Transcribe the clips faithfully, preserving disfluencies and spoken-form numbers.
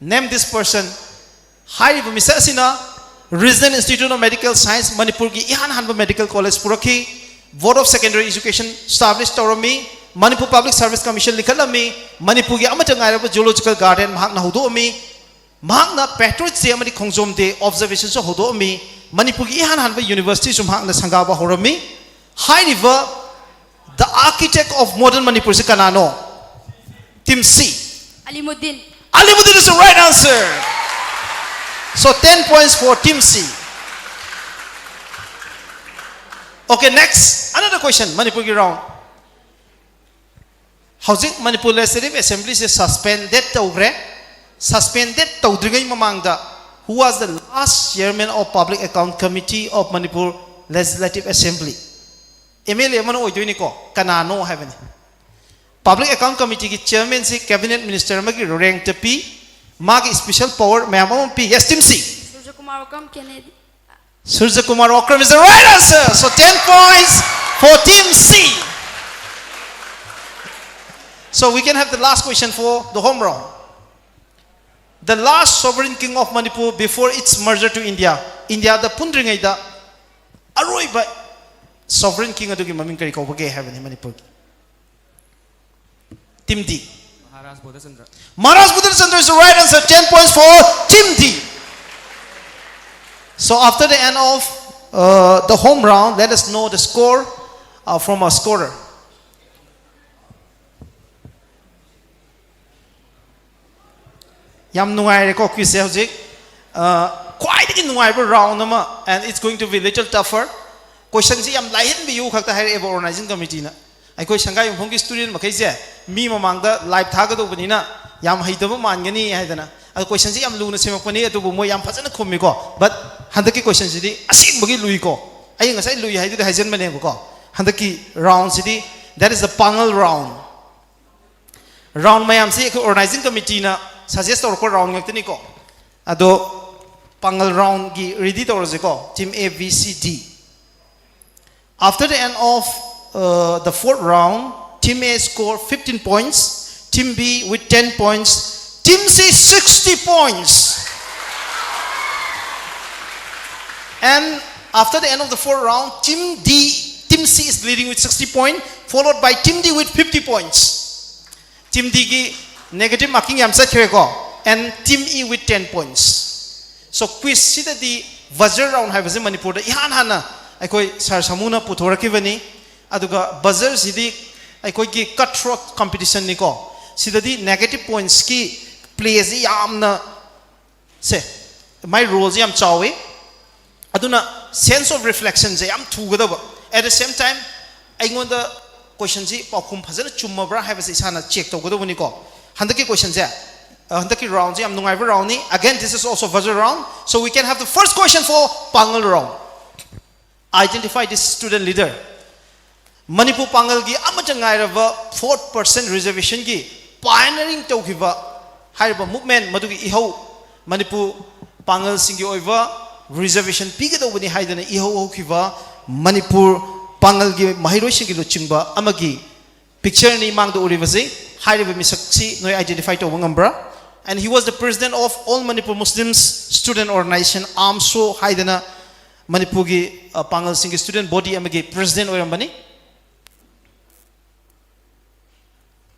Name this person. ꯍꯥꯏꯔꯤꯕ ꯃꯤꯁꯛ ꯑꯁꯤꯅ Regional Institute of Medical Science ꯃꯅꯤꯄꯨꯔꯒꯤ ꯏꯍꯥꯟ ꯍꯥꯟꯕ medical college ꯄꯨꯔꯛꯈꯤ꯫ Board of Secondary Education establish ꯇꯧꯔꯝꯃꯤ꯫ Manipur Public Service Commission ꯂꯤꯡꯈꯠꯂꯝꯃꯤ꯫ ꯃꯅꯤꯄꯨꯔꯒꯤ ꯑꯃꯠꯇ ꯉꯥꯏꯔꯕ Zoological Garden ꯃꯍꯥꯛꯅ ꯍꯧꯗꯣꯛꯑꯝꯃꯤ꯫ ꯃꯍꯥꯛꯅ Patriots Day ꯑꯃꯗꯤ ꯈꯣꯡꯖꯣꯝ Day observation ꯁꯨ ꯍꯧꯗꯣꯛꯑꯝꯃꯤ꯫ ꯃꯅꯤꯄꯨꯔꯒꯤ ꯏꯍꯥꯟ ꯍꯥꯟꯕ university ꯁꯨ ꯃꯍꯥꯛꯅ ꯁꯪꯒꯥꯕ ꯍꯧꯔꯝꯃꯤ꯫ ꯍꯥꯏꯔꯤꯕ The Architect of Modern Manipur ꯁꯤ ꯀꯅꯥꯅꯣ? Team C. Alimuddin. Alimuddin is the right answer. So ten points for Team C. Okay, next, another question, ꯃꯅꯤꯄꯨꯔꯒꯤ round. ꯍꯧꯖꯤꯛ ꯃꯅꯤꯄꯨꯔ Legislative Assembly ꯁꯦ suspended ꯇꯧꯈ꯭ꯔꯦ꯫ Suspended ꯇꯧꯗ꯭ꯔꯤꯉꯩ ꯃꯃꯥꯡꯗ, who was the last chairman of Public Account Committee of Manipur Legislative Assembly? MLA ꯑꯃꯅ ꯑꯣꯏꯗꯣꯏꯅꯤꯀꯣ, ꯀꯅꯥꯅꯣ ꯍꯥꯏꯕꯅꯤ꯫ Public Account Committee ꯒꯤ chairman ꯁꯤ cabinet minister ꯑꯃꯒꯤ rank ꯇ ꯄꯤ꯫ ꯃꯥꯒꯤ special power ꯃꯌꯥꯝ ꯑꯃ ꯄꯤ꯫ Yes, Team C. Surjakumar Okram, Kennedy. Surjakumar Okram is the right answer. So ten points for Team C. So we can have the last question for the home round. The last sovereign king of Manipur before its merger to India. ꯏꯟꯗꯤꯌꯥꯗ ꯄꯨꯟꯗ꯭ꯔꯤꯉꯩꯗ ꯑꯔꯣꯏꯕ sovereign king ꯑꯗꯨꯒꯤ ꯃꯃꯤꯡ ꯀꯔꯤ ꯀꯧꯕꯒꯦ ꯍꯥꯏꯕꯅꯤ ꯃꯅꯤꯄꯨꯔꯒꯤ꯫ Team D. Maharaj Bodhachandra. Maharaj Bodhachandra is the right answer. Ten points for Team D. So after the end of uh, the home round, let us know the score uh, from our scorer. ꯌꯥꯝ ꯅꯨꯡꯉꯥꯏꯔꯦꯀꯣ quiz ꯁꯦ ꯍꯧꯖꯤꯛ꯫ ꯑ, ꯈ꯭ꯋꯥꯏꯗꯒꯤ ꯅꯨꯡꯉꯥꯏꯕ round ꯑꯃ, and it's going to be little tougher. Question ꯁꯤ ꯌꯥꯝ ꯂꯥꯏꯍꯟꯕꯤꯌꯨ ꯈꯛꯇ ꯍꯥꯏꯔꯛꯑꯦꯕ organizing committee ꯅ꯫ ꯑꯩꯈꯣꯏ ꯁꯪꯒꯥꯏ ꯌꯨꯝꯐꯝꯒꯤ student ꯃꯈꯩꯁꯦ ꯃꯤ ꯃꯃꯥꯡꯗ live ꯊꯥꯒꯗꯧꯕꯅꯤꯅ ꯌꯥꯝ ꯍꯩꯇꯕ ꯃꯥꯟꯒꯅꯤ ꯍꯥꯏꯗꯅ꯫ ꯑꯗꯣ question ꯁꯤ ꯌꯥꯝ ꯂꯨꯅ ꯁꯦꯝꯃꯛꯄꯅꯤ, ꯑꯗꯨꯕꯨ ꯃꯣꯏ ꯌꯥꯝ ꯐꯖꯅ ꯈꯨꯝꯃꯤꯀꯣ꯫ But ꯍꯟꯗꯛꯀꯤ question ꯁꯤꯗꯤ ꯑꯁꯦꯡꯕꯒꯤ ꯂꯨꯏꯀꯣ꯫ ꯑꯩ ꯉꯁꯥꯏ ꯂꯨꯏ ꯍꯥꯏꯗꯨꯗꯤ ꯍꯥꯏꯖꯟꯕꯅꯦꯕꯀꯣ꯫ ꯍꯟꯗꯛꯀꯤ round CD, that is the ꯄꯥꯡꯒꯜ round. Round ꯃꯌꯥꯝꯁꯤ ꯑꯩꯈꯣꯏ organizing committee ꯅ suggest ꯇꯧꯔꯛꯄ round ꯉꯥꯛꯇꯅꯤꯀꯣ꯫ ꯑꯗꯣ ꯄꯥꯡꯒꯜ round ꯒꯤ ready ꯇꯧꯔꯁꯤꯀꯣ, team A, B, C, D. After the end of uh, the fourth round, team A score fifteen points, team B with ten points, Team C, sixty points. And after the end of the fourth round, Team D, Team C is leading with sixty points, followed by Team D with fifty points. Team D ꯒꯤ negative marking ꯌꯥꯝ ꯆꯠꯈ꯭ꯔꯦꯀꯣ, and Team E with ten points. So quiz ꯁꯤꯗꯗꯤ buzzer round ꯍꯥꯏꯕꯁꯤ ꯃꯅꯤꯄꯨꯔꯗ ꯏꯍꯥꯟ ꯍꯥꯟꯅ ꯑꯩꯈꯣꯏ ꯁꯥꯔ ꯁꯥꯃꯨꯅ ꯄꯨꯊꯣꯔꯛꯈꯤꯕꯅꯤ꯫ ꯑꯗꯨꯒ buzzer ꯁꯤꯗꯤ ꯑꯩꯈꯣꯏꯒꯤ cut throat competition ꯅꯤꯀꯣ꯫ ꯁꯤꯗꯗꯤ negative points ꯀꯤ play ꯁꯤ ꯌꯥꯝꯅ, ꯁꯦ, ꯃꯥꯏ role ꯁꯤ ꯌꯥꯝ ꯆꯥꯎꯋꯤ꯫ ꯑꯗꯨꯅ sense of reflection ꯁꯦ ꯌꯥꯝ ꯊꯨꯒꯗꯕ꯫ At the same time, ꯑꯩꯉꯣꯟꯗ question ꯁꯤ ꯄꯥꯎꯈꯨꯝ ꯐꯖꯅ ꯆꯨꯝꯃꯕ꯭ꯔꯥ ꯍꯥꯏꯕꯁꯦ ꯏꯁꯥꯅ check ꯇꯧꯒꯗꯧꯕꯅꯤꯀꯣ꯫ ꯍꯟꯗꯛꯀꯤ question ꯁꯦ, ꯑ, ꯍꯟꯗꯛꯀꯤ round ꯁꯦ ꯌꯥꯝ ꯅꯨꯡꯉꯥꯏꯕ round ꯅꯤ꯫ Again, this is also buzzer round. So we can have the first question for Pangal round. Identify this student leader. Manipur ꯄꯥꯡꯒꯜꯒꯤ ꯑꯃꯠꯇ ꯉꯥꯏꯔꯕ fourth percent reservation ꯒꯤ pioneering ꯇꯧꯈꯤꯕ ꯍꯥꯏꯔꯤꯕ movement, ꯃꯗꯨꯒꯤ ꯏꯍꯧ, ꯃꯅꯤꯄꯨꯔ ꯄꯥꯡꯒꯜꯁꯤꯡꯒꯤ ꯑꯣꯏꯕ reservation ꯄꯤꯒꯗꯧꯕꯅꯤ ꯍꯥꯏꯗꯅ ꯏꯍꯧ ꯍꯧꯈꯤꯕ ꯃꯅꯤꯄꯨꯔ ꯄꯥꯡꯒꯜꯒꯤ ꯃꯍꯩꯔꯣꯏꯁꯤꯡꯒꯤ ꯂꯨꯆꯤꯡꯕ ꯑꯃꯒꯤ picture ꯅꯤ ꯃꯥꯡꯗ ꯎꯔꯤꯕꯁꯤ꯫ ꯍꯥꯏꯔꯤꯕ ꯃꯤꯁꯛꯁꯤ ꯅꯣꯏ identify ꯇꯧꯕ ꯉꯝꯕ꯭ꯔꯥ? And he was the president of All Manipur Muslims Student Organization, AMSO ꯍꯥꯏꯗꯅ ꯃꯅꯤꯄꯨꯔꯒꯤ, ꯑ, ꯄꯥꯡꯒꯜꯁꯤꯡꯒꯤ student body ꯑꯃꯒꯤ president ꯑꯣꯏꯔꯝꯕꯅꯤ꯫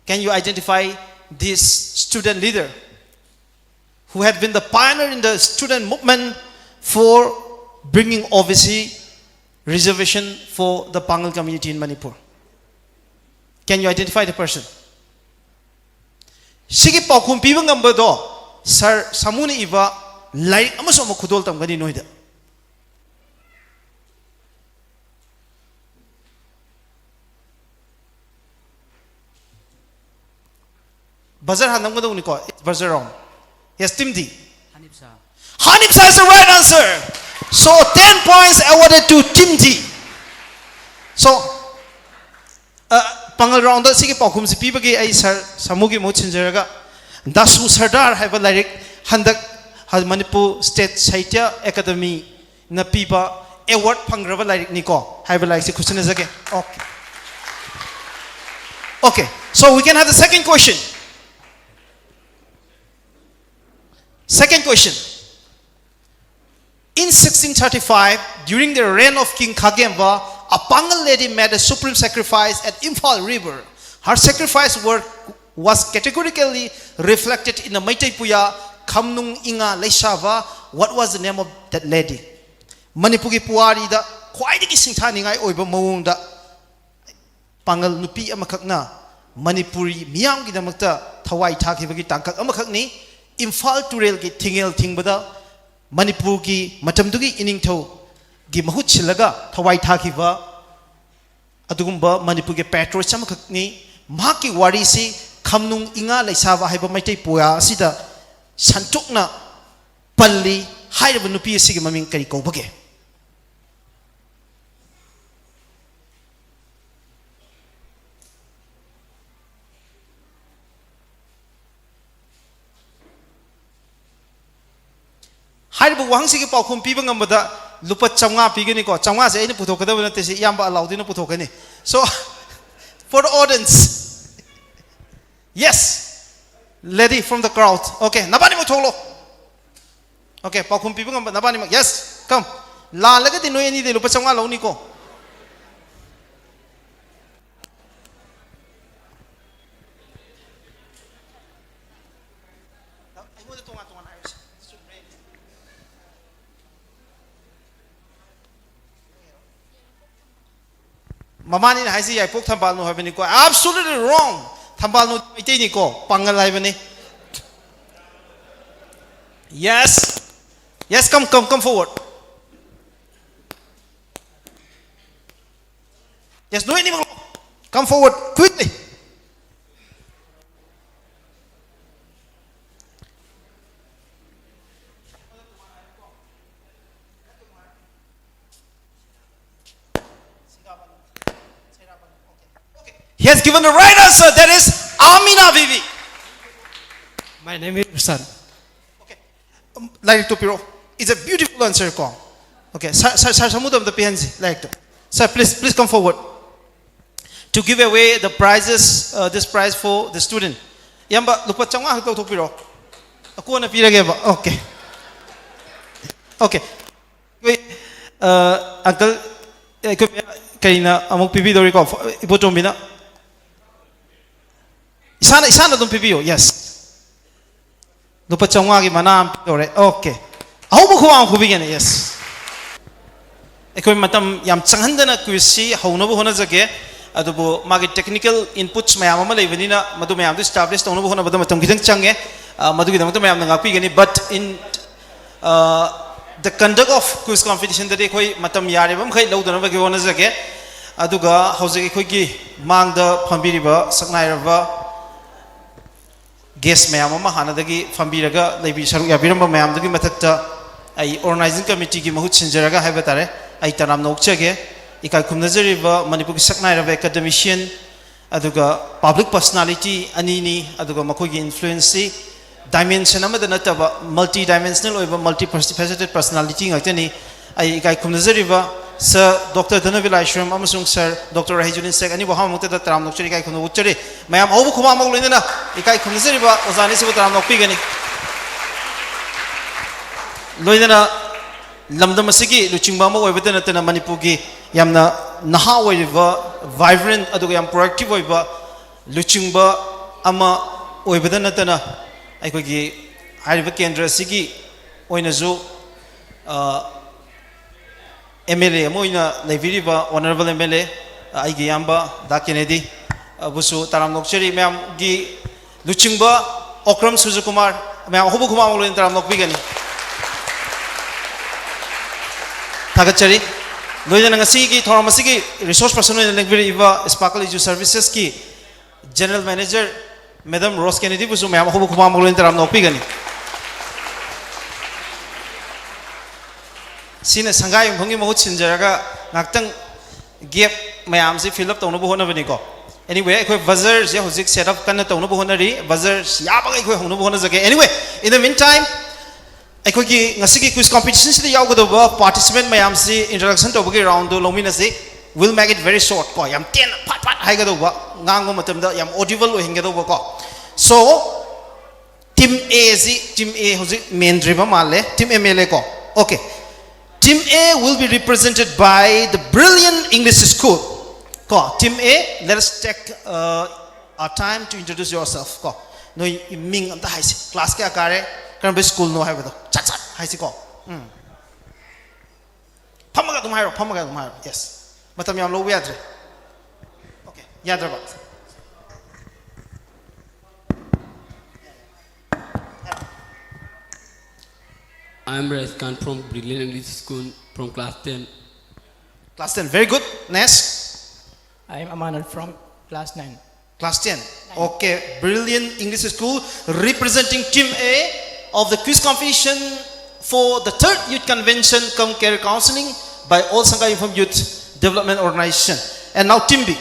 Can you identify this student leader who had been the pioneer in the student movement for bringing O B C reservation for the Pangal community in Manipur? Can you identify the person? ꯁꯤꯒꯤ ꯄꯥꯎꯈꯨꯝ ꯄꯤꯕ ꯉꯝꯕꯗꯣ ꯁꯥꯔ ꯁꯥꯃꯨꯅ ꯏꯕ ꯂꯥꯏꯔꯤꯛ ꯑꯃꯁꯨ ꯑꯃꯨꯛ ꯈꯨꯗꯣꯜ ꯇꯝꯒꯅꯤ ꯅꯣꯏꯗ꯫ Buzzer ꯍꯥꯟꯅ ꯅꯝꯒꯗꯧꯅꯤꯀꯣ꯫ Buzzer round. Yes, Team D. Hanif Shah. Hanif Shah is the right answer. So ten points awarded to Team D. So, uh, ꯄꯥꯡꯒꯜ round ꯗ ꯁꯤꯒꯤ ꯄꯥꯎꯈꯨꯝꯁꯤ ꯄꯤꯕꯒꯤ ꯑꯩ ꯁꯥꯔ ꯁꯥꯃꯨꯒꯤ ꯃꯍꯨꯠ ꯁꯤꯟꯖꯔꯒ ꯗꯥꯁꯨ ꯁꯔꯗꯥꯔ ꯍꯥꯏꯕ ꯂꯥꯏꯔꯤꯛ ꯍꯟꯗꯛ ꯍ-, ꯃꯅꯤꯄꯨꯔ State ꯁꯥꯍꯤꯇ꯭ꯌ ꯑꯦꯀꯥꯗꯃꯤ ꯅ ꯄꯤꯕ award ꯐꯪꯈ꯭ꯔꯕ ꯂꯥꯏꯔꯤꯛꯅꯤꯀꯣ ꯍꯥꯏꯕ ꯂꯥꯏꯔꯤꯛꯁꯤ ꯈꯨꯠꯁꯤꯟꯅꯖꯒꯦ꯫ Okay. Okay. So we can have the second question. Second question. In sixteen thirty-five, during the reign of King Khagemva, a Pangal lady made a supreme sacrifice at Imphal River. Her sacrifice work was categorically reflected in the Meitei Puya Khamnung Inga Leishava. What was the name of that lady? ꯃꯅꯤꯄꯨꯔꯒꯤ ꯄꯨꯋꯥꯔꯤꯗ ꯈ꯭ꯋꯥꯏꯗꯒꯤ ꯁꯤꯡꯊꯥꯅꯤꯡꯉꯥꯏ ꯑꯣꯏꯕ ꯃꯑꯣꯡꯗ ꯄꯥꯡꯒꯜ ꯅꯨꯄꯤ ꯑꯃꯈꯛꯅ ꯃꯅꯤꯄꯨꯔꯤ ꯃꯤꯌꯥꯝꯒꯤꯗꯃꯛꯇ ꯊꯋꯥꯏ ꯊꯥꯈꯤꯕꯒꯤ ꯇꯥꯡꯀꯛ ꯑꯃꯈꯛꯅꯤ꯫ ꯏꯝꯐꯥꯜ ꯇꯨꯔꯦꯜꯒꯤ ꯊꯤꯡꯉꯦꯜ ꯊꯤꯡꯕꯗ ꯃꯅꯤꯄꯨꯔꯒꯤ ꯃꯇꯝꯗꯨꯒꯤ ꯏꯅꯤꯡꯊꯧꯒꯤ ꯃꯍꯨꯠ ꯁꯤꯜꯂꯒ ꯊꯋꯥꯏ ꯊꯥꯈꯤꯕ ꯑꯗꯨꯒꯨꯝꯕ ꯃꯅꯤꯄꯨꯔꯒꯤ patriot ꯑꯃꯈꯛꯅꯤ꯫ ꯃꯍꯥꯛꯀꯤ ꯋꯥꯔꯤꯁꯤ ꯈꯝꯅꯨꯡ ꯏꯉꯥ ꯂꯩꯁꯥꯕ ꯍꯥꯏꯕ ꯃꯩꯇꯩ ꯄꯨꯌꯥ ꯑꯁꯤꯗ ꯁꯟꯇꯣꯛꯅ ꯄꯜꯂꯤ꯫ ꯍꯥꯏꯔꯤꯕ ꯅꯨꯄꯤ ꯑꯁꯤꯒꯤ ꯃꯃꯤꯡ ꯀꯔꯤ ꯀꯧꯕꯒꯦ? ꯍꯥꯏꯔꯤꯕ ꯋꯥꯍꯪꯁꯤꯒꯤ ꯄꯥꯎꯈꯨꯝ ꯄꯤꯕ ꯉꯝꯕꯗ ꯂꯨꯄꯥ ꯆꯥꯝꯃꯉꯥ ꯄꯤꯒꯅꯤꯀꯣ꯫ ꯆꯥꯝꯃꯉꯥꯁꯦ ꯑꯩꯅ ꯄꯨꯊꯣꯛꯀꯗꯕ ꯅꯠꯇꯦ, ꯁꯤ ꯏꯌꯥꯝꯕ ꯑꯂꯥꯎꯗꯤꯟꯅ ꯄꯨꯊꯣꯛꯀꯅꯤ꯫ So, for the audience, yes, lady from the crowd, okay, ꯅꯕꯥꯅꯤꯃꯛ ꯊꯣꯛꯂꯣ꯫ Okay, ꯄꯥꯎꯈꯨꯝ ꯄꯤꯕ ꯉꯝꯕ ꯅꯕꯥꯅꯤꯃꯛ, yes, come. ꯂꯥꯜꯂꯒꯗꯤ ꯅꯣꯏ ꯑꯅꯤꯗꯤ ꯂꯨꯄꯥ ꯆꯥꯝꯃꯉꯥ ꯂꯧꯅꯤꯀꯣ꯫ ꯑꯩꯉꯣꯟꯗ ꯇꯣꯉꯥꯟ ꯇꯣꯉꯥꯟꯅ ꯍꯥꯏꯔꯁꯤ꯫ ꯃꯃꯥꯅꯤꯅ ꯍꯥꯏꯁꯤ ꯌꯥꯏꯄꯣꯛ ꯊꯝꯕꯥꯜꯅꯨ ꯍꯥꯏꯕꯅꯤꯀꯣ꯫ Absolutely wrong. ꯊꯝꯕꯥꯜꯅꯨ ꯃꯩꯇꯩꯅꯤꯀꯣ, ꯄꯥꯡꯒꯜ ꯍꯥꯏꯕꯅꯤ꯫ Yes. Yes, come, come, come forward. Yes, no, anyone. Come forward quickly. He has given the right answer. That is Amina Bibi. My name is Rusan. Okay. Um, line to Piro. It's a beautiful answer, call. Okay, sir, sir, sir, ꯁꯥꯃꯨꯗ ꯑꯝꯇ ꯄꯤꯍꯟꯁꯤ ꯂꯥꯏꯔꯤꯛꯇꯣ꯫ Sir, please, please come forward to give away the prizes, uh, this prize for the student. ꯏꯌꯥꯝꯕ, ꯂꯨꯄꯥ ꯆꯥꯝꯃꯉꯥ ꯈꯛ ꯂꯧꯊꯣꯛꯄꯤꯔꯣ꯫ ꯑꯀꯣꯟꯅ ꯄꯤꯔꯒꯦꯕ꯫ Okay, okay. ꯑꯩꯈꯣꯏ ꯑꯪꯀꯜ, ꯑꯩꯈꯣꯏ ꯀꯔꯤꯅ ꯑꯃꯨꯛ ꯄꯤꯕꯤꯗꯧꯔꯤꯀꯣ? ꯏꯕꯣꯇꯣꯝꯕꯤꯅ ꯏꯁꯥꯅ ꯏꯁꯥꯅ ꯑꯗꯨꯝ ꯄꯤꯕꯤꯌꯣ꯫ Yes, ꯂꯨꯄꯥ ꯆꯥꯝꯃꯉꯥꯒꯤ ꯃꯅꯥ ꯑꯃ ꯄꯤꯗꯧꯔꯦ꯫ Okay, ꯑꯍꯧꯕ ꯈꯨꯕꯥꯛ ꯑꯃ ꯈꯨꯕꯤꯒꯦꯅꯦ꯫ Yes, ꯑꯩꯈꯣꯏ ꯃꯇꯝ ꯌꯥꯝ ꯆꯪꯍꯟꯗꯅ ꯀ꯭ꯋꯤꯖꯁꯤ ꯍꯧꯅꯕ ꯍꯣꯠꯅꯖꯒꯦ꯫ ꯑꯗꯨꯕꯨ ꯃꯥꯒꯤ technical inputs ꯃꯌꯥꯝ ꯑꯃ ꯂꯩꯕꯅꯤꯅ ꯃꯗꯨ ꯃꯌꯥꯝꯗꯨ establish ꯇꯧꯅꯕ ꯍꯣꯠꯅꯕꯗ ꯃꯇꯝ ꯈꯤꯇꯪ ꯆꯪꯉꯦ꯫ ꯑ, ꯃꯗꯨꯒꯤꯗꯃꯛꯇ ꯃꯌꯥꯝꯅ ꯉꯥꯛꯄꯤꯒꯅꯤ꯫ But in, uh, the conduct of quiz competitionꯗꯗꯤ ꯑꯩꯈꯣꯏ ꯃꯇꯝ ꯌꯥꯔꯤꯕ ꯃꯈꯩ ꯂꯧꯗꯅꯕꯒꯤ ꯍꯣꯠꯅꯖꯒꯦ꯫ ꯑꯗꯨꯒ ꯍꯧꯖꯤꯛ ꯑꯩꯈꯣꯏꯒꯤ ꯃꯥꯡꯗ ꯐꯝꯕꯤꯔꯤꯕ ꯁꯛꯅꯥꯏꯔꯕ guest ꯃꯌꯥꯝ ꯑꯃ ꯍꯥꯟꯅꯗꯒꯤ ꯐꯝꯕꯤꯔꯒ ꯂꯩꯕꯤ-, ꯁꯔꯨꯛ ꯌꯥꯕꯤꯔꯝꯕ ꯃꯌꯥꯝꯗꯨꯒꯤ ꯃꯊꯛꯇ ꯑꯩ organizing committeeꯒꯤ ꯃꯍꯨꯠ ꯁꯤꯟꯖꯔꯒ ꯍꯥꯏꯕ ꯇꯥꯔꯦ, ꯑꯩ ꯇꯔꯥꯝꯅ ꯑꯣꯛꯆꯒꯦ꯫ ꯏꯀꯥꯏ ꯈꯨꯝꯅꯖꯔꯤꯕ ꯃꯅꯤꯄꯨꯔꯒꯤ ꯁꯛꯅꯥꯏꯔꯕ academician ꯑꯗꯨꯒ public personality ꯑꯅꯤꯅꯤ, ꯑꯗꯨꯒ ꯃꯈꯣꯏꯒꯤ influenceꯁꯤ dimension ꯑꯃꯗ ꯅꯠꯇꯕ multi dimensional ꯑꯣꯏꯕ multi faceted personality ꯉꯥꯛꯇꯅꯤ꯫ ꯑꯩ ꯏꯀꯥꯏ ꯈꯨꯝꯅꯖꯔꯤꯕ Sir Doctor ꯙꯅꯕꯤꯔ ꯂꯥꯏꯁ꯭ꯔꯝ ꯑꯃꯁꯨꯡ Sir Doctor ꯔꯍꯤꯖꯨꯗꯤꯟ ꯁꯦꯈ ꯑꯅꯤꯕꯨ ꯑꯍꯥꯟꯕꯃꯛꯇꯗ ꯇꯔꯥꯝꯅ ꯑꯣꯛꯆꯔꯤ, ꯏꯀꯥꯏ ꯈꯨꯝꯅꯕ ꯎꯠꯆꯔꯤ꯫ ꯃꯌꯥꯝ ꯑꯍꯧꯕ ꯈꯨꯕꯥꯛ ꯑꯃꯒ ꯂꯣꯏꯅꯅ ꯏꯀꯥꯏ ꯈꯨꯝꯅꯖꯔꯤꯕ ꯑꯣꯖꯥ ꯑꯅꯤꯁꯤꯕꯨ ꯇꯔꯥꯝꯅ ꯑꯣꯛꯄꯤꯒꯅꯤ꯫ ꯂꯣꯏꯅꯅ ꯂꯝꯗꯝ ꯑꯁꯤꯒꯤ ꯂꯨꯆꯤꯡꯕ ꯑꯃ ꯑꯣꯏꯕꯇ ꯅꯠꯇꯅ ꯃꯅꯤꯄꯨꯔꯒꯤ ꯌꯥꯝꯅ ꯅꯍꯥ ꯑꯣꯏꯔꯤꯕ, vibrant ꯑꯗꯨꯒ ꯌꯥꯝ productive ꯑꯣꯏꯕ ꯂꯨꯆꯤꯡꯕ ꯑꯃ ꯑꯣꯏꯕꯗ ꯅꯠꯇꯅ ꯑꯩꯈꯣꯏꯒꯤ ꯍꯥꯏꯔꯤꯕ ꯀꯦꯟꯗ꯭ꯔ ꯑꯁꯤꯒꯤ ꯑꯣꯏꯅꯁꯨ, ꯑ, MLA ꯑꯃ ꯑꯣꯏꯅ ꯂꯩꯕꯤꯔꯤꯕ honourable MLA, ꯑ, ꯑꯩꯒꯤ ꯏꯌꯥꯝꯕ ꯗꯥ ꯀꯦꯅꯦꯗꯤ, ꯑ, ꯕꯨꯁꯨ ꯇꯔꯥꯝꯅ ꯑꯣꯛꯆꯔꯤ꯫ ꯃꯌꯥꯝꯒꯤ ꯂꯨꯆꯤꯡꯕ ꯑꯣꯀ꯭ꯔꯝ ꯁꯨꯔꯖꯀꯨꯃꯥꯔ, ꯃꯌꯥꯝ ꯑꯍꯧꯕ ꯈꯨꯕꯥꯛ ꯑꯃ ꯂꯣꯏꯅ ꯇꯔꯥꯝꯅ ꯑꯣꯛꯄꯤꯒꯅꯤ꯫ ꯊꯥꯒꯠꯆꯔꯤ꯫ ꯂꯣꯏꯅꯅ ꯉꯁꯤꯒꯤ ꯊꯧꯔꯝ ꯑꯁꯤꯒꯤ resource person ꯑꯣꯏꯅ ꯂꯦꯡꯕꯤꯔꯛꯏꯕ Sparkle Edu Servicesꯀꯤ General Manager Madam ꯔꯣꯁ ꯀꯦꯅꯦꯗꯤꯕꯨꯁꯨ ꯃꯌꯥꯝ ꯑꯍꯧꯕ ꯈꯨꯕꯥꯛ ꯑꯃ ꯂꯣꯏꯅ ꯇꯔꯥꯝꯅ ꯑꯣꯛꯄꯤꯒꯅꯤ꯫ ꯁꯤꯅ ꯁꯪꯒꯥꯏ ꯌꯨꯝꯐꯝꯒꯤ ꯃꯍꯨꯠ ꯁꯤꯟꯖꯔꯒ ꯉꯥꯏꯍꯥꯛꯇꯪ gap ꯃꯌꯥꯝꯁꯤ fill up ꯇꯧꯅꯕ ꯍꯣꯠꯅꯕꯅꯤꯀꯣ꯫ Anyway, ꯑꯩꯈꯣꯏ buzzerꯁꯦ ꯍꯧꯖꯤꯛ set up ꯀꯟꯅ ꯇꯧꯅꯕ ꯍꯣꯠꯅꯔꯤ꯫ Buzzer ꯌꯥꯕꯒꯩ ꯑꯩꯈꯣꯏ ꯍꯧꯅꯕ ꯍꯣꯠꯅꯖꯒꯦ꯫ Anyway, in the meantime, ꯑꯩꯈꯣꯏꯒꯤ ꯉꯁꯤꯒꯤ quiz competitionꯁꯤꯗ ꯌꯥꯎꯒꯗꯧꯕ participant ꯃꯌꯥꯝꯁꯤ introduction ꯇꯧꯕꯒꯤ roundꯗꯨ ꯂꯧꯃꯤꯟꯅꯁꯤ꯫ We'll make it very short ꯀꯣ, ꯌꯥꯝ ꯇꯦꯟꯅ ꯐꯠ ꯐꯠ ꯍꯥꯏꯒꯗꯧꯕ, ꯉꯥꯡꯕ ꯃꯇꯝꯗ ꯌꯥꯝ audible ꯑꯣꯏꯍꯟꯒꯗꯧꯕ ꯀꯣ꯫ So, Team A ꯁꯤ, Team A ꯍꯧꯖꯤꯛ ꯃꯦꯟꯗ꯭ꯔꯤꯕ ꯃꯥꯜꯂꯦ꯫ Team M L A ꯀꯣ? Okay. Team A will be represented by the Brilliant English School. ꯀꯣ, Team A, let us take uh, our time to introduce yourself. ꯀꯣ, ꯅꯣꯏ ꯃꯤꯡ ꯑꯝꯇ ꯍꯥꯏꯁꯤ꯫ Class ꯀꯌꯥ ꯀꯥꯔꯦ? ꯀꯔꯝꯕ school ꯅꯣ ꯍꯥꯏꯕꯗꯣ ꯆꯠ ꯆꯠ ꯍꯥꯏꯁꯤꯀꯣ꯫ ꯎꯝ꯫ ꯐꯝꯃꯒ ꯑꯗꯨꯝ ꯍꯥꯏꯔꯣ, ꯐꯝꯃꯒ ꯑꯗꯨꯝ ꯍꯥꯏꯔꯣ꯫ Yes. ꯃꯇꯝ ꯌꯥꯝ ꯂꯧꯕ ꯌꯥꯗ꯭ꯔꯦ꯫ Okay, ꯌꯥꯗ꯭ꯔꯕ? I'm Rajesh Khan from Brilliant English School from class ten. Class ten. Very good. Next. I am Amanul from class nine. Class ten. Okay. Brilliant English School representing Team A of the quiz competition for the third youth convention cum career counseling by All Sangha Uniform Youth Development Organization. And now Team B.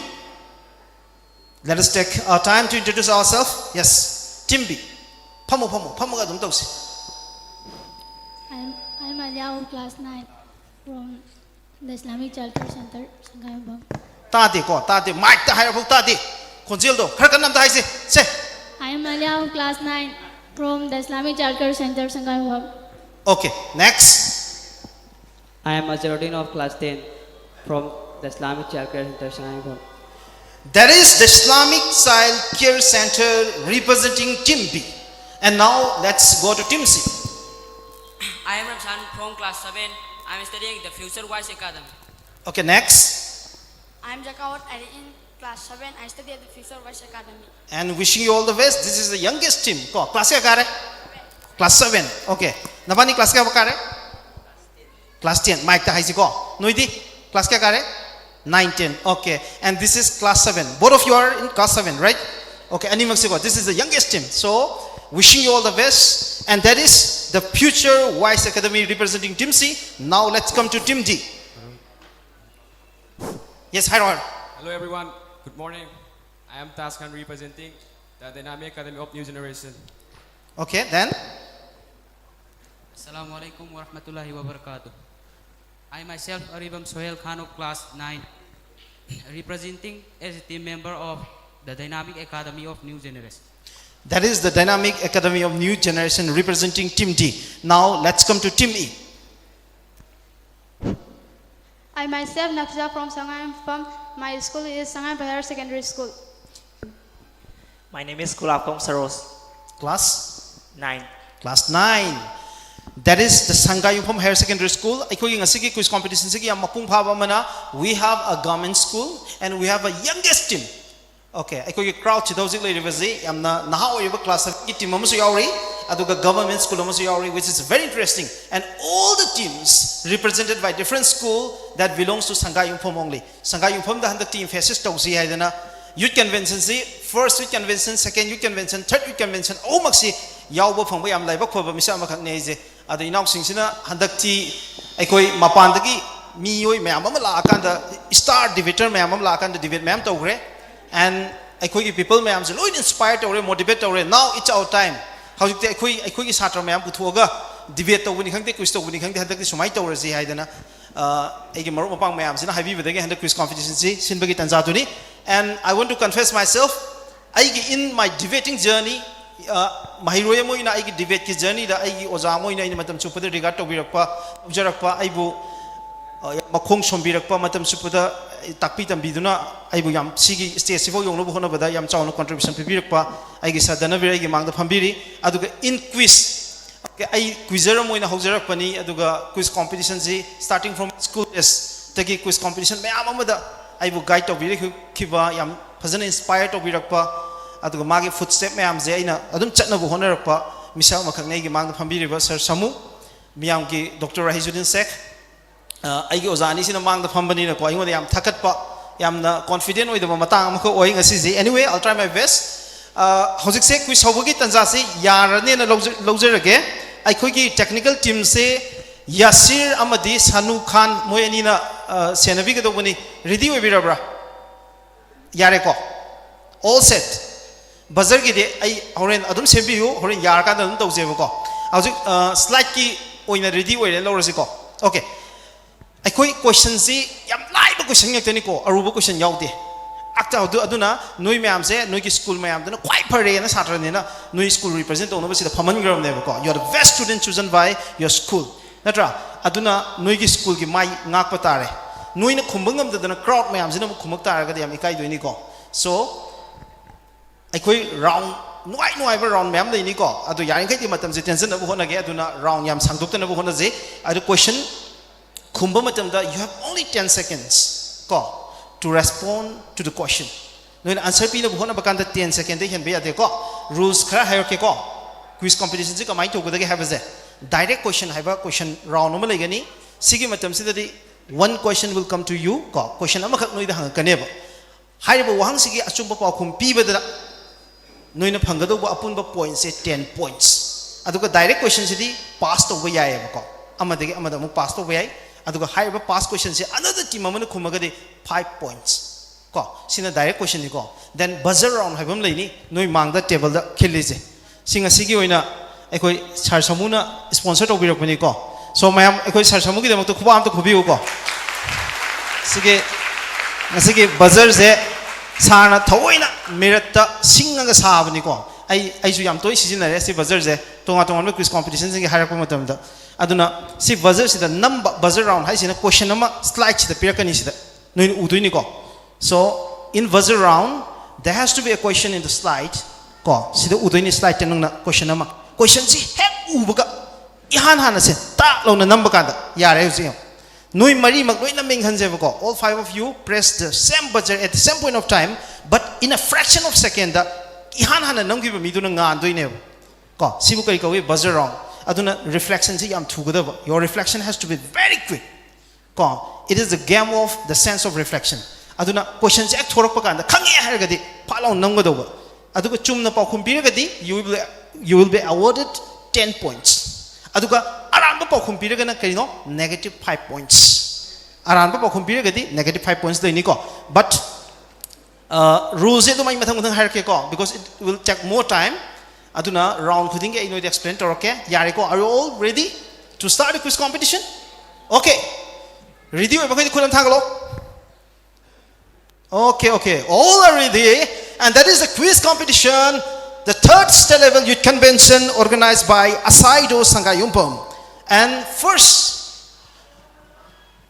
Let us take our time to introduce ourselves. Yes, Team B. ꯐꯝꯃꯣ ꯐꯝꯃꯣ, ꯐꯝꯃꯒ ꯑꯗꯨꯝ ꯇꯧꯁꯤ꯫ I'm, I'm Alia of class nine from the Islamic Childcare Center, Sangaimabam. ꯇꯥꯗꯦꯀꯣ, ꯇꯥꯗꯦ꯫ Mic ꯇ ꯍꯥꯏꯔꯐꯥꯎ ꯇꯥꯗꯦ꯫ ꯈꯣꯟꯖꯦꯜꯗꯣ ꯈꯔ ꯀꯟꯅ ꯑꯝꯇ ꯍꯥꯏꯁꯦ꯫ ꯁꯦ꯫ I am Alia of class nine from the Islamic Childcare Center, Sangaimabam. Okay, next. I am Azharuddin of class ten from the Islamic Childcare Center, Sangaimabam. That is the Islamic Child Care Center representing Team B. And now let's go to Team C. I am Ramshan from class seven. I am studying the Future Wise Academy. Okay, next. I am Jakawat Ali in class seven. I study at the Future Wise Academy. And wishing you all the best. This is the youngest team. ꯀꯣ, class ꯀꯌꯥ ꯀꯥꯔꯦ? Class seven. Okay. ꯅꯕꯥꯅꯤ class ꯀꯌꯥ ꯀꯥꯔꯦ? Class ten. Mic ꯇ ꯍꯥꯏꯁꯤꯀꯣ꯫ ꯅꯣꯏꯗꯤ class ꯀꯌꯥ ꯀꯥꯔꯦ? Nine, ten. Okay. And this is class seven. Both of you are in class seven, right? Okay, ꯑꯅꯤꯃꯛꯁꯤꯀꯣ꯫ This is the youngest team. So, wishing you all the best. And that is the Future Wise Academy representing Team C. Now let's come to Team D. Yes, ꯍꯥꯏꯔꯣ, ꯍꯥꯏꯔꯣ꯫ Hello everyone, good morning. I am Taz Khan representing the Dynamic Academy of New Generation. Okay, then? Assalamu alaikum warahmatullahi wabarakatuh. I myself Aribam Sohail Khan of class nine, representing as a team member of the Dynamic Academy of New Generation. That is the dynamic academy of new generation representing Team D. Now let's come to Team E. I myself, Nakja from Sangayumpam. My school is Sangayumpam Higher Secondary School. My name is Kulapong Saros, Class? nine. Class nine. That is the Sangayumpam Higher Secondary School. ꯑꯩꯈꯣꯏꯒꯤ ꯉꯁꯤꯒꯤ quiz competition ꯁꯤꯒꯤ ꯌꯥꯝ ꯃꯄꯨꯡ ꯐꯥꯕ ꯑꯃꯅ, we have a government school and we have a youngest team. Okay, ꯑꯩꯈꯣꯏꯒꯤ crowd ꯁꯤꯗ ꯍꯧꯖꯤꯛ ꯂꯩꯔꯤꯕꯁꯤ ꯌꯥꯝꯅ ꯅꯍꯥ ꯑꯣꯏꯔꯤꯕ class seven ꯒꯤ team ꯑꯃꯁꯨ ꯌꯥꯎꯔꯤ, ꯑꯗꯨꯒ government school ꯑꯃꯁꯨ ꯌꯥꯎꯔꯤ, which is very interesting. And all the teams represented by different school that belongs to Sangayumpam only. ꯁꯪꯒꯥꯏꯌꯨꯝꯐꯝꯗ ꯍꯟꯗꯛꯇꯤ emphasis ꯇꯧꯁꯤ ꯍꯥꯏꯗꯅ youth convention ꯁꯤ, first youth convention, second youth convention, third youth convention ꯑꯍꯨꯝꯃꯛꯁꯤ ꯌꯥꯎꯕ ꯐꯪꯕ ꯌꯥꯝ ꯂꯥꯏꯕꯛ ꯐꯕ ꯃꯤꯁꯛ ꯑꯃꯈꯛꯅꯦ ꯑꯩꯁꯦ꯫ ꯑꯗꯣ ꯏꯅꯥꯎꯁꯤꯡꯁꯤꯅ ꯍꯟꯗꯛꯇꯤ ꯑꯩꯈꯣꯏ ꯃꯄꯥꯟꯗꯒꯤ ꯃꯤꯑꯣꯏ ꯃꯌꯥꯝ ꯑꯃ ꯂꯥꯛꯑꯀꯥꯟꯗ, star debater ꯃꯌꯥꯝ ꯑꯃ ꯂꯥꯛꯑꯀꯥꯟꯗ debate ꯃꯌꯥꯝ ꯇꯧꯈ꯭ꯔꯦ꯫ And ꯑꯩꯈꯣꯏꯒꯤ people ꯃꯌꯥꯝꯁꯦ ꯂꯣꯏꯅ inspire ꯇꯧꯔꯦ, motivate ꯇꯧꯔꯦ. Now it's our time. ꯍꯧꯖꯤꯛꯇꯤ ꯑꯩꯈꯣꯏ, ꯑꯩꯈꯣꯏꯒꯤ ꯁꯥꯇ꯭ꯔ ꯃꯌꯥꯝ ꯄꯨꯊꯣꯛꯑꯒ debate ꯇꯧꯕꯅꯤ ꯈꯪꯗꯦ, quiz ꯇꯧꯕꯅꯤ ꯈꯪꯗꯦ, ꯍꯟꯗꯛꯇꯤ ꯁꯨꯃꯥꯏꯅ ꯇꯧꯔꯁꯤ ꯍꯥꯏꯗꯅ, ꯑ, ꯑꯩꯒꯤ ꯃꯔꯨꯞ ꯃꯄꯥꯡ ꯃꯌꯥꯝꯁꯤꯅ ꯍꯥꯏꯕꯤꯕꯗꯒꯤ ꯍꯟꯗꯛ quiz competition ꯁꯤ ꯁꯤꯟꯕꯒꯤ ꯇꯥꯟꯖꯥꯗꯨꯅꯤ꯫ And I want to confess myself, ꯑꯩꯒꯤ in my debating journey, ꯑ, ꯃꯍꯩꯔꯣꯏ ꯑꯃ ꯑꯣꯏꯅ ꯑꯩꯒꯤ debate ꯀꯤ journey ꯗ ꯑꯩꯒꯤ ꯑꯣꯖꯥ ꯑꯃ ꯑꯣꯏꯅ ꯑꯩꯅ ꯃꯇꯝ ꯆꯨꯞꯄꯗ regard ꯇꯧꯕꯤꯔꯛꯄ, ꯂꯧꯖꯔꯛꯄ, ꯑꯩꯕꯨ, ꯑ, ꯌꯥꯝ ꯃꯈꯣꯡ ꯁꯣꯝꯕꯤꯔꯛꯄ, ꯃꯇꯝ ꯆꯨꯞꯄꯗ ꯇꯥꯛꯄꯤ ꯇꯝꯕꯤꯗꯨꯅ ꯑꯩꯕꯨ ꯌꯥꯝ ꯁꯤꯒꯤ stage ꯁꯤꯐꯥꯎ ꯌꯧꯅꯕ ꯍꯣꯠꯅꯕꯗ ꯌꯥꯝ ꯆꯥꯎꯅ contribution ꯄꯤꯕꯤꯔꯛꯄ ꯑꯩꯒꯤ ꯁꯥꯔ ꯙꯅꯕꯤꯔ ꯑꯩꯒꯤ ꯃꯥꯡꯗ ꯐꯝꯕꯤꯔꯤ꯫ ꯑꯗꯨꯒ in quiz, okay, ꯑꯩ quizzer ꯑꯃ ꯑꯣꯏꯅ ꯍꯧꯖꯔꯛꯄꯅꯤ, ꯑꯗꯨꯒ quiz competition ꯁꯤ starting from school days ꯗꯒꯤ quiz competition ꯃꯌꯥꯝ ꯑꯃꯗ ꯑꯩꯕꯨ guide ꯇꯧꯕꯤꯔꯛꯈꯤꯕ, ꯌꯥꯝ ꯐꯖꯅ inspire ꯇꯧꯕꯤꯔꯛꯄ, ꯑꯗꯨꯒ ꯃꯥꯒꯤ footstep ꯃꯌꯥꯝꯁꯦ ꯑꯩꯅ ꯑꯗꯨꯝ ꯆꯠꯅꯕ ꯍꯣꯠꯅꯔꯛꯄ ꯃꯤꯁꯛ ꯑꯃꯈꯛꯅꯤ ꯑꯩꯒꯤ ꯃꯥꯡꯗ ꯐꯝꯕꯤꯔꯤꯕ ꯁꯥꯔ ꯁꯥꯃꯨ, ꯃꯤꯌꯥꯝꯒꯤ ꯗꯣꯛꯇꯔ ꯔꯍꯤꯖꯨꯗꯤꯟ ꯁꯦꯈ꯫ ꯑ, ꯑꯩꯒꯤ ꯑꯣꯖꯥ ꯑꯅꯤꯁꯤꯅ ꯃꯥꯡꯗ ꯐꯝꯕꯅꯤꯅꯀꯣ, ꯑꯩꯉꯣꯟꯗ ꯌꯥꯝ ꯊꯥꯒꯠꯄ, ꯌꯥꯝꯅ confident ꯑꯣꯏꯗꯕ ꯃꯇꯥꯡ ꯑꯃꯈꯛ ꯑꯣꯏ ꯉꯁꯤꯁꯦ꯫ Anyway, I'll try my best. ꯑ, ꯍꯧꯖꯤꯛꯁꯦ quiz ꯍꯧꯕꯒꯤ ꯇꯥꯟꯖꯥꯁꯤ ꯌꯥꯔꯅꯦꯅ ꯂꯧꯖ-, ꯂꯧꯖꯔꯒꯦ꯫ ꯑꯩꯈꯣꯏꯒꯤ technical team ꯁꯦ ꯌꯥꯁꯤꯔ ꯑꯃꯗꯤ ꯁꯥꯅꯨ ꯈꯥꯟ, ꯃꯣꯏ ꯑꯅꯤꯅ, ꯑ, ꯁꯦꯟꯅꯕꯤꯒꯗꯧꯕꯅꯤ꯫ Ready ꯑꯣꯏꯕꯤꯔꯕ꯭ꯔꯥ? ꯌꯥꯔꯦꯀꯣ? All set. Buzzer ꯒꯤꯗꯤ ꯑꯩ ꯍꯣꯔꯦꯟ ꯑꯗꯨꯝ ꯁꯦꯝꯕꯤꯌꯨ, ꯍꯣꯔꯦꯟ ꯌꯥꯔꯀꯥꯟꯗ ꯑꯗꯨꯝ ꯇꯧꯖꯦꯕꯀꯣ꯫ ꯍꯧꯖꯤꯛ, ꯑ, slide ꯀꯤ ꯑꯣꯏꯅ ready ꯑꯣꯏꯔꯦ, ꯂꯧꯔꯁꯤꯀꯣ꯫ Okay. ꯑꯩꯈꯣꯏ question ꯁꯤ ꯌꯥꯝ ꯂꯥꯏꯕ question ꯉꯥꯛꯇꯅꯤꯀꯣ, ꯑꯔꯨꯕ question ꯌꯥꯎꯗꯦ꯫ ꯑꯗꯨ ꯑꯗꯨꯅ ꯅꯣꯏ ꯃꯌꯥꯝꯁꯦ ꯅꯣꯏꯒꯤ ꯁ꯭ꯀꯨꯜ ꯃꯌꯥꯝꯗꯨꯅ ꯈ꯭ꯋꯥꯏ ꯐꯔꯦꯅ ꯁꯥꯇ꯭ꯔꯅꯦꯅ ꯅꯣꯏ ꯁ꯭ꯀꯨꯜ ꯔꯤꯄ꯭ꯔꯖꯦꯟ ꯇꯧꯅꯕ ꯁꯤꯗ ꯐꯝꯍꯟꯈ꯭ꯔꯕꯅꯦꯕꯀꯣ꯫ You are the best student chosen by your school, ꯅꯠꯇ꯭ꯔꯥ? ꯑꯗꯨꯅ ꯅꯣꯏꯒꯤ ꯁ꯭ꯀꯨꯜꯒꯤ ꯃꯥꯏ ꯉꯥꯛꯄ ꯇꯥꯔꯦ꯫ ꯅꯣꯏꯅ ꯈꯨꯝꯕ ꯉꯝꯗꯗꯅ ꯀ꯭ꯔꯥꯎꯗ ꯃꯌꯥꯝꯁꯤꯅ ꯑꯃꯨꯛ ꯈꯨꯝꯃꯛ ꯇꯥꯔꯒꯗꯤ ꯌꯥꯝ ꯏꯀꯥꯏꯗꯣꯏꯅꯤꯀꯣ꯫ ꯁꯣ ꯑꯩꯈꯣꯏ ꯔꯥꯎꯟ, ꯅꯨꯡꯉꯥꯏ ꯅꯨꯡꯉꯥꯏꯕ ꯔꯥꯎꯟ ꯃꯌꯥꯝ ꯂꯩꯅꯤꯀꯣ꯫ ꯑꯗꯣ ꯌꯥꯔꯤꯈꯩꯗꯤ ꯃꯇꯝꯁꯦ ꯇꯦꯟꯁꯤꯟꯅꯕ ꯍꯣꯠꯅꯒꯦ꯫ ꯑꯗꯨꯅ ꯔꯥꯎꯟ ꯌꯥꯝ ꯁꯥꯡꯗꯣꯛꯇꯅꯕ ꯍꯣꯠꯅꯖꯩ꯫ ꯑꯗꯣ ꯀꯣꯏꯁꯟ ꯈꯨꯝꯕ ꯃꯇꯝꯗ you have only ten seconds ꯀꯣ, to respond to the question. ꯅꯣꯏꯅ ꯑꯟꯁꯔ ꯄꯤꯅꯕ ꯍꯣꯠꯅꯕ ꯀꯥꯟꯗ ꯇꯦꯟ ꯁꯦꯀꯦꯟꯗꯩ ꯍꯦꯟꯕ ꯌꯥꯗꯦꯀꯣ꯫ ꯔꯨꯜꯁ ꯈꯔ ꯍꯥꯏꯔꯛꯀꯦꯀꯣ꯫ ꯀ꯭ꯋꯤꯖ ꯀꯣꯝꯄꯤꯇꯤꯁꯟꯁꯤ ꯀꯃꯥꯏꯅ ꯇꯧꯒꯗꯒꯦ ꯍꯥꯏꯕꯁꯦ, ꯗꯥꯏꯔꯦꯛ ꯀꯣꯏꯁꯟ ꯍꯥꯏꯕ ꯀꯣꯏꯁꯟ ꯔꯥꯎꯟ ꯑꯃ ꯂꯩꯒꯅꯤ꯫ ꯁꯤꯒꯤ ꯃꯇꯝꯁꯤꯗꯗꯤ one question will come to you ꯀꯣ, ꯀꯣꯏꯁꯟ ꯑꯃꯈꯛ ꯅꯣꯏꯗ ꯍꯪꯉꯛꯀꯅꯦꯕ꯫ ꯍꯥꯏꯔꯤꯕ ꯋꯥꯍꯪꯁꯤꯒꯤ ꯑꯆꯨꯝꯕ ꯄꯥꯎꯈꯨꯝ ꯄꯤꯕꯗ ꯅꯣꯏꯅ ꯐꯪꯒꯗꯧꯕ ꯑꯄꯨꯟꯕ ꯄꯣꯏꯟꯠꯁꯦ ꯇꯦꯟ ꯄꯣꯏꯟꯠꯁ꯫ ꯑꯗꯨꯒ ꯗꯥꯏꯔꯦꯛ ꯀꯣꯏꯁꯟꯁꯤꯗꯤ ꯄꯥꯁ ꯇꯧꯕ ꯌꯥꯏꯌꯦꯕꯀꯣ, ꯑꯃꯗꯒꯤ ꯑꯃꯗ ꯑꯃꯨꯛ ꯄꯥꯁ ꯇꯧꯕ ꯌꯥꯏ꯫ ꯑꯗꯨꯒ ꯍꯥꯏꯔꯤꯕ ꯄꯥꯁ ꯀꯣꯏꯁꯟꯁꯦ ꯑꯅꯗꯔ ꯇꯤꯝ ꯑꯃꯅ ꯈꯨꯝꯃꯒꯗꯤ ꯐꯥꯏꯚ ꯄꯣꯏꯟꯠꯁ ꯀꯣ꯫ ꯁꯤꯅ ꯗꯥꯏꯔꯦꯛ ꯀꯣꯏꯁꯟꯅꯤꯀꯣ꯫ ꯗꯦꯟ ꯕꯖꯔ ꯔꯥꯎꯟ ꯍꯥꯏꯕ ꯑꯃ ꯂꯩꯅꯤ ꯅꯣꯏ ꯃꯥꯡꯗ ꯇꯦꯕꯜꯗ ꯈꯤꯜꯂꯤꯁꯦ꯫ ꯁꯤ ꯉꯁꯤꯒꯤ ꯑꯣꯏꯅ ꯑꯩꯈꯣꯏ ꯁꯥꯔ ꯁꯥꯃꯨꯅ ꯁ꯭ꯄꯣꯟꯁꯔ ꯇꯧꯕꯤꯔꯛꯄꯅꯤꯀꯣ꯫ ꯁꯣ ꯃꯌꯥꯝ ꯑꯩꯈꯣꯏ ꯁꯥꯔ ꯁꯥꯃꯨꯒꯤꯗꯃꯛꯇ ꯈꯨꯕꯥꯛ ꯑꯝꯇ ꯈꯨꯕꯤꯌꯨꯀꯣ꯫ ꯁꯤꯒꯤ ꯉꯁꯤꯒꯤ ꯕꯖꯔꯁꯦ ꯁꯥꯔꯅ ꯊꯑꯣꯏꯅ ꯃꯤꯔꯠꯇ ꯁꯤꯡꯉꯒ ꯁꯥꯕꯅꯤꯀꯣ꯫ ꯑꯩ ꯑꯩꯁꯨ ꯌꯥꯝ ꯇꯣꯏꯅ ꯁꯤꯖꯤꯟꯅꯔꯦ ꯁꯤ ꯕꯖꯔꯁꯦ, ꯇꯣꯉꯥꯟ ꯇꯣꯉꯥꯟꯕ ꯀ꯭ꯋꯤꯖ ꯀꯣꯝꯄꯤꯇꯤꯁꯟꯁꯤꯡꯒꯤ ꯍꯥꯏꯔꯛꯄ ꯃꯇꯝꯗ꯫ ꯑꯗꯨꯅ ꯁꯤ ꯕꯖꯔꯁꯤꯗ ꯅꯝꯕ, ꯕꯖꯔ ꯔꯥꯎꯟ ꯍꯥꯏꯁꯤꯅ ꯀꯣꯏꯁꯟ ꯑꯃ ꯁ꯭ꯂꯥꯏꯗꯁꯤꯗ ꯄꯤꯔꯛꯀꯅꯤ, ꯁꯤꯗ ꯅꯣꯏꯅ ꯎꯗꯣꯏꯅꯤꯀꯣ꯫ So in buzzer round there has to be a question in the slide ꯀꯣ꯫ ꯁꯤꯗ ꯎꯗꯣꯏꯅꯤ ꯁ꯭ꯂꯥꯏꯗꯇ ꯅꯪꯅ ꯀꯣꯏꯁꯟ ꯑꯃ꯫ ꯀꯣꯏꯁꯟꯁꯤ ꯍꯦꯛ ꯎꯕꯒ ꯏꯍꯥꯟ ꯍꯥꯟꯅꯁꯦ ꯇꯥꯛ ꯂꯧꯅ ꯅꯝꯕ ꯀꯥꯟꯗ ꯌꯥꯔꯦ꯫ ꯍꯧꯖꯤꯛ ꯌꯦꯡꯉꯣ, ꯅꯣꯏ ꯃꯔꯤꯃꯛ ꯂꯣꯏ ꯅꯝꯃꯦꯅ ꯈꯟꯁꯦꯕꯀꯣ꯫ All five of you press the same buzzer at the same point of time, but in a fraction of second ꯗ ꯏꯍꯥꯟ ꯍꯥꯟꯅ ꯅꯝꯈꯤꯕ ꯃꯤꯗꯨꯅ ꯉꯥꯟꯗꯣꯏꯅꯦꯕ ꯀꯣ꯫ ꯁꯤꯕꯨ ꯀꯔꯤ ꯀꯧꯏ? ꯕꯖꯔ ꯔꯥꯎꯟ꯫ ꯑꯗꯨꯅ ꯔꯤꯐ꯭ꯂꯦꯛꯁꯟꯁꯤ ꯌꯥꯝ ꯊꯨꯒꯗꯕ꯫ Your reflection has to be very quick ꯀꯣ꯫ It is the game of the sense of reflection. ꯑꯗꯨꯅ ꯀꯣꯏꯁꯟꯁꯦ ꯍꯦꯛ ꯊꯣꯔꯛꯄ ꯀꯥꯟꯗ ꯈꯪꯉꯦ ꯍꯥꯏꯔꯒꯗꯤ ꯐꯥꯠ ꯂꯥꯎꯅ ꯅꯝꯒꯗꯧꯕ꯫ ꯑꯗꯨꯒ ꯆꯨꯝꯅ ꯄꯥꯎꯈꯨꯝ ꯄꯤꯔꯒꯗꯤ you will, you will be awarded ten points. ꯑꯗꯨꯒ ꯑꯔꯥꯟꯕ ꯄꯥꯎꯈꯨꯝ ꯄꯤꯔꯒꯅ ꯀꯔꯤꯅꯣ? Negative five points. ꯑꯔꯥꯟꯕ ꯄꯥꯎꯈꯨꯝ ꯄꯤꯔꯒꯗꯤ negative five points ꯂꯩꯅꯤꯀꯣ꯫ But ꯔꯨꯜꯁꯦ ꯑꯗꯨꯝ ꯑꯩ ꯃꯊꯪ ꯃꯊꯪ ꯍꯥꯏꯔꯛꯀꯦꯀꯣ, because it will take more time. ꯑꯗꯨꯅ ꯔꯥꯎꯟ ꯈꯨꯗꯤꯡꯒꯤ ꯑꯩ ꯅꯣꯏꯗ ꯑꯦꯛꯁꯄ꯭ꯂꯦꯟ ꯇꯧꯔꯛꯀꯦ꯫ ꯌꯥꯔꯦꯀꯣ? Are you all ready to start the quiz competition? Okay. Ready ꯑꯣꯏꯕꯈꯩꯗꯤ ꯈꯨꯠ ꯑꯃ ꯊꯥꯡꯒꯠꯂꯣ꯫ Okay, okay. All are ready. And that is the quiz competition, the third state level youth convention organized by Asaido Sangayumpam. And first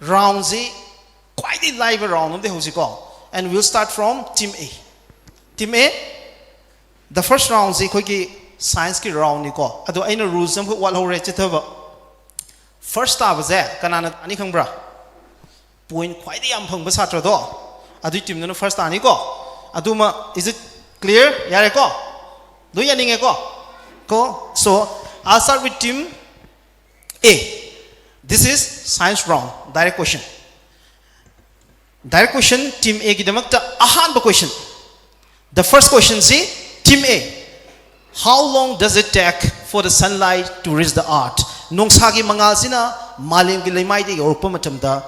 round ꯁꯤ ꯈ꯭ꯋꯥꯏꯗꯒꯤ ꯂꯥꯏꯕ round ꯑꯃꯗꯤ ꯍꯧꯁꯤꯀꯣ. And we'll start from team A. Team A, the first round ꯁꯤ ꯑꯩꯈꯣꯏꯒꯤ science ꯀꯤ round ꯅꯤꯀꯣ. ꯑꯗꯣ ꯑꯩꯅ rules ꯑꯃꯈꯛ ꯋꯥꯠꯍꯧꯔꯦ ꯆꯤꯊꯕ. First ꯇꯥꯕꯁꯦ ꯀꯅꯥꯅ ꯇꯥꯅꯤ ꯈꯪꯕ꯭ꯔꯥ? Point ꯈ꯭ꯋꯥꯏꯗꯒꯤ ꯌꯥꯝ ꯐꯪꯕ ꯁꯥꯇ꯭ꯔꯗꯣ, ꯑꯗꯨꯒꯤ team ꯗꯨꯅ first ꯇꯥꯅꯤꯀꯣ. ꯑꯗꯨꯃ, is it clear? ꯌꯥꯔꯦꯀꯣ? ꯂꯣꯏ ꯌꯥꯅꯤꯡꯉꯦꯀꯣ? ꯀꯣ. So, I'll start with team A. This is science round. Direct question. Direct question, team A ꯒꯤꯗꯃꯛꯇ ꯑꯍꯥꯟꯕ question. The first question ꯁꯤ, team A, how long does it take for the sunlight to reach the earth? ꯅꯣꯡꯁꯥꯒꯤ ꯃꯉꯥꯜꯁꯤꯅ ꯃꯥꯂꯦꯝꯒꯤ ꯂꯩꯃꯥꯏꯗ ꯌꯧꯔꯛꯄ ꯃꯇꯝꯗ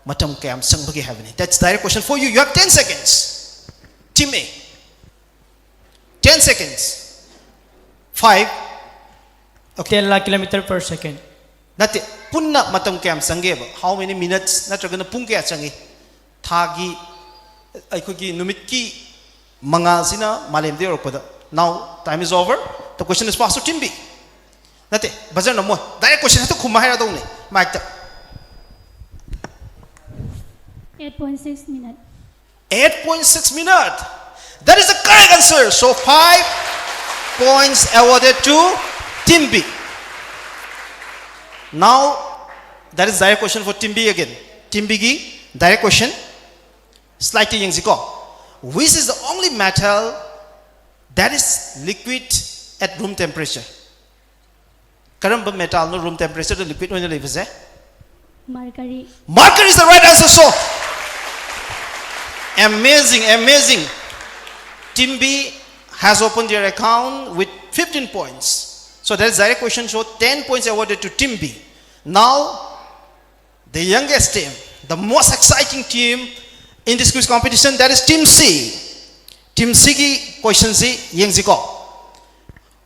ꯃꯇꯝ ꯀꯌꯥꯝ ꯆꯪꯕꯒꯦ ꯍꯥꯏꯕꯅꯤ. That's direct question for you. You have ten seconds. Team A. Ten seconds. Five. ten lakh kilometer per second. ꯅꯠꯇꯦ, ꯄꯨꯟꯅ ꯃꯇꯝ ꯀꯌꯥꯝ ꯆꯪꯒꯦꯕ? How many minutes? ꯅꯠꯇ꯭ꯔꯒꯅ ꯄꯨꯡ ꯀꯌꯥ ꯆꯪꯉꯤ? ꯊꯥꯒꯤ, ꯑꯩꯈꯣꯏꯒꯤ ꯅꯨꯃꯤꯠꯀꯤ ꯃꯉꯥꯜꯁꯤꯅ ꯃꯥꯂꯦꯝꯗ ꯌꯧꯔꯛꯄꯗ. Now time is over. The question is passed to team B. ꯅꯠꯇꯦ, buzzer ꯅꯝꯃꯣꯏ. Direct question ꯍꯦꯛꯇ ꯈꯨꯝꯃ ꯍꯥꯏꯔꯗꯧꯅꯦ mic ꯇ. Eight point six minute. Eight point six minute. That is the correct answer. So five points awarded to team B. Now, that is direct question for team B again. Team B ꯒꯤ direct question. Slide ꯇ ꯌꯦꯡꯁꯤꯀꯣ. Which is the only metal that is liquid at room temperature? ꯀꯔꯝꯕ metal ꯅꯣ room temperature ꯗ liquid ꯑꯣꯏꯅ ꯂꯩꯕꯁꯦ? Mercury. Mercury is the right answer. So, amazing, amazing. Team B has opened their account with fifteen points. So that is direct question. So ten points awarded to team B. Now, the youngest team, the most exciting team in this quiz competition, that is team C. Team C ꯒꯤ question ꯁꯤ ꯌꯦꯡꯁꯤꯀꯣ.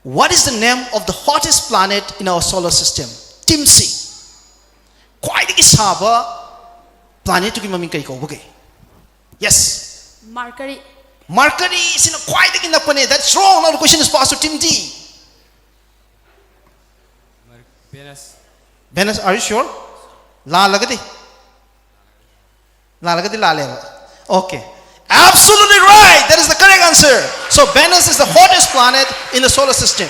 What is the name of the hottest planet in our solar system? Team C. ꯈ꯭ꯋꯥꯏꯗꯒꯤ ꯁꯥꯕ planet ꯇꯨꯒꯤ ꯃꯃꯤꯡ ꯀꯩ ꯀꯧꯕꯒꯦ? Yes. Mercury. Mercury ꯁꯤꯅ ꯈ꯭ꯋꯥꯏꯗꯒꯤ ꯅꯛꯄꯅꯦ. That's wrong. Now the question is passed to team D. Venus. Venus, are you sure? ꯂꯥꯜꯂꯒꯗꯤ? ꯂꯥꯜꯂꯒꯗꯤ ꯂꯥꯜꯂꯦꯕ. Okay. Absolutely right. That is the correct answer. So Venus is the hottest planet in the solar system.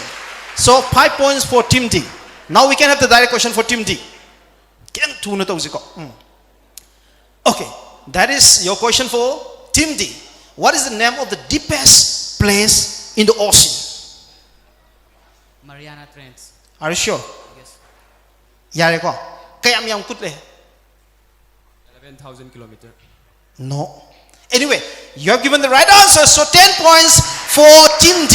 So five points for team D. Now we can have the direct question for team D. ꯈꯤꯇꯪ ꯊꯨꯅ ꯇꯧꯁꯤꯀꯣ. ꯎꯝ. Okay. That is your question for team D. What is the name of the deepest place in the ocean? Mariana Trench. Are you sure? Yes. ꯌꯥꯔꯦꯀꯣ? ꯀꯌꯥꯝ ꯌꯥꯝ ꯀꯨꯠꯂꯦ? Eleven thousand kilometer. No. Anyway, you have given the right answer, so ten points for team D.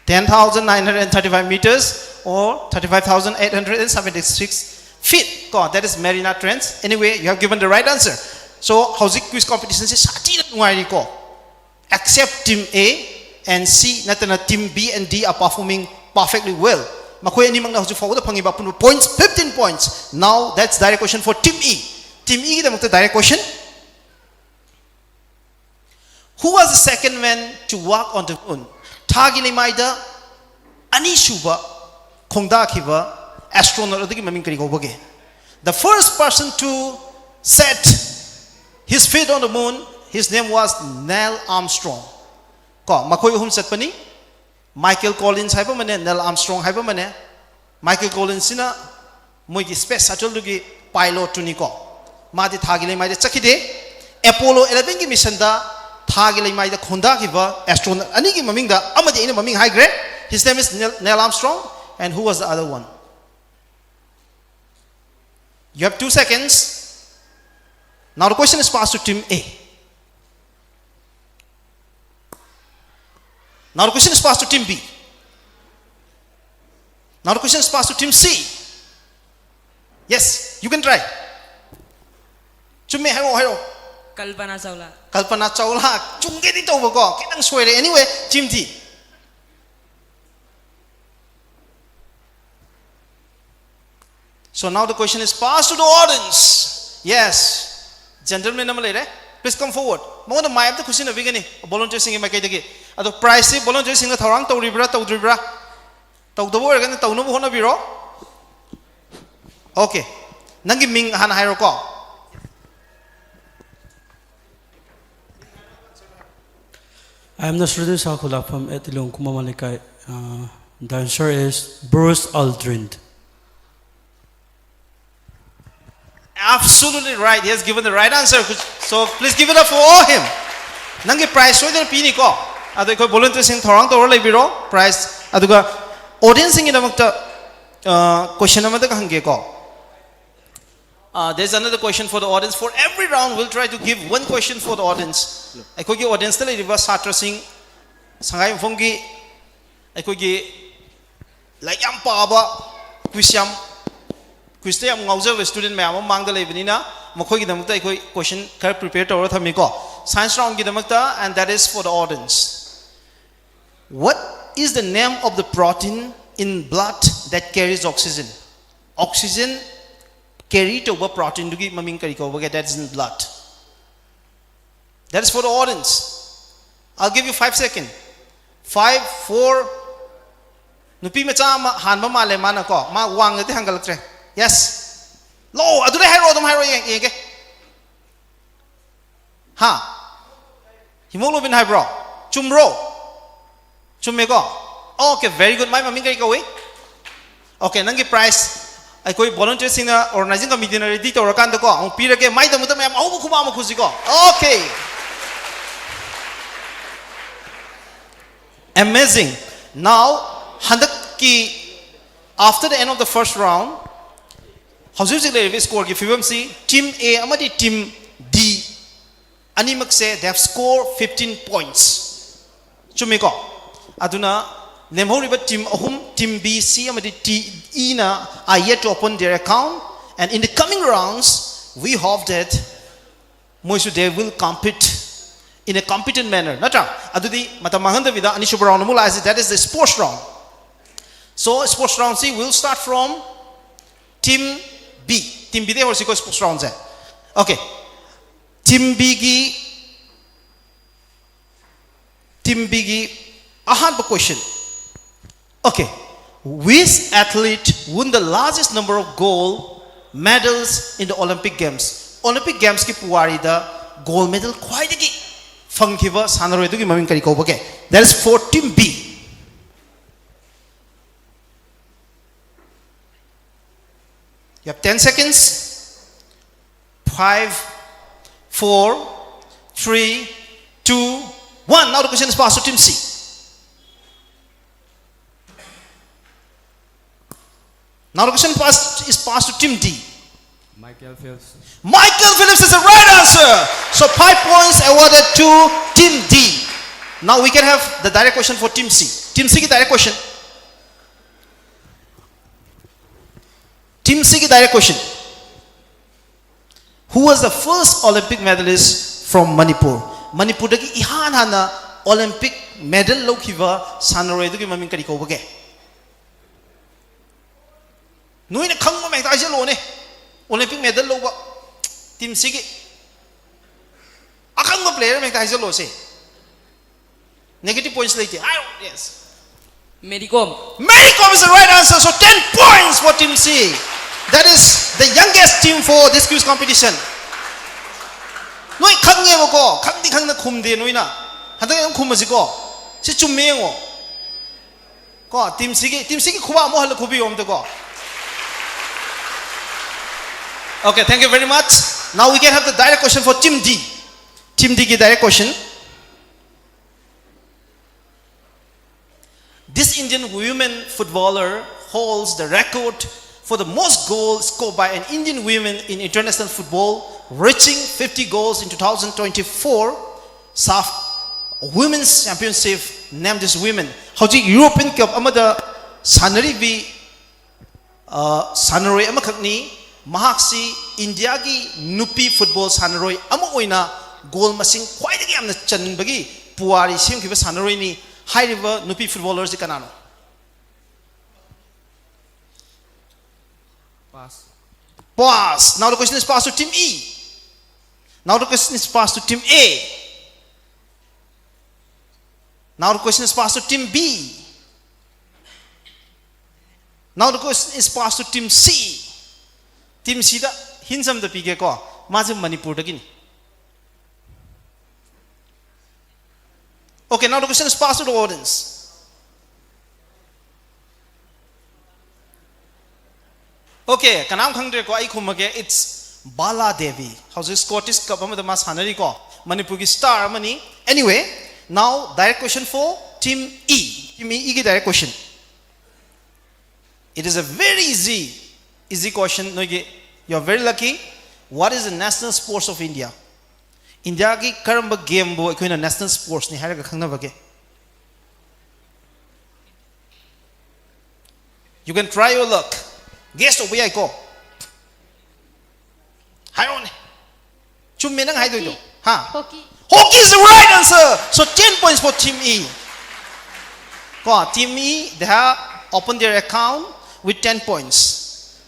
Ten thousand nine hundred thirty-five meters or thirty-five thousand eight hundred seventy-six feet. ꯀꯣ, that is Mariana Trench. Anyway, you have given the right answer. So, ꯍꯧꯖꯤꯛ quiz competition ꯁꯦ ꯁꯥꯊꯤꯅ ꯅꯨꯡꯉꯥꯏꯔꯤꯀꯣ. Except team A and C ꯅꯠꯇꯅ team B and D are performing perfectly well. ꯃꯈꯣꯏ ꯑꯅꯤꯃꯛꯅ ꯍꯧꯖꯤꯛ ꯐꯥꯎꯕꯗ ꯐꯪꯉꯤꯕ ꯑꯄꯨꯟꯕ points fifteen points. Now that's direct question for team E. Team E ꯒꯤꯗꯃꯛꯇ direct question. Who was the second man to walk on the moon? ꯊꯥꯒꯤ ꯂꯩꯃꯥꯏꯗ ꯑꯅꯤꯁꯨꯕ ꯈꯣꯡꯗꯥꯈꯤꯕ astronaut ꯑꯗꯨꯒꯤ ꯃꯃꯤꯡ ꯀꯔꯤ ꯀꯧꯕꯒꯦ? The first person to set his feet on the moon, his name was Neil Armstrong. ꯀꯣ, ꯃꯈꯣꯏ ꯑꯍꯨꯝ ꯆꯠꯄꯅꯤ. Michael Collins ꯍꯥꯏꯕ ꯑꯃꯅꯦ, Neil Armstrong ꯍꯥꯏꯕ ꯑꯃꯅꯦ. Michael Collins ꯁꯤꯅ ꯃꯣꯏꯒꯤ space shuttle ꯗꯨꯒꯤ pilot ꯇꯨꯅꯤꯀꯣ. ꯃꯥꯗꯤ ꯊꯥꯒꯤ ꯂꯩꯃꯥꯏꯗ ꯆꯠꯈꯤꯗꯦ. Apollo eleven ꯒꯤ mission ꯗ ꯊꯥꯒꯤ ꯂꯩꯃꯥꯏꯗ ꯈꯣꯡꯗꯥꯈꯤꯕ astronaut ꯑꯅꯤꯒꯤ ꯃꯃꯤꯡꯗ ꯑꯃꯗꯤ ꯑꯩꯅ ꯃꯃꯤꯡ ꯍꯥꯏꯈ꯭ꯔꯦ. His name is Neil, Neil Armstrong, and who was the other one? You have two seconds. Now the question is passed to team A. Now the question is passed to team B. Now the question is passed to team C. Yes, you can try. ꯆꯨꯝꯃꯦ, ꯍꯥꯏꯔꯛꯑꯣ, ꯍꯥꯏꯔꯛꯑꯣ. Kalpana Chawla. Kalpana Chawla. ꯆꯨꯝꯒꯦꯗꯤ ꯇꯧꯕꯀꯣ, ꯈꯤꯇꯪ ꯁꯣꯏꯔꯦ. Anyway, team D. So now the question is passed to the audience. Yes. Gentleman ꯑꯃ ꯂꯩꯔꯦ. Please come forward. ꯃꯉꯣꯟꯗ mic ꯑꯝꯇ ꯈꯨꯠꯁꯤꯟꯅꯕꯤꯒꯅꯤ volunteerꯁꯤꯡꯒꯤ ꯃꯥꯏꯀꯩꯗꯒꯤ. ꯑꯗꯣ prizeꯁꯤ volunteerꯁꯤꯡꯅ ꯊꯧꯔꯥꯡ ꯇꯧꯔꯤꯕ꯭ꯔꯥ ꯇꯧꯗ꯭ꯔꯤꯕ꯭ꯔꯥ? ꯇꯧꯗꯕ ꯑꯣꯏꯔꯒꯅ ꯇꯧꯅꯕ ꯍꯣꯠꯅꯕꯤꯔꯣ. Okay. ꯅꯪꯒꯤ ꯃꯤꯡ ꯍꯥꯟꯅ ꯍꯥꯏꯔꯣꯀꯣ. I am Nasruddin Sakhulapam at Ilongkuma Malikai. Uh, the answer is Bruce Aldrin. Absolutely right. He has given the right answer. So please give it up for him. ꯅꯪꯒꯤ prize ꯁꯣꯏꯗꯅ ꯄꯤꯅꯤꯀꯣ. ꯑꯗꯣ ꯑꯩꯈꯣꯏ volunteerꯁꯤꯡ ꯊꯧꯔꯥꯡ ꯇꯧꯔ ꯂꯩꯕꯤꯔꯣ. Prize. ꯑꯗꯨꯒ audienceꯁꯤꯡꯒꯤꯗꯃꯛꯇ question ꯑꯃꯇꯒ ꯍꯪꯒꯦꯀꯣ. Uh, there's another question for the audience. For every round, we'll try to give one question for the audience. ꯑꯩꯈꯣꯏꯒꯤ audienceꯇ ꯂꯩꯔꯤꯕ ꯁꯥꯇ꯭ꯔꯁꯤꯡ, ꯁꯉꯥꯏ ꯌꯨꯝꯐꯝꯒꯤ ꯑꯩꯈꯣꯏꯒꯤ ꯂꯥꯏꯔꯤꯛ ꯌꯥꯝ ꯄꯥꯕ, quiz ꯌꯥꯝ quizꯇ ꯌꯥꯝ ꯉꯥꯎꯖꯕ student ꯃꯌꯥꯝ ꯑꯃ ꯃꯥꯡꯗ ꯂꯩꯕꯅꯤꯅ ꯃꯈꯣꯏꯒꯤꯗꯃꯛꯇ ꯑꯩꯈꯣꯏ question ꯈꯔ prepare ꯇꯧꯔꯒ ꯊꯝꯃꯤꯀꯣ. Science roundꯒꯤꯗꯃꯛꯇ, and that is for the audience. What is the name of the protein in blood that carries oxygen? Oxygen carry ꯇꯧꯕ proteinꯗꯨꯒꯤ ꯃꯃꯤꯡ ꯀꯔꯤ ꯀꯧꯕꯒꯦ? That is in blood. That is for the audience. I'll give you five seconds. Five, four. ꯅꯨꯄꯤ ꯃꯆꯥ ꯑꯃ ꯍꯥꯟꯕ ꯃꯥꯜꯂꯦ ꯃꯥꯅꯀꯣ. ꯃꯥ ꯋꯥꯡꯅꯗꯤ ꯍꯪꯒꯠꯂꯛꯇ꯭ꯔꯦ. Yes. Low. ꯑꯗꯨꯗꯤ ꯍꯥꯏꯔꯛꯑꯣ, ꯑꯗꯨꯝ ꯍꯥꯏꯔꯛꯑꯣ, ꯌꯦꯡ-, ꯌꯦꯡꯒꯦ. ꯍꯥ? Hemoglobin ꯍꯥꯏꯕ꯭ꯔꯣ? ꯆꯨꯝꯕ꯭ꯔꯣ? ꯆꯨꯝꯃꯦꯀꯣ? Okay, very good. ꯃꯥꯏ ꯃꯃꯤꯡ ꯀꯔꯤ ꯀꯧꯏ? Okay, ꯅꯪꯒꯤ prize ꯑꯩꯈꯣꯏ volunteerꯁꯤꯡꯅ organizing committeeꯅ ready ꯇꯧꯔꯀꯥꯟꯗꯀꯣ ꯑꯃꯨꯛ ꯄꯤꯔꯒꯦ. ꯃꯥꯏꯗꯃꯛꯇ ꯃꯌꯥꯝ ꯑꯍꯧꯕ ꯈꯨꯕꯥꯛ ꯑꯃ ꯈꯨꯁꯤꯀꯣ. Okay. Amazing. Now, ꯍꯟꯗꯛꯀꯤ after the end of the first round, ꯍꯧꯖꯤꯛ ꯍꯧꯖꯤꯛ ꯂꯩꯔꯤꯕ scoreꯒꯤ ꯐꯤꯕꯝꯁꯤ team A ꯑꯃꯗꯤ team D ꯑꯅꯤꯃꯛꯁꯦ they have scored fifteen points. ꯆꯨꯝꯃꯤꯀꯣ? ꯑꯗꯨꯅ ꯂꯦꯝꯍꯧꯔꯤꯕ team ꯑꯍꯨꯝ, team B, C ꯑꯃꯗꯤ team Eꯅ are yet to open their account, and in the coming rounds we hope that ꯃꯣꯏꯁꯨ they will compete in a competent manner. ꯅꯠꯇ꯭ꯔꯥ? ꯑꯗꯨꯗꯤ ꯃꯇꯝ ꯃꯥꯡꯍꯟꯗꯕꯤꯗ ꯑꯅꯤꯁꯨꯕ round ꯑꯃꯨꯛ ꯂꯥꯛꯑꯁꯤ, that is the sports round. So sports roundꯁꯤ will start from Team B, Team B ꯗꯩ ꯍꯧꯔꯁꯤꯀꯣ sports round ꯁꯦ. Okay, Team B ꯒꯤ Team B ꯒꯤ ꯑꯍꯥꯟꯕ question. Okay, which athlete won the largest number of gold medals in the Olympic Games? Olympic Games ꯀꯤ ꯄꯨꯋꯥꯔꯤꯗ gold medal ꯈ꯭ꯋꯥꯏꯗꯒꯤ ꯐꯪꯈꯤꯕ ꯁꯥꯟꯅꯔꯣꯏ ꯑꯗꯨꯒꯤ ꯃꯃꯤꯡ ꯀꯔꯤ ꯀꯧꯕꯒꯦ? That is for Team B. You have ten seconds. Five, four, three, two, one. Now the question is passed to Team C. Now the question pass, is passed to Team D. Michael Phelps. Michael Phelps is the right answer. So five points awarded to Team D. Now we can have the direct question for Team C. Team C ꯒꯤ direct question. Team C ꯒꯤ direct question. Who was the first Olympic medalist from Manipur? ꯃꯅꯤꯄꯨꯔꯗꯒꯤ ꯏꯍꯥꯟ ꯍꯥꯟꯅ Olympic medal ꯂꯧꯈꯤꯕ ꯁꯥꯟꯅꯔꯣꯏ ꯑꯗꯨꯒꯤ ꯃꯃꯤꯡ ꯀꯔꯤ ꯀꯧꯕꯒꯦ? ꯅꯣꯏꯅ ꯈꯪꯕ ꯑꯃ ꯍꯦꯛꯇ ꯍꯥꯏꯖꯜꯂꯛꯑꯣꯅꯦ꯫ Olympic medal ꯂꯧꯕ team ꯁꯤꯒꯤ ꯑꯈꯪꯕ player ꯑꯃ ꯍꯦꯛꯇ ꯍꯥꯏꯖꯜꯂꯛꯑꯣꯁꯦ꯫ Negative points ꯂꯩꯇꯦ꯫ ꯍꯥꯏꯔꯣ꯫ Yes. Mary Kom. Mary Kom is the right answer. So ten points for Team C. That is the youngest team for this quiz competition. ꯅꯣꯏ ꯈꯪꯉꯦꯕꯀꯣ, ꯈꯪꯗꯤ ꯈꯪꯅ ꯈꯨꯝꯗꯦ ꯅꯣꯏꯅ꯫ ꯍꯟꯗꯛ ꯑꯗꯨꯝ ꯈꯨꯝꯃꯁꯤꯀꯣ꯫ ꯁꯤ ꯆꯨꯝꯃꯦ ꯌꯦꯡꯉꯣ꯫ ꯀꯣ, team ꯁꯤꯒꯤ, team ꯁꯤꯒꯤ ꯈꯨꯕꯥꯛ ꯑꯃꯨꯛ ꯍꯜꯂ ꯈꯨꯕꯤꯌꯣ ꯑꯝꯇꯀꯣ꯫ Okay, thank you very much. Now we can have the direct question for Team D. Team D ꯒꯤ direct question. This Indian women footballer holds the record for the most goals scored by an Indian woman in international football, reaching fifty goals in two thousand twenty-four SAFF Women's Championship. Name this women. ꯍꯧꯖꯤꯛ European Cup ꯑꯃꯗ ꯁꯥꯟꯅꯔꯤꯕꯤ, ꯑ, ꯁꯥꯟꯅꯔꯣꯏ ꯑꯃꯈꯛꯅꯤ꯫ ꯃꯍꯥꯛꯁꯤ ꯏꯟꯗꯤꯌꯥꯒꯤ ꯅꯨꯄꯤ football ꯁꯥꯟꯅꯔꯣꯏ ꯑꯃ ꯑꯣꯏꯅ goal ꯃꯁꯤꯡ ꯈ꯭ꯋꯥꯏꯗꯒꯤ ꯌꯥꯝꯅ ꯆꯟꯕꯒꯤ ꯄꯨꯋꯥꯔꯤ ꯁꯦꯝꯈꯤꯕ ꯁꯥꯟꯅꯔꯣꯏꯅꯤ꯫ ꯍꯥꯏꯔꯤꯕ ꯅꯨꯄꯤ footballerꯁꯤ ꯀꯅꯥꯅꯣ? Pass. Now the question is passed to team E. Now the question is passed to team A. Now the question is passed to team B. Now the question is passed to team C. Team C the hints ꯑꯃꯇ ꯄꯤꯒꯦꯀꯣ꯫ ꯃꯥꯁꯦ ꯃꯅꯤꯄꯨꯔꯗꯒꯤꯅꯤ꯫ Okay, now the question is passed to the audience. Okay, ꯀꯅꯥꯝ ꯈꯪꯗ꯭ꯔꯦꯀꯣ, ꯑꯩ ꯈꯨꯝꯃꯒꯦ꯫ It's Bala Devi. ꯍꯧꯖꯤꯛ Scottish Cup ꯑꯃꯗ ꯃꯥ ꯁꯥꯟꯅꯔꯤꯀꯣ꯫ ꯃꯅꯤꯄꯨꯔꯒꯤ star ꯑꯃꯅꯤ꯫ Anyway, now direct question for team E. Team E ꯒꯤ direct question. It is a very easy, easy question. ꯅꯣꯏꯒꯤ, you are very lucky. What is the national sports of India? ꯏꯟꯗꯤꯌꯥꯒꯤ ꯀꯔꯝꯕ game ꯕꯨ ꯑꯩꯈꯣꯏꯅ national sports ꯅꯤ ꯍꯥꯏꯔꯒ ꯈꯪꯅꯕꯒꯦ? You can try your luck. Guess ꯇꯧꯕ ꯌꯥꯏꯀꯣ꯫ ꯍꯥꯏꯔꯛꯑꯣꯅꯦ꯫ ꯆꯨꯝꯃꯦ ꯅꯪ ꯍꯥꯏꯗꯣꯏꯗꯣ꯫ ꯍꯥ? Hockey. Hockey is the right answer. So ten points for team E. ꯀꯣ, team E, they have opened their account with ten points.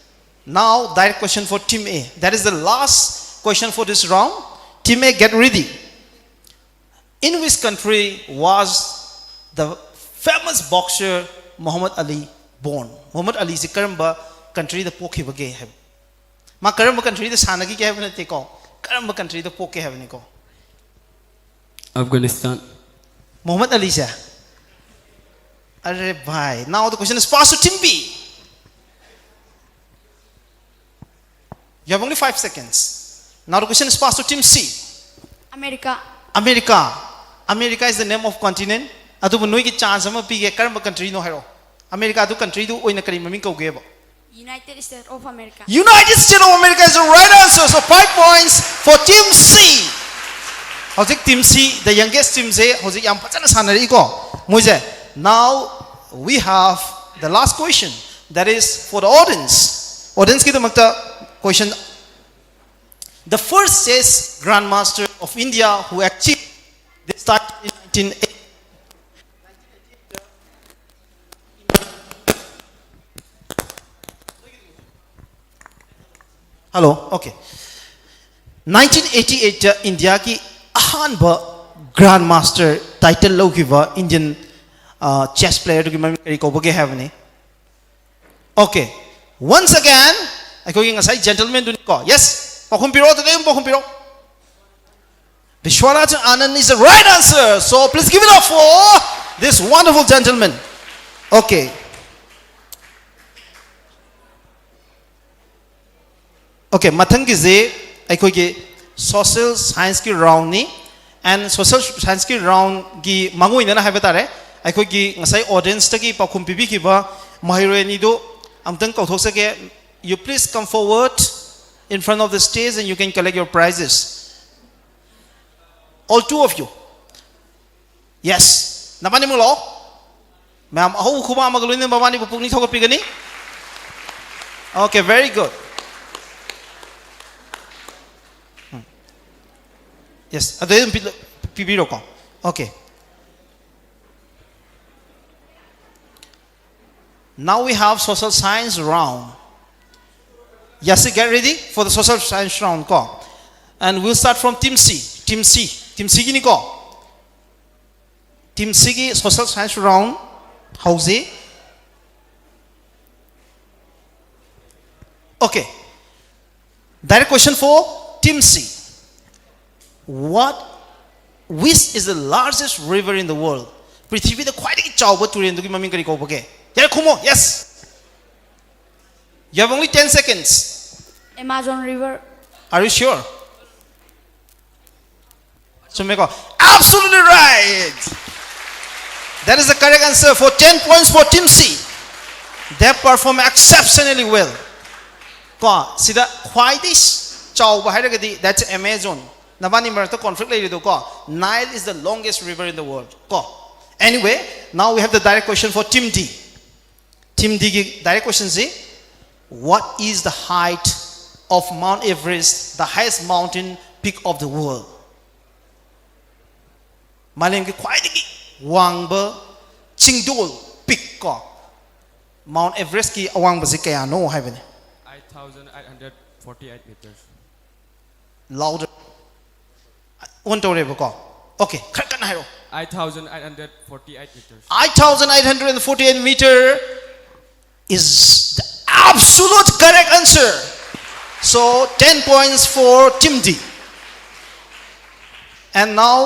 Now, direct question for team A. That is the last question for this round. Team A, get ready. In which country was the famous boxer Muhammad Ali born? Muhammad Ali ꯁꯤ ꯀꯔꯝꯕ country ꯗ ꯄꯣꯛꯈꯤꯕꯒꯦ ꯍꯥꯏꯕ꯫ ꯃꯥ ꯀꯔꯝꯕ country ꯗ ꯁꯥꯟꯅꯈꯤꯒꯦ ꯍꯥꯏꯕ ꯅꯠꯇꯦꯀꯣ, ꯀꯔꯝꯕ country ꯗ ꯄꯣꯛꯀꯦ ꯍꯥꯏꯕꯅꯤꯀꯣ꯫ Afghanistan. Muhammad Ali ꯁꯦ꯫ ꯑꯔꯦ ꯚꯥꯏ, now the question is passed to team B. You have only five seconds. Now the question is passed to team C. America. America. America is the name of continent. ꯑꯗꯨꯕꯨ ꯅꯣꯏꯒꯤ chance ꯑꯃ ꯄꯤꯒꯦ, ꯀꯔꯝꯕ country ꯅꯣ ꯍꯥꯏꯔꯛꯑꯣ꯫ America ꯗꯨ country ꯗꯨ ꯑꯣꯏꯅ ꯀꯔꯤ ꯃꯃꯤꯡ ꯀꯧꯒꯦꯕ? United States of America. United States of America is the right answer. So five points for team C. ꯍꯧꯖꯤꯛ team C, the youngest team ꯁꯦ ꯍꯧꯖꯤꯛ ꯌꯥꯝ ꯐꯖꯅ ꯁꯥꯟꯅꯔꯛꯏꯀꯣ ꯃꯣꯏꯁꯦ꯫ Now we have the last question, that is for the audience. Audience ꯀꯤꯗꯃꯛꯇ question. The first chess grandmaster of India who achieved this title in nineteen eighty. Hello, okay. Nineteen eighty eight ꯏꯟꯗꯤꯌꯥꯒꯤ ꯑꯍꯥꯟꯕ Grand Master title ꯂꯧꯈꯤꯕ Indian chess player ꯗꯨꯒꯤ ꯃꯃꯤꯡ ꯀꯔꯤ ꯀꯧꯕꯒꯦ ꯍꯥꯏꯕꯅꯤ꯫ Okay, once again, ꯑꯩꯈꯣꯏꯒꯤ ꯉꯁꯥꯏ gentleman ꯗꯨꯅꯤꯀꯣ꯫ Yes, ꯄꯥꯎꯈꯨꯝ ꯄꯤꯔꯛꯑꯣ, ꯑꯗꯨꯗꯩ ꯑꯗꯨꯝ ꯄꯥꯎꯈꯨꯝ ꯄꯤꯔꯛꯑꯣ꯫ Vishwanath Anand is the right answer. So please give it up for this wonderful gentleman. Okay. Okay, ꯃꯊꯪꯒꯤꯁꯦ ꯑꯩꯈꯣꯏꯒꯤ social science ꯀꯤ round ꯅꯤ꯫ And social science ꯀꯤ round ꯒꯤ ꯃꯥꯡꯑꯣꯏꯅꯅ ꯍꯥꯏꯕ ꯇꯥꯔꯦ, ꯑꯩꯈꯣꯏꯒꯤ ꯉꯁꯥꯏ audience ꯇꯒꯤ ꯄꯥꯎꯈꯨꯝ ꯄꯤꯕꯤꯈꯤꯕ ꯃꯍꯩꯔꯣꯏ ꯑꯅꯤꯗꯨ ꯑꯝꯇꯪ ꯀꯧꯊꯣꯛꯆꯒꯦ꯫ You please come forward in front of the stage and you can collect your prizes. All two of you. Yes. ꯅꯕꯥꯅꯤꯃꯛ ꯂꯥꯛꯑꯣ꯫ ꯃꯌꯥꯝ ꯑꯍꯧꯕ ꯈꯨꯕꯥꯛ ꯑꯃꯒ ꯂꯣꯏꯅꯅ ꯃꯕꯥꯅꯤꯕꯨ ꯄꯨꯛꯅꯤꯡ ꯊꯧꯒꯠꯄꯤꯒꯅꯤ꯫ Okay, very good. ꯎꯝ꯫ Yes, ꯑꯗꯨꯗꯩ ꯑꯗꯨꯝ ꯄꯤ-, ꯄꯤꯕꯤꯔꯣꯀꯣ꯫ Okay. Now we have social science round. Yes, get ready for the social science round ꯀꯣ꯫ And we'll start from team C. Team C. Team C ꯒꯤꯅꯤꯀꯣ꯫ Team C ꯒꯤ social science round ꯍꯧꯖꯩ꯫ Okay. Direct question for team C. What, which is the largest river in the world? ꯄ꯭ꯔꯤꯊꯤꯕꯤꯗ ꯈ꯭ꯋꯥꯏꯗꯒꯤ ꯆꯥꯎꯕ ꯇꯨꯔꯦꯜꯗꯨꯒꯤ ꯃꯃꯤꯡ ꯀꯔꯤ ꯀꯧꯕꯒꯦ? ꯌꯥꯔꯦ, ꯈꯨꯝꯃꯣ꯫ Yes. You have only ten seconds. Amazon River. Are you sure? ꯆꯨꯝꯃꯦꯀꯣ? Absolutely right. That is the correct answer for ten points for team C. They perform exceptionally well. ꯀꯣ, ꯁꯤꯗ ꯈ꯭ꯋꯥꯏꯗꯒꯤ ꯆꯥꯎꯕ ꯍꯥꯏꯔꯒꯗꯤ that's Amazon. ꯅꯕꯥꯅꯤ ꯃꯔꯛꯇ conflict ꯂꯩꯔꯤꯗꯣ ꯀꯣ, Nile is the longest river in the world. ꯀꯣ, anyway, now we have the direct question for team D. Team D ꯒꯤ direct question ꯁꯤ, what is the height of Mount Everest, the highest mountain peak of the world? ꯃꯥꯂꯦꯝꯒꯤ ꯈ꯭ꯋꯥꯏꯗꯒꯤ ꯋꯥꯡꯕ ꯆꯤꯡꯗꯣꯜ, peak ꯀꯣ, Mount Everest ꯀꯤ ꯑꯋꯥꯡꯕꯁꯤ ꯀꯌꯥꯅꯣ ꯍꯥꯏꯕꯅꯤ꯫ Eight thousand eight hundred forty-eight meters. Louder. On ꯇꯧꯔꯦꯕꯀꯣ. Okay, ꯈꯔ ꯀꯟꯅ ꯍꯥꯏꯔꯛꯑꯣ. Eight thousand eight hundred forty-eight meters. Eight thousand eight hundred forty-eight meter is the absolute correct answer. So ten points for Team D. And now,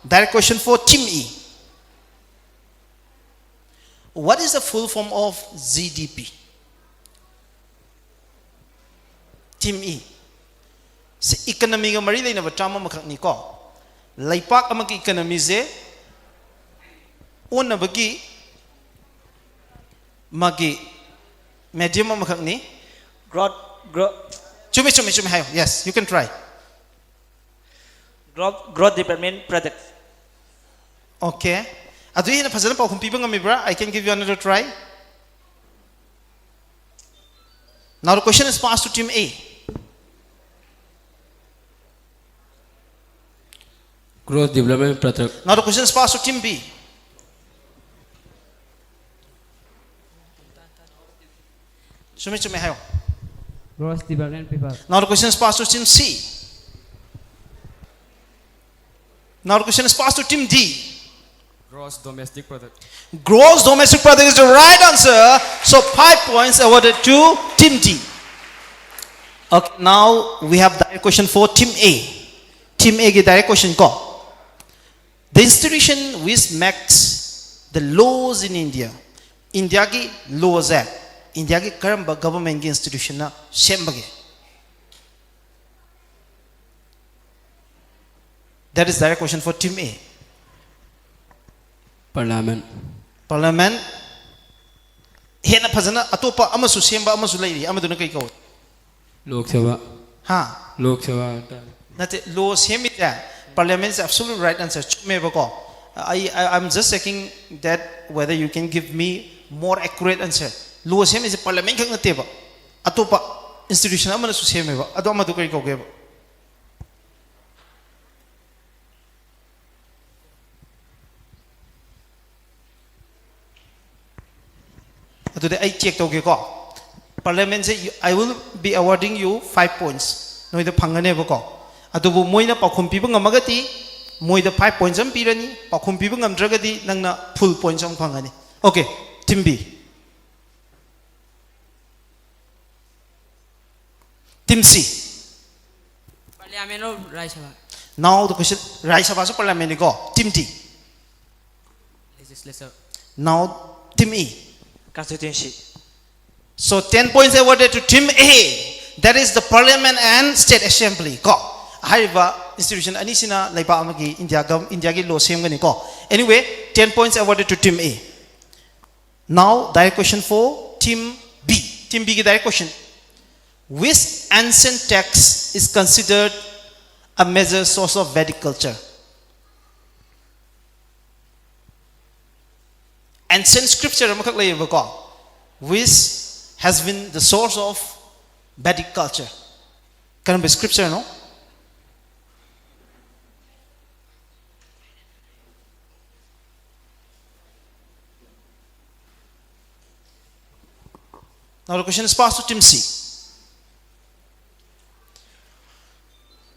direct question for Team E. What is the full form of G D P? Team E. ꯁꯤ economy ꯒ ꯃꯔꯤ ꯂꯩꯅꯕ term ꯑꯃꯈꯛꯅꯤꯀꯣ. ꯂꯩꯄꯥꯛ ꯑꯃꯒꯤ economy ꯁꯦ ꯑꯣꯟꯅꯕꯒꯤ ꯃꯥꯒꯤ medium ꯑꯃꯈꯛꯅꯤ. Growth, growth, ꯆꯨꯝꯃꯤ, ꯆꯨꯝꯃꯤ, ꯆꯨꯝꯃꯤ ꯍꯥꯏꯌꯣ. Yes, you can try. growth, growth development product. Okay. ꯑꯗꯨ ꯍꯦꯟꯅ ꯐꯖꯅ ꯄꯥꯎꯈꯨꯝ ꯄꯤꯕ ꯉꯝꯃꯤꯕ꯭ꯔꯥ? I can give you another try. Now the question is passed to Team A. Gross development product. Now the question is passed to Team B. ꯆꯨꯝꯃꯤ, ꯆꯨꯝꯃꯤ ꯍꯥꯏꯌꯣ. Gross development product. Now the question is passed to Team C. Now the question is passed to Team D. Gross domestic product. Gross domestic product is the right answer. So five points awarded to Team D. Okay, now we have direct question for Team A. Team A ꯒꯤ direct question ꯀꯣ. The institution which makes the laws in India. India ꯒꯤ law ꯁꯦ India ꯒꯤ ꯀꯔꯝꯕ government ꯒꯤ institution ꯅ ꯁꯦꯝꯕꯒꯦ? That is direct question for Team A. Parliament. Parliament. ꯍꯦꯟꯅ ꯐꯖꯅ ꯑꯇꯣꯞꯄ ꯑꯃꯁꯨ ꯁꯦꯝꯕ ꯑꯃꯁꯨ ꯂꯩꯔꯤ, ꯑꯃꯗꯨꯅ ꯀꯩ ꯀꯧꯏ? Lok Sabha. ꯍꯥ? Lok Sabha ꯍꯥꯏꯇꯥꯔꯦ. ꯅꯠꯇꯦ, law ꯁꯦꯝꯃꯤꯁꯦ, Parliament say absolute right answer ꯆꯨꯝꯃꯦꯕꯀꯣ. I, I, I'm just checking that whether you can give me more accurate answer. Law ꯁꯦꯝꯃꯤꯁꯦ Parliament ꯈꯛ ꯅꯠꯇꯦꯕ, ꯑꯇꯣꯞꯄ institution ꯑꯃꯅꯁꯨ ꯁꯦꯝꯃꯦꯕ. ꯑꯗꯣ ꯑꯃꯗꯣ ꯀꯔꯤ ꯀꯧꯒꯦꯕ? ꯑꯗꯨꯗꯤ ꯑꯩ check ꯇꯧꯒꯦꯀꯣ. Parliament say, "I will be awarding you five points." ꯅꯣꯏꯗ ꯐꯪꯒꯅꯦꯕꯀꯣ꯫ ꯑꯗꯨꯕꯨ ꯃꯣꯏꯅ ꯄꯥꯎꯈꯨꯝ ꯄꯤꯕ ꯉꯝꯃꯒꯗꯤ ꯃꯣꯏꯗ five points ꯑꯃ ꯄꯤꯔꯅꯤ, ꯄꯥꯎꯈꯨꯝ ꯄꯤꯕ ꯉꯝꯗ꯭ꯔꯒꯗꯤ ꯅꯪꯅ full points ꯑꯃ ꯐꯪꯒꯅꯤ꯫ Okay, team B. Team C. Parliament of Rajya Sabha. Now the question, Rajya Sabha ꯁꯨ parliament ꯅꯤꯀꯣ, team D. Legislature. Now team E. Constituency. So ten points awarded to team A, that is the parliament and state assembly ꯀꯣ꯫ ꯍꯥꯏꯔꯤꯕ institution ꯑꯅꯤꯁꯤꯅ ꯂꯩꯕꯥꯛ ꯑꯃꯒꯤ, India gum-, ꯏꯟꯗꯤꯌꯥꯒꯤ law ꯁꯦꯝꯒꯅꯤꯀꯣ꯫ Anyway, ten points awarded to team A. Now direct question for team B. Team B ꯒꯤ direct question. Which ancient text is considered a major source of Vedic culture? Ancient scripture ꯑꯃꯈꯛ ꯂꯩꯌꯦꯕꯀꯣ, which has been the source of Vedic culture. ꯀꯔꯝꯕ scripture no? Now the question is passed to team C.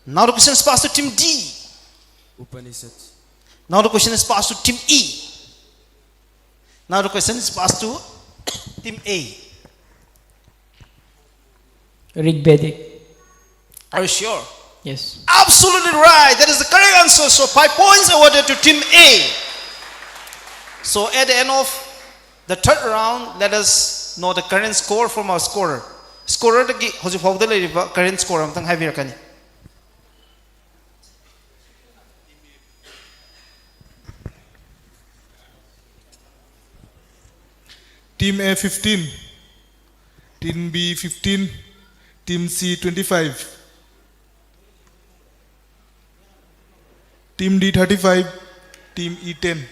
Now the question is passed to team D. Upanishad. Now the question is passed to team E. Now the question is passed to team A. Rig Vedic. Are you sure? Yes. Absolutely right. That is the correct answer. So five points awarded to team A. So at the end of the third round, let us know the current score from our scorer. Scorer ꯗꯒꯤ ꯍꯧꯖꯤꯛ ꯐꯥꯎꯕꯗ ꯂꯩꯔꯤꯕ current score ꯑꯃꯇꯪ ꯍꯥꯏꯕꯤꯔꯛꯀꯅꯤ꯫ Team A fifteen, Team B fifteen, Team C twenty-five, Team D thirty-five, Team E ten.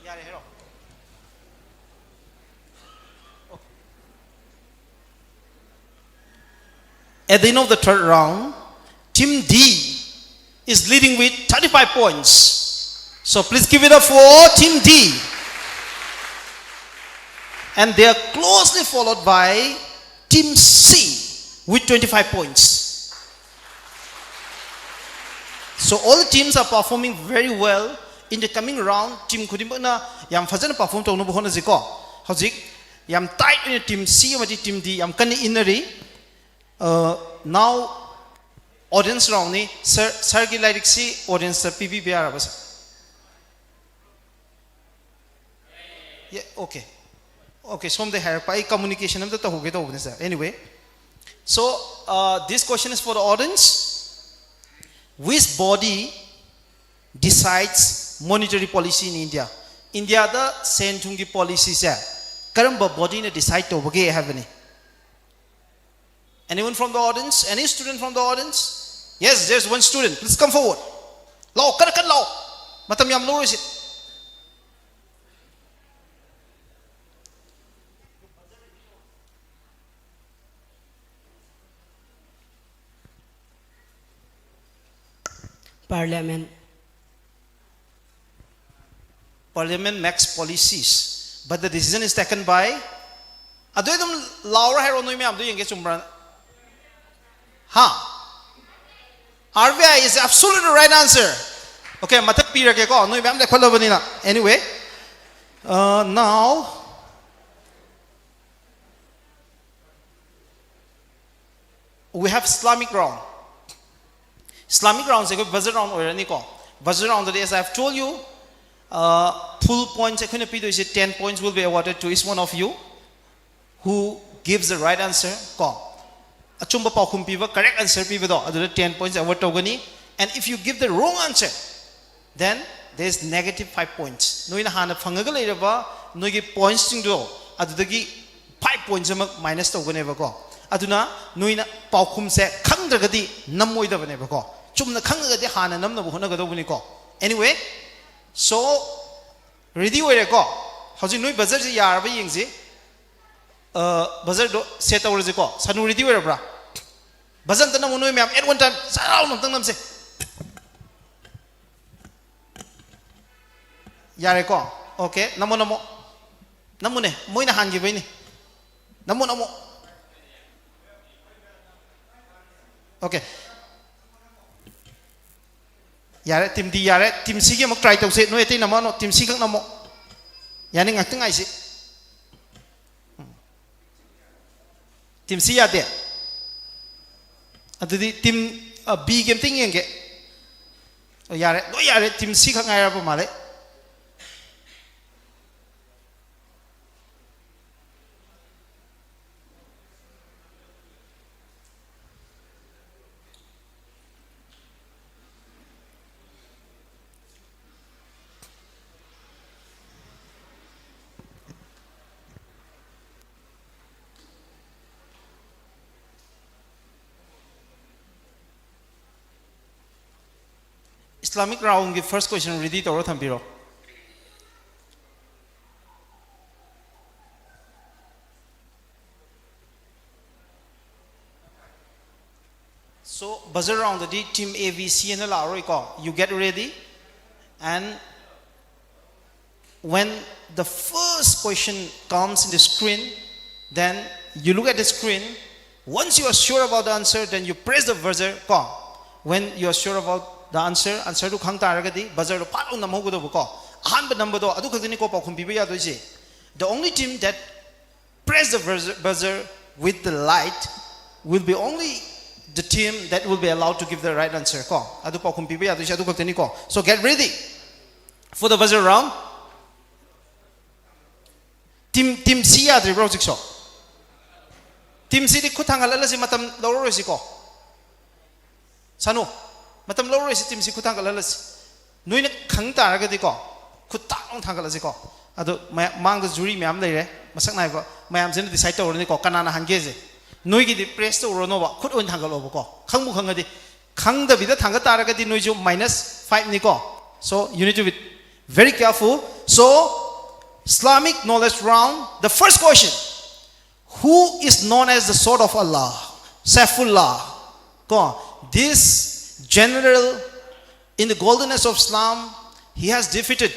ꯌꯥꯔꯦ, ꯍꯥꯏꯔꯣ꯫ ꯑꯣ꯫ At the end of the third round, Team D is leading with thirty-five points. So please give it up for Team D. And they are closely followed by Team C with twenty-five points. So all the teams are performing very well. In the coming round, team ꯈꯨꯗꯤꯡꯃꯛꯅ ꯌꯥꯝ ꯐꯖꯅ perform ꯇꯧꯅꯕ ꯍꯣꯠꯅꯁꯤꯀꯣ꯫ ꯍꯧꯖꯤꯛ ꯌꯥꯝ tight ꯑꯣꯏꯅ Team C ꯑꯃꯗꯤ Team D ꯌꯥꯝ ꯀꯟꯅ ꯏꯟꯅꯔꯤ꯫ Now, audience round ꯅꯤ꯫ Sir, sir ꯒꯤ ꯂꯥꯏꯔꯤꯛꯁꯤ audience ꯇ ꯄꯤꯕꯤꯕ ꯌꯥꯔꯕ, sir? Yeah, okay. Okay, ꯁꯣꯝꯗ ꯍꯥꯏꯔꯛꯄ, ꯑꯩ communication ꯑꯝꯇ ꯇꯧꯍꯧꯒꯦ ꯇꯧꯕꯅꯦ, sir. Anyway, so, uh, this question is for the audience. Which body decides monetary policy in India? ꯏꯟꯗꯤꯌꯥꯗ ꯁꯦꯟ ꯊꯨꯝꯒꯤ policy ꯁꯦ ꯀꯔꯝꯕ body ꯅ decide ꯇꯧꯕꯒꯦ ꯍꯥꯏꯕꯅꯤ꯫ Anyone from the audience? Any student from the audience? Yes, there's one student. Please come forward. ꯂꯥꯛꯑꯣ, ꯀꯟꯅ ꯀꯟꯅ ꯂꯥꯛꯑꯣ꯫ ꯃꯇꯝ ꯌꯥꯝ ꯂꯧꯔꯣꯏꯁꯤ꯫ Parliament. Parliament makes policies, but the decision is taken by, ꯑꯗꯨ ꯑꯗꯨꯝ ꯂꯥꯎꯔ ꯍꯥꯏꯔꯣ, ꯅꯣꯏ ꯃꯌꯥꯝꯗꯣ ꯌꯦꯡꯒꯦ, ꯆꯨꯝꯕ꯭ꯔꯥ? ꯍꯥ? R B I is absolutely right answer. Okay, ꯃꯊꯛ ꯄꯤꯔꯒꯦꯀꯣ, ꯅꯣꯏ ꯃꯌꯥꯝ ꯂꯦꯞꯈꯠꯂꯕꯅꯤꯅ꯫ Anyway, uh, now we have Islamic round. Islamic round ꯁꯦ ꯑꯩꯈꯣꯏ buzzer round ꯑꯣꯏꯔꯅꯤꯀꯣ꯫ Buzzer round ꯗꯗꯤ, as I have told you, uh, full points ꯑꯩꯈꯣꯏꯅ ꯄꯤꯗꯣꯏꯁꯦ, ten points will be awarded to each one of you who gives the right answer ꯀꯣ꯫ ꯑꯆꯨꯝꯕ ꯄꯥꯎꯈꯨꯝ ꯄꯤꯕ, correct answer ꯄꯤꯕꯗꯣ, ꯑꯗꯨꯗ ten points award ꯇꯧꯒꯅꯤ꯫ And if you give the wrong answer, then there is negative five points. ꯅꯣꯏꯅ ꯍꯥꯟꯅ ꯐꯪꯉꯒ ꯂꯩꯔꯕ ꯅꯣꯏꯒꯤ points ꯁꯤꯡꯗꯣ, ꯑꯗꯨꯗꯒꯤ five points ꯑꯃ minus ꯇꯧꯒꯅꯦꯕꯀꯣ꯫ ꯑꯗꯨꯅ ꯅꯣꯏꯅ ꯄꯥꯎꯈꯨꯝꯁꯦ ꯈꯪꯗ꯭ꯔꯒꯗꯤ ꯅꯝꯃꯣꯏꯗꯕꯅꯦꯕꯀꯣ꯫ ꯆꯨꯝꯅ ꯈꯪꯉꯒꯗꯤ ꯍꯥꯟꯅ ꯅꯝꯅꯕ ꯍꯣꯠꯅꯒꯗꯧꯕꯅꯤꯀꯣ꯫ Anyway, so, ready ꯑꯣꯏꯔꯦꯀꯣ? ꯍꯧꯖꯤꯛ ꯅꯣꯏ buzzer ꯁꯦ ꯌꯥꯔꯕ ꯌꯦꯡꯁꯤ꯫ ꯑ, buzzer ꯗꯣ set ꯇꯧꯔꯁꯤꯀꯣ꯫ ꯁꯅꯨ, ready ꯑꯣꯏꯔꯕ꯭ꯔꯥ? Buzzer ꯑꯝꯇ ꯅꯝꯃꯨ, ꯅꯣꯏ ꯃꯌꯥꯝ at one time ꯆꯥꯎꯅ ꯑꯝꯇꯪ ꯅꯝꯁꯦ꯫ ꯌꯥꯔꯦꯀꯣ? Okay, ꯅꯝꯃꯣ, ꯅꯝꯃꯣ꯫ ꯅꯝꯃꯨꯅꯦ, ꯃꯣꯏꯅ ꯍꯥꯟꯈꯤꯕꯩꯅꯦ꯫ ꯅꯝꯃꯣ, ꯅꯝꯃꯣ꯫ Okay. ꯌꯥꯔꯦ, team D ꯌꯥꯔꯦ꯫ Team Cꯒꯤ ꯑꯃꯨꯛ try ꯇꯧꯁꯦ꯫ ꯅꯣꯏ ꯑꯇꯩ ꯅꯝꯃꯛꯑꯅꯣ, team C ꯈꯛ ꯅꯝꯃꯣ꯫ ꯌꯥꯅꯤ, ꯉꯥꯛꯇꯪ ꯉꯥꯏꯁꯤ꯫ Team C ꯌꯥꯗꯦ? ꯑꯗꯨꯗꯤ team, ꯑ, Bꯒꯤ ꯑꯝꯇꯪ ꯌꯦꯡꯒꯦ꯫ ꯑꯣ, ꯌꯥꯔꯦ, ꯂꯣꯏ ꯌꯥꯔꯦ꯫ Team C ꯈꯛ ꯉꯥꯏꯔꯕ ꯃꯥꯜꯂꯦ꯫ Islamic roundꯒꯤ first question ready ꯇꯧꯔ ꯊꯝꯕꯤꯔꯣ꯫ So, buzzer roundꯗꯗꯤ team A, B, C ꯍꯥꯏꯅ ꯂꯥꯛꯑꯔꯣꯏꯀꯣ꯫ You get ready, and when the first question comes in the screen, then you look at the screen. Once you are sure about the answer, then you press the buzzer ꯀꯣ꯫ When you are sure about the answer, answerꯗꯨ ꯈꯪ ꯇꯥꯔꯒꯗꯤ buzzerꯗꯨ ꯐꯠ ꯂꯥꯎ ꯅꯝꯍꯧꯒꯗꯧꯕꯀꯣ꯫ ꯑꯍꯥꯟꯕ ꯅꯝꯕꯗꯣ ꯑꯗꯨ ꯈꯛꯇꯅꯤꯀꯣ ꯄꯥꯎꯈꯨꯝ ꯄꯤꯕ ꯌꯥꯗꯣꯏꯁꯦ꯫ The only team that press the buzzer, buzzer with the light will be only the team that will be allowed to give the right answer ꯀꯣ꯫ ꯑꯗꯨ ꯄꯥꯎꯈꯨꯝ ꯄꯤꯕ ꯌꯥꯗꯣꯏꯁꯦ ꯑꯗꯨ ꯈꯛꯇꯅꯤꯀꯣ꯫ So get ready for the buzzer round. Team, team C ꯌꯥꯗ꯭ꯔꯤꯕ꯭ꯔꯣ ꯍꯧꯖꯤꯛꯁꯨ? Team Cꯗꯤ ꯈꯨꯠ ꯊꯥꯡꯒꯠꯍꯜꯂꯁꯤ, ꯃꯇꯝ ꯂꯧꯔꯔꯣꯏꯁꯤꯀꯣ꯫ ꯁꯥꯅꯨ, ꯃꯇꯝ ꯂꯧꯔꯔꯣꯏꯁꯤ, team C ꯈꯨꯠ ꯊꯥꯡꯒꯠꯍꯜꯂꯁꯤ꯫ ꯅꯣꯏꯅ ꯈꯪ ꯇꯥꯔꯒꯗꯤꯀꯣ, ꯈꯨꯠ ꯇꯥꯛ ꯂꯥꯎꯅ ꯊꯥꯡꯒꯠꯂꯁꯤꯀꯣ꯫ ꯑꯗꯣ ꯃꯌꯥꯝ, ꯃꯥꯡꯗ jury ꯃꯌꯥꯝ ꯂꯩꯔꯦ, ꯃꯁꯛ ꯅꯥꯏꯕ ꯃꯌꯥꯝꯁꯤꯅ decide ꯇꯧꯔꯅꯤꯀꯣ ꯀꯅꯥꯅ ꯍꯥꯟꯒꯦꯁꯦ꯫ ꯅꯣꯏꯒꯤꯗꯤ press ꯇꯧꯔꯅꯣꯕ, ꯈꯨꯠ ꯑꯣꯏꯅ ꯊꯥꯡꯒꯠꯂꯣꯕꯀꯣ꯫ ꯈꯪꯕꯨ ꯈꯪꯉꯗꯤ, ꯈꯪꯗꯕꯤꯗ ꯊꯥꯡꯒꯠ ꯇꯥꯔꯒꯗꯤ ꯅꯣꯏꯁꯨ minus fiveꯅꯤꯀꯣ꯫ So you need to be very careful. So, Islamic knowledge round, the first question. Who is known as the sword of Allah? Saifullah. Ko, this general in the golden age of Islam, he has defeated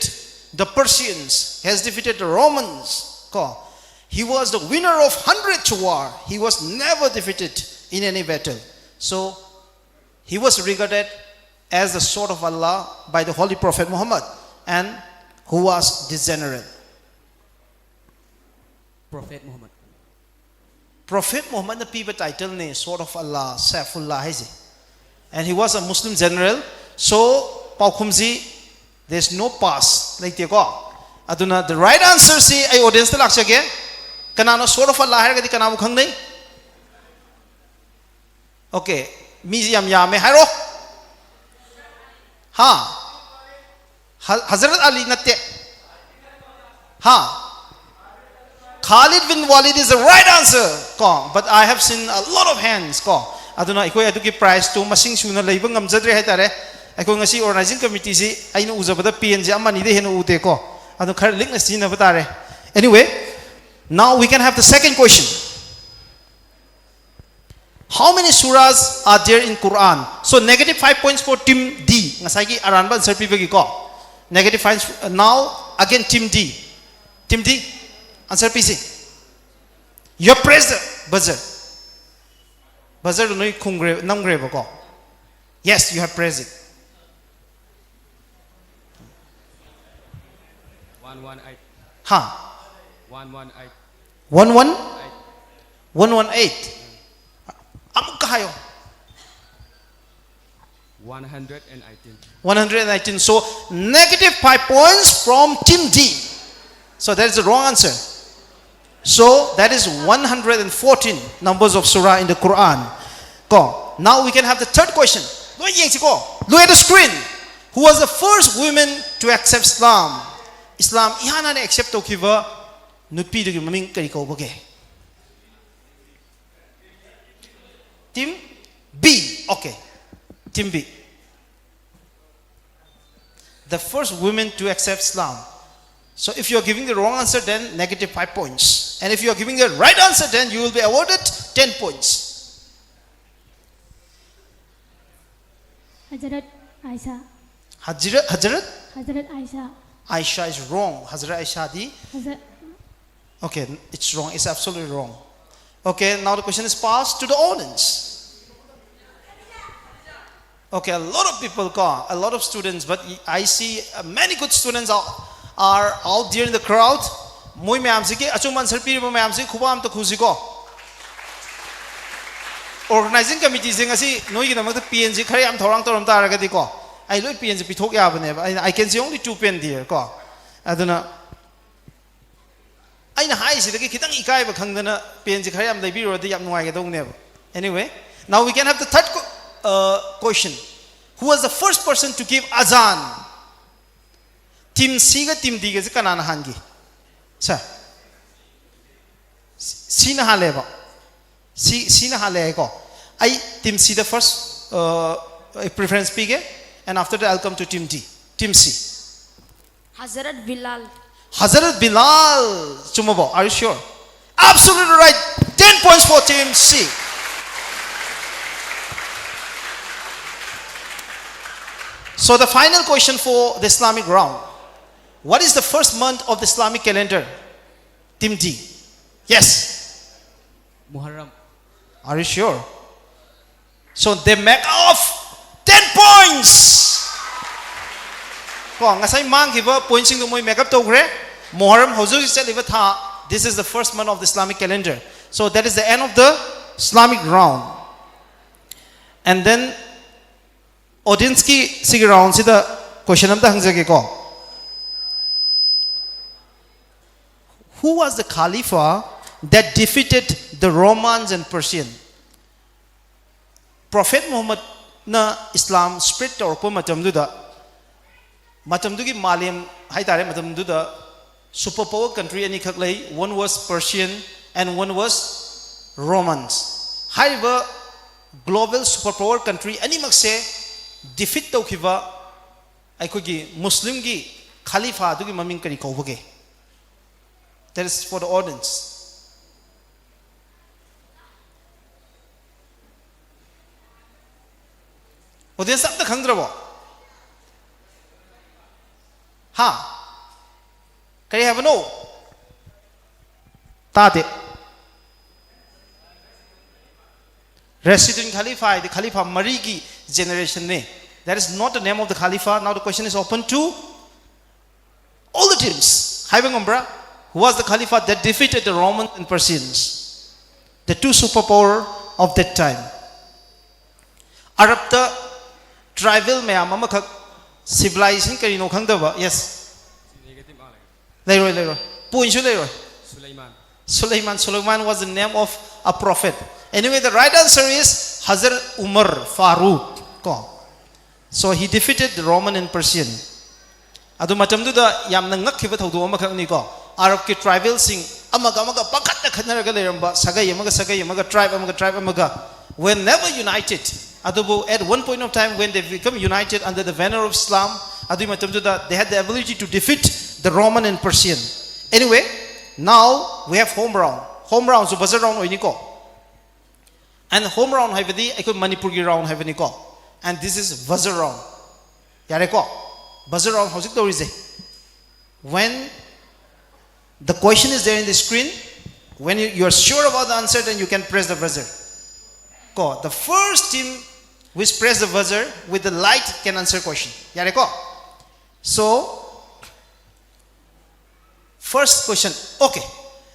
the Persians, he has defeated the Romans. Ko, he was the winner of hundred war. He was never defeated in any battle. So, he was regarded as the sword of Allah by the Holy Prophet Muhammad. And who was this general? Prophet Muhammad. Prophet Muhammadꯅ ꯄꯤꯕ title ꯅꯦ Sword of Allah, Saifullah ꯍꯥꯏꯁꯦ. And he was a Muslim general. So, ꯄꯥꯎꯈꯨꯝꯁꯤ, there's no pass, ꯂꯩꯇꯦꯀꯣ. ꯑꯗꯨꯅ the right answer ꯁꯤ ꯑꯩ audience ꯇ ꯂꯥꯛꯆꯒꯦ. ꯀꯅꯥꯅꯣ Sword of Allah ꯍꯥꯏꯔꯒꯗꯤ ꯀꯅꯥꯕꯨ ꯈꯪꯅꯩ? Okay, ꯃꯤꯁꯤ ꯌꯥꯝ ꯌꯥꯝꯃꯦ, ꯍꯥꯏꯔꯣ. ꯍꯥ? ꯍ- ꯍꯖꯔꯠ ꯑꯂꯤ ꯅꯠꯇꯦ. ꯍꯥ? Khalid bin Walid is the right answer. ꯀꯣ, but I have seen a lot of hands. ꯀꯣ, ꯑꯗꯨꯅ ꯑꯩꯈꯣꯏ ꯑꯗꯨꯒꯤ prize ꯇꯨ ꯃꯁꯤꯡ ꯁꯨꯅ ꯂꯩꯕ ꯉꯝꯖꯗ꯭ꯔꯦ ꯍꯥꯏꯇꯥꯔꯦ. ꯑꯩꯈꯣꯏ ꯉꯁꯤ organizing committee ꯁꯤ ꯑꯩꯅ ꯎꯖꯕꯗ pen ꯁꯦ ꯑꯃ ꯑꯅꯤꯗꯩ ꯍꯦꯟꯅ ꯎꯗꯦꯀꯣ. ꯑꯗꯨ ꯈꯔ ꯂꯤꯛꯅ ꯁꯤꯖꯤꯟꯅꯕ ꯇꯥꯔꯦ. Anyway, now we can have the second question. How many surahs are there in Quran? So negative five points for team D. ꯉꯁꯥꯏꯒꯤ ꯑꯔꯥꯟꯕ answer ꯄꯤꯕꯒꯤꯀꯣ. Negative five. Now again team D. Team D, answer ꯄꯤꯁꯤ. You have pressed the buzzer. Buzzer ꯗꯨ ꯅꯣꯏ ꯈꯨꯝꯈ꯭ꯔꯦ, ꯅꯝꯈ꯭ꯔꯦꯕꯀꯣ. Yes, you have pressed it. One one eight. ꯍꯥ? One one eight. One one? One one eight. ꯑꯃꯨꯛꯀ ꯍꯥꯏꯌꯣ. One hundred and eighteen. One hundred and eighteen. So negative five points from team D. So that is the wrong answer. So that is one hundred and fourteen numbers of surah in the Quran. Go. Now we can have the third question. ꯂꯣꯏ ꯌꯦꯡꯁꯤꯀꯣ. Look at the screen. Who was the first woman to accept Islam? Islam ꯏꯍꯥꯟ ꯍꯥꯟꯅ accept ꯇꯧꯈꯤꯕ ꯅꯨꯄꯤꯗꯨꯒꯤ ꯃꯃꯤꯡ ꯀꯔꯤ ꯀꯧꯕꯒꯦ? Team B. Okay. Team B. The first woman to accept Islam. So if you are giving the wrong answer, then negative five points. And if you are giving the right answer, then you will be awarded ten points. Hazrat Aisha. Hazrat, Hazrat? Hazrat Aisha. Aisha is wrong. Hazrat Aisha di. Hazrat. Okay, it's wrong. It's absolutely wrong. Okay, now the question is passed to the audience. Okay, a lot of people, ko, a lot of students, but I see uh, many good students are, are out there in the crowd. ꯃꯣꯏ ꯃꯌꯥꯝꯁꯤꯒꯤ ꯑꯆꯨꯝꯕ answer ꯄꯤꯔꯤꯕ ꯃꯌꯥꯝꯁꯤ ꯈꯨꯕꯥꯛ ꯑꯝꯇ ꯈꯨꯁꯤꯀꯣ. Organizing committeeꯁꯤꯡ ꯑꯁꯤ ꯅꯣꯏꯒꯤꯗꯃꯛꯇ pansy ꯈꯔ ꯌꯥꯝ ꯊꯧꯔꯥꯡ ꯇꯧꯔꯝ ꯇꯥꯔꯒꯗꯤꯀꯣ, ꯑꯩ ꯂꯣꯏ ꯄꯦꯟꯁꯤ ꯄꯤꯊꯣꯛ ꯌꯥꯕꯅꯦꯕ. ꯑꯩꯅ I can see only two pen there, ꯀꯣ. ꯑꯗꯨꯅ ꯑꯩꯅ ꯍꯥꯏꯔꯤꯁꯤꯗꯒꯤ ꯈꯤꯇꯪ ꯏꯀꯥꯏꯕ ꯈꯪꯗꯅ ꯄꯦꯟꯁꯤ ꯈꯔ ꯌꯥꯝ ꯂꯩꯕꯤꯔꯨꯔꯗꯤ ꯌꯥꯝ ꯅꯨꯡꯉꯥꯏꯒꯗꯧꯅꯦꯕ. Anyway, now we can have the third uh, question. Who was the first person to give azan? Team Cꯒ Team Dꯒꯁꯦ ꯀꯅꯥꯅ ꯍꯥꯟꯒꯤ? Sir, Cꯅ ꯍꯥꯜꯂꯦꯕ. C, Cꯅ ꯍꯥꯜꯂꯦ ꯍꯥꯏꯀꯣ. ꯑꯩ Team Cꯗ first uh, preference ꯄꯤꯒꯦ. And after that I'll come to Team D. Team C. Hazrat Bilal. Hazrat Bilal. ꯆꯨꯝꯃꯕꯣ? Are you sure? Absolutely right. Ten points for Team C. So the final question for the Islamic round. What is the first month of the Islamic calendar? Team D. Yes. Muharram. Are you sure? So they make off ten points. ꯀꯣ, ꯉꯁꯥꯏ ꯃꯥꯡꯈꯤꯕ pointꯁꯤꯡꯗꯣ ꯃꯣꯏ make up ꯇꯧꯈ꯭ꯔꯦ. Muharram ꯍꯧꯖꯤꯛ ꯍꯧꯖꯤꯛ ꯆꯠꯂꯤꯕ ꯊꯥ. This is the first month of the Islamic calendar. So that is the end of the Islamic round. And then audienceꯀꯤ ꯁꯤꯒꯤ roundꯁꯤꯗ question ꯑꯝꯇ ꯍꯪꯖꯒꯦꯀꯣ. Who was the Khalifa that defeated the Romans and Persian? Prophet Muhammadꯅ Islam spread ꯇꯧꯔꯛꯄ ꯃꯇꯝꯗꯨꯗ, ꯃꯇꯝꯗꯨꯒꯤ ꯃꯥꯂꯦꯝ ꯍꯥꯏꯇꯥꯔꯦ, ꯃꯇꯝꯗꯨꯗ super power country ꯑꯅꯤꯈꯛ ꯂꯩ. One was Persian and one was Romans. ꯍꯥꯏꯔꯤꯕ global super power country ꯑꯅꯤꯃꯛꯁꯦ defeat ꯇꯧꯈꯤꯕ ꯑꯩꯈꯣꯏꯒꯤ ꯃꯨꯁꯂꯤꯝꯒꯤ ꯈꯂꯤꯐꯥ ꯑꯗꯨꯒꯤ ꯃꯃꯤꯡ ꯀꯔꯤ ꯀꯧꯕꯒꯦ? That is for the audience. Audience ꯑꯝꯇ ꯈꯪꯗ꯭ꯔꯕꯣ? ꯍꯥ? ꯀꯔꯤ ꯍꯥꯏꯕꯅꯣ? ꯇꯥꯗꯦ꯫ Rashidun Khalifa ꯍꯥꯏꯗꯤ ꯈꯂꯤꯐꯥ ꯃꯔꯤꯒꯤ generation ꯅꯦ. That is not the name of the Khalifa. Now the question is open to all the teams. ꯍꯥꯏꯕ ꯉꯝꯕ꯭ꯔꯥ? Who was the Khalifa that defeated the Romans and Persians, the two superpower of that time? ꯑꯔꯕꯇ tribal ꯃꯌꯥꯝ ꯑꯃꯈꯛ, civilization ꯀꯔꯤꯅꯣ ꯈꯪꯗꯕ. Yes. ꯂꯩꯔꯣꯏ, ꯂꯩꯔꯣꯏ. Point ꯁꯨ ꯂꯩꯔꯣꯏ. Suleiman. Suleiman. Suleiman was the name of a prophet. Anyway, the right answer is Hazrat Umar Farooq. ꯀꯣ. So he defeated the Roman and Persian. ꯑꯗꯨ ꯃꯇꯝꯗꯨꯗ ꯌꯥꯝꯅ ꯉꯛꯈꯤꯕ ꯊꯧꯗꯣꯛ ꯑꯃꯈꯛꯅꯤꯀꯣ. ꯑꯔꯕꯀꯤ tribal ꯁꯤꯡ ꯑꯃꯒ ꯑꯃꯒ ꯄꯪꯈꯠꯅ ꯈꯠꯅꯔꯒ ꯂꯩꯔꯝꯕ, ꯁꯥꯒꯩ ꯑꯃꯒ ꯁꯥꯒꯩ ꯑꯃꯒ, tribe ꯑꯃꯒ tribe ꯑꯃꯒ, were never united. ꯑꯗꯨꯕꯨ at one point of time when they become united under the banner of Islam, ꯑꯗꯨꯒꯤ ꯃꯇꯝꯗꯨꯗ they had the ability to defeat the Roman and Persian. Anyway, now we have home round. Home round ꯁꯨ buzzer round ꯑꯣꯏꯅꯤꯀꯣ. And home round ꯍꯥꯏꯕꯗꯤ ꯑꯩꯈꯣꯏ ꯃꯅꯤꯄꯨꯔꯒꯤ round ꯍꯥꯏꯕꯅꯤꯀꯣ. And this is buzzer round. ꯌꯥꯔꯦꯀꯣ? Buzzer round ꯍꯧꯖꯤꯛ ꯇꯧꯔꯤꯁꯦ. When the question is there in the screen, when you, you are sure about the answer, then you can press the buzzer. ꯀꯣ, the first team which press the buzzer with the light can answer question. ꯌꯥꯔꯦꯀꯣ? So, first question. Okay.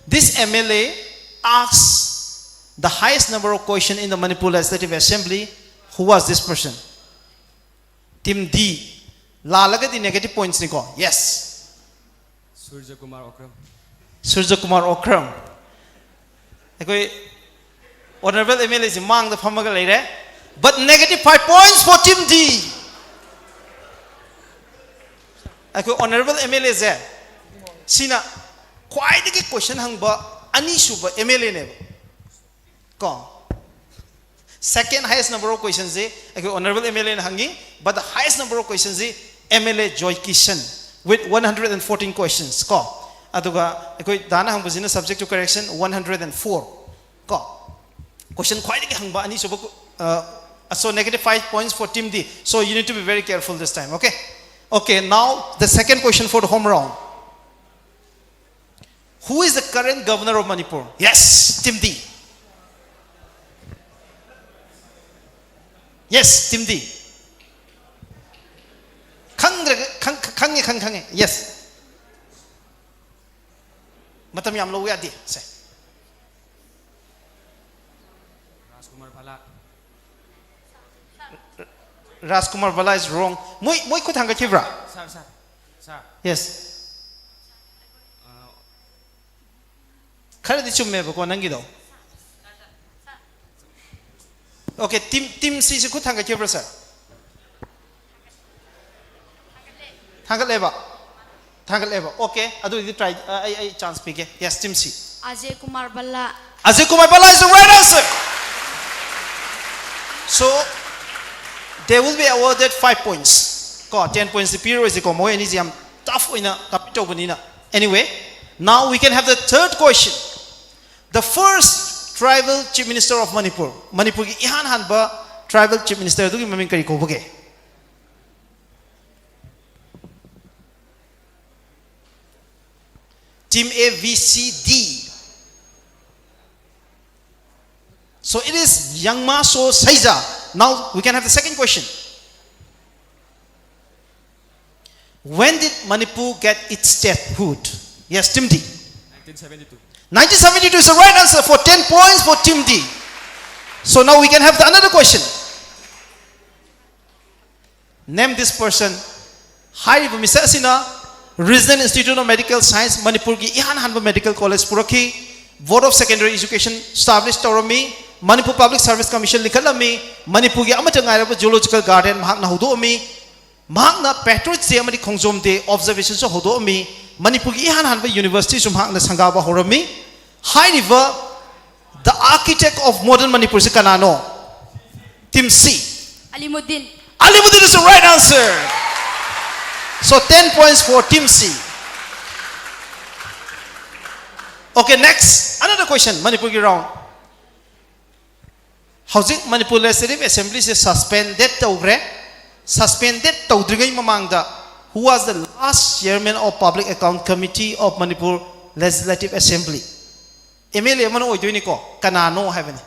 This M L A asks the highest number of question in the Manipur Legislative Assembly. Who was this person? Team D. ꯂꯥꯜꯂꯒꯗꯤ negative points ꯅꯤꯀꯣ. Yes. Surjakumar Okram. Surjakumar Okram. ꯑꯩꯈꯣꯏ honourable M L A ꯁꯤ ꯃꯥꯡꯗ ꯐꯝꯃꯒ ꯂꯩꯔꯦ. But negative five points for Team D. ꯑꯩꯈꯣꯏ honourable M L A ꯁꯦ ꯁꯤꯅ ꯈ꯭ꯋꯥꯏꯗꯒꯤ question ꯍꯪꯕ ꯑꯅꯤꯁꯨꯕ M L A ꯅꯦꯕ ꯀꯣ. Second highest number of questions ꯁꯤ ꯑꯩꯈꯣꯏ honourable M L A ꯅ ꯍꯪꯉꯤ. But the highest number of questions ꯁꯤ M L A Joy Kishan with one hundred and fourteen questions ꯀꯣ. ꯑꯗꯨꯒ ꯑꯩꯈꯣꯏ ꯗꯥꯅ ꯍꯪꯕꯁꯤꯅ subject to correction one hundred and four ꯀꯣ. Question ꯈ꯭ꯋꯥꯏꯗꯒꯤ ꯍꯪꯕ ꯑꯅꯤꯁꯨꯕ ꯀꯣ-, ꯑ, So negative five points for Team D. So you need to be very careful this time, okay? Okay, now the second question for the home round. Who is the current governor of Manipur? Yes, Team D. Yes, Team D. ꯈꯪꯗ꯭ꯔꯒ ꯈꯪ- ꯈꯪꯉꯦ ꯈꯪꯉꯦ ꯈꯪꯉꯦ. Yes. ꯃꯇꯝ ꯌꯥꯝ ꯂꯧꯕ ꯌꯥꯗꯦ ꯁꯦ. Rajkumar Bhalla. Rajkumar Bhalla is wrong. ꯃꯣꯏ ꯃꯣꯏ ꯈꯨꯠ ꯊꯥꯡꯒꯠꯈꯤꯕ꯭ꯔꯥ? Sir, sir. Sir. Yes. Uh, ꯈꯔꯗꯤ ꯆꯨꯝꯃꯦꯕꯀꯣ ꯅꯪꯒꯤꯗꯣ. Okay, team team C ꯁꯤ ꯈꯨꯠ ꯊꯥꯡꯒꯠꯈꯤꯕ꯭ꯔꯥ sir? ꯊꯥꯡꯒꯠꯂꯦꯕ. ꯊꯥꯡꯒꯠꯂꯦꯕ. Okay, ꯑꯗꯨꯗꯤ try ꯑꯩ ꯑꯩ chance ꯄꯤꯒꯦ. Yes, team C. Ajay Kumar Bhalla. Ajay Kumar Bhalla is the right answer. So they will be awarded five points. ꯀꯣ ten points ꯗꯤ ꯄꯤꯔꯣꯏꯁꯦꯀꯣ, ꯃꯣꯏ ꯑꯅꯤꯁꯦ ꯌꯥꯝ tough ꯑꯣꯏꯅ compete ꯇꯧꯕꯅꯤꯅ. Anyway, now we can have the third question. The first tribal chief minister of Manipur. ꯃꯅꯤꯄꯨꯔꯒꯤ ꯏꯍꯥꯟ ꯍꯥꯟꯕ tribal chief minister ꯑꯗꯨꯒꯤ ꯃꯃꯤꯡ ꯀꯔꯤ ꯀꯧꯕꯒꯦ? Team A, B, C, D. So it is Yangma So Seiza. Now we can have the second question. When did Manipur get its statehood? Yes, Team D. nineteen seventy-two. nineteen seventy-two is the right answer for ten points for Team D. So now we can have the another question. Name this person. ꯍꯥꯏꯔꯤꯕ ꯃꯤꯁꯛ ꯑꯁꯤꯅ Regional Institute of Medical Science ꯃꯅꯤꯄꯨꯔꯒꯤ ꯏꯍꯥꯟ ꯍꯥꯟꯕ medical college ꯄꯨꯔꯛꯈꯤ, Board of Secondary Education establish ꯇꯧꯔꯝꯃꯤ, Manipur Public Service Commission ꯂꯤꯡꯈꯠꯂꯝꯃꯤ, ꯃꯅꯤꯄꯨꯔꯒꯤ ꯑꯃꯠꯇ ꯉꯥꯏꯔꯕ Zoological Garden ꯃꯍꯥꯛꯅ ꯍꯧꯗꯣꯛꯑꯝꯃꯤ, ꯃꯍꯥꯛꯅ Patriots Day ꯑꯃꯗꯤ ꯈꯣꯡꯖꯣꯝ Day observation ꯁꯨ ꯍꯧꯗꯣꯛꯑꯝꯃꯤ, ꯃꯅꯤꯄꯨꯔꯒꯤ ꯏꯍꯥꯟ ꯍꯥꯟꯕ university ꯁꯨ ꯃꯍꯥꯛꯅ ꯁꯪꯒꯥꯕ ꯍꯧꯔꯝꯃꯤ꯫ ꯍꯥꯏꯔꯤꯕ The Architect of Modern Manipur ꯁꯤ ꯀꯅꯥꯅꯣ? Team C. Alimuddin. Alimuddin is the right answer. So ten points for Team C. Okay, next. Another question, ꯃꯅꯤꯄꯨꯔꯒꯤ round. ꯍꯧꯖꯤꯛ ꯃꯅꯤꯄꯨꯔ ꯂꯦꯖꯤꯁꯂꯦꯇꯤꯚ ꯑꯦꯁꯦꯝꯕ꯭ꯂꯤꯁꯦ ꯁꯁꯄꯦꯟꯗꯦꯠ ꯇꯧꯈ꯭ꯔꯦ꯫ ꯁꯁꯄꯦꯟꯗꯦꯠ ꯇꯧꯗ꯭ꯔꯤꯉꯩ ꯃꯃꯥꯡꯗ, who was the last chairman of Public Account Committee of Manipur Legislative Assembly? M L A ꯑꯃꯅ ꯑꯣꯏꯗꯣꯏꯅꯤꯀꯣ, ꯀꯅꯥꯅꯣ ꯍꯥꯏꯕꯅꯤ꯫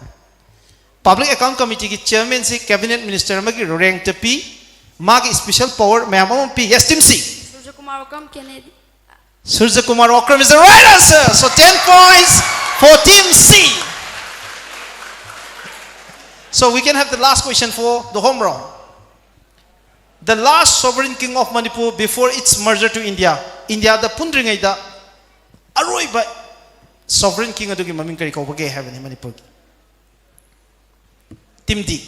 Public account ꯀꯃꯤꯇꯤꯒꯤ ꯆꯤꯌꯔꯃꯦꯟꯁꯤ cabinet minister ꯑꯃꯒꯤ ꯔꯦꯡꯛꯇ ꯄꯤ꯫ ꯃꯥꯒꯤ ꯁ꯭ꯄꯦꯁꯦꯜ ꯄꯋꯥꯔ ꯃꯌꯥꯝ ꯑꯃ ꯄꯤ꯫ Yes, team C. Surjakumar Okram, Kennedy. Surjakumar Okram is the right answer. So ten points for team C. So we can have the last question for the home round. The last sovereign king of Manipur before its merger to India. ꯏꯟꯗꯤꯌꯥꯗ ꯄꯨꯟꯗ꯭ꯔꯤꯉꯩꯗ ꯑꯔꯣꯏꯕ sovereign king ꯑꯗꯨꯒꯤ ꯃꯃꯤꯡ ꯀꯔꯤ ꯀꯧꯕꯒꯦ ꯍꯥꯏꯕꯅꯤ ꯃꯅꯤꯄꯨꯔꯒꯤ꯫ Team D.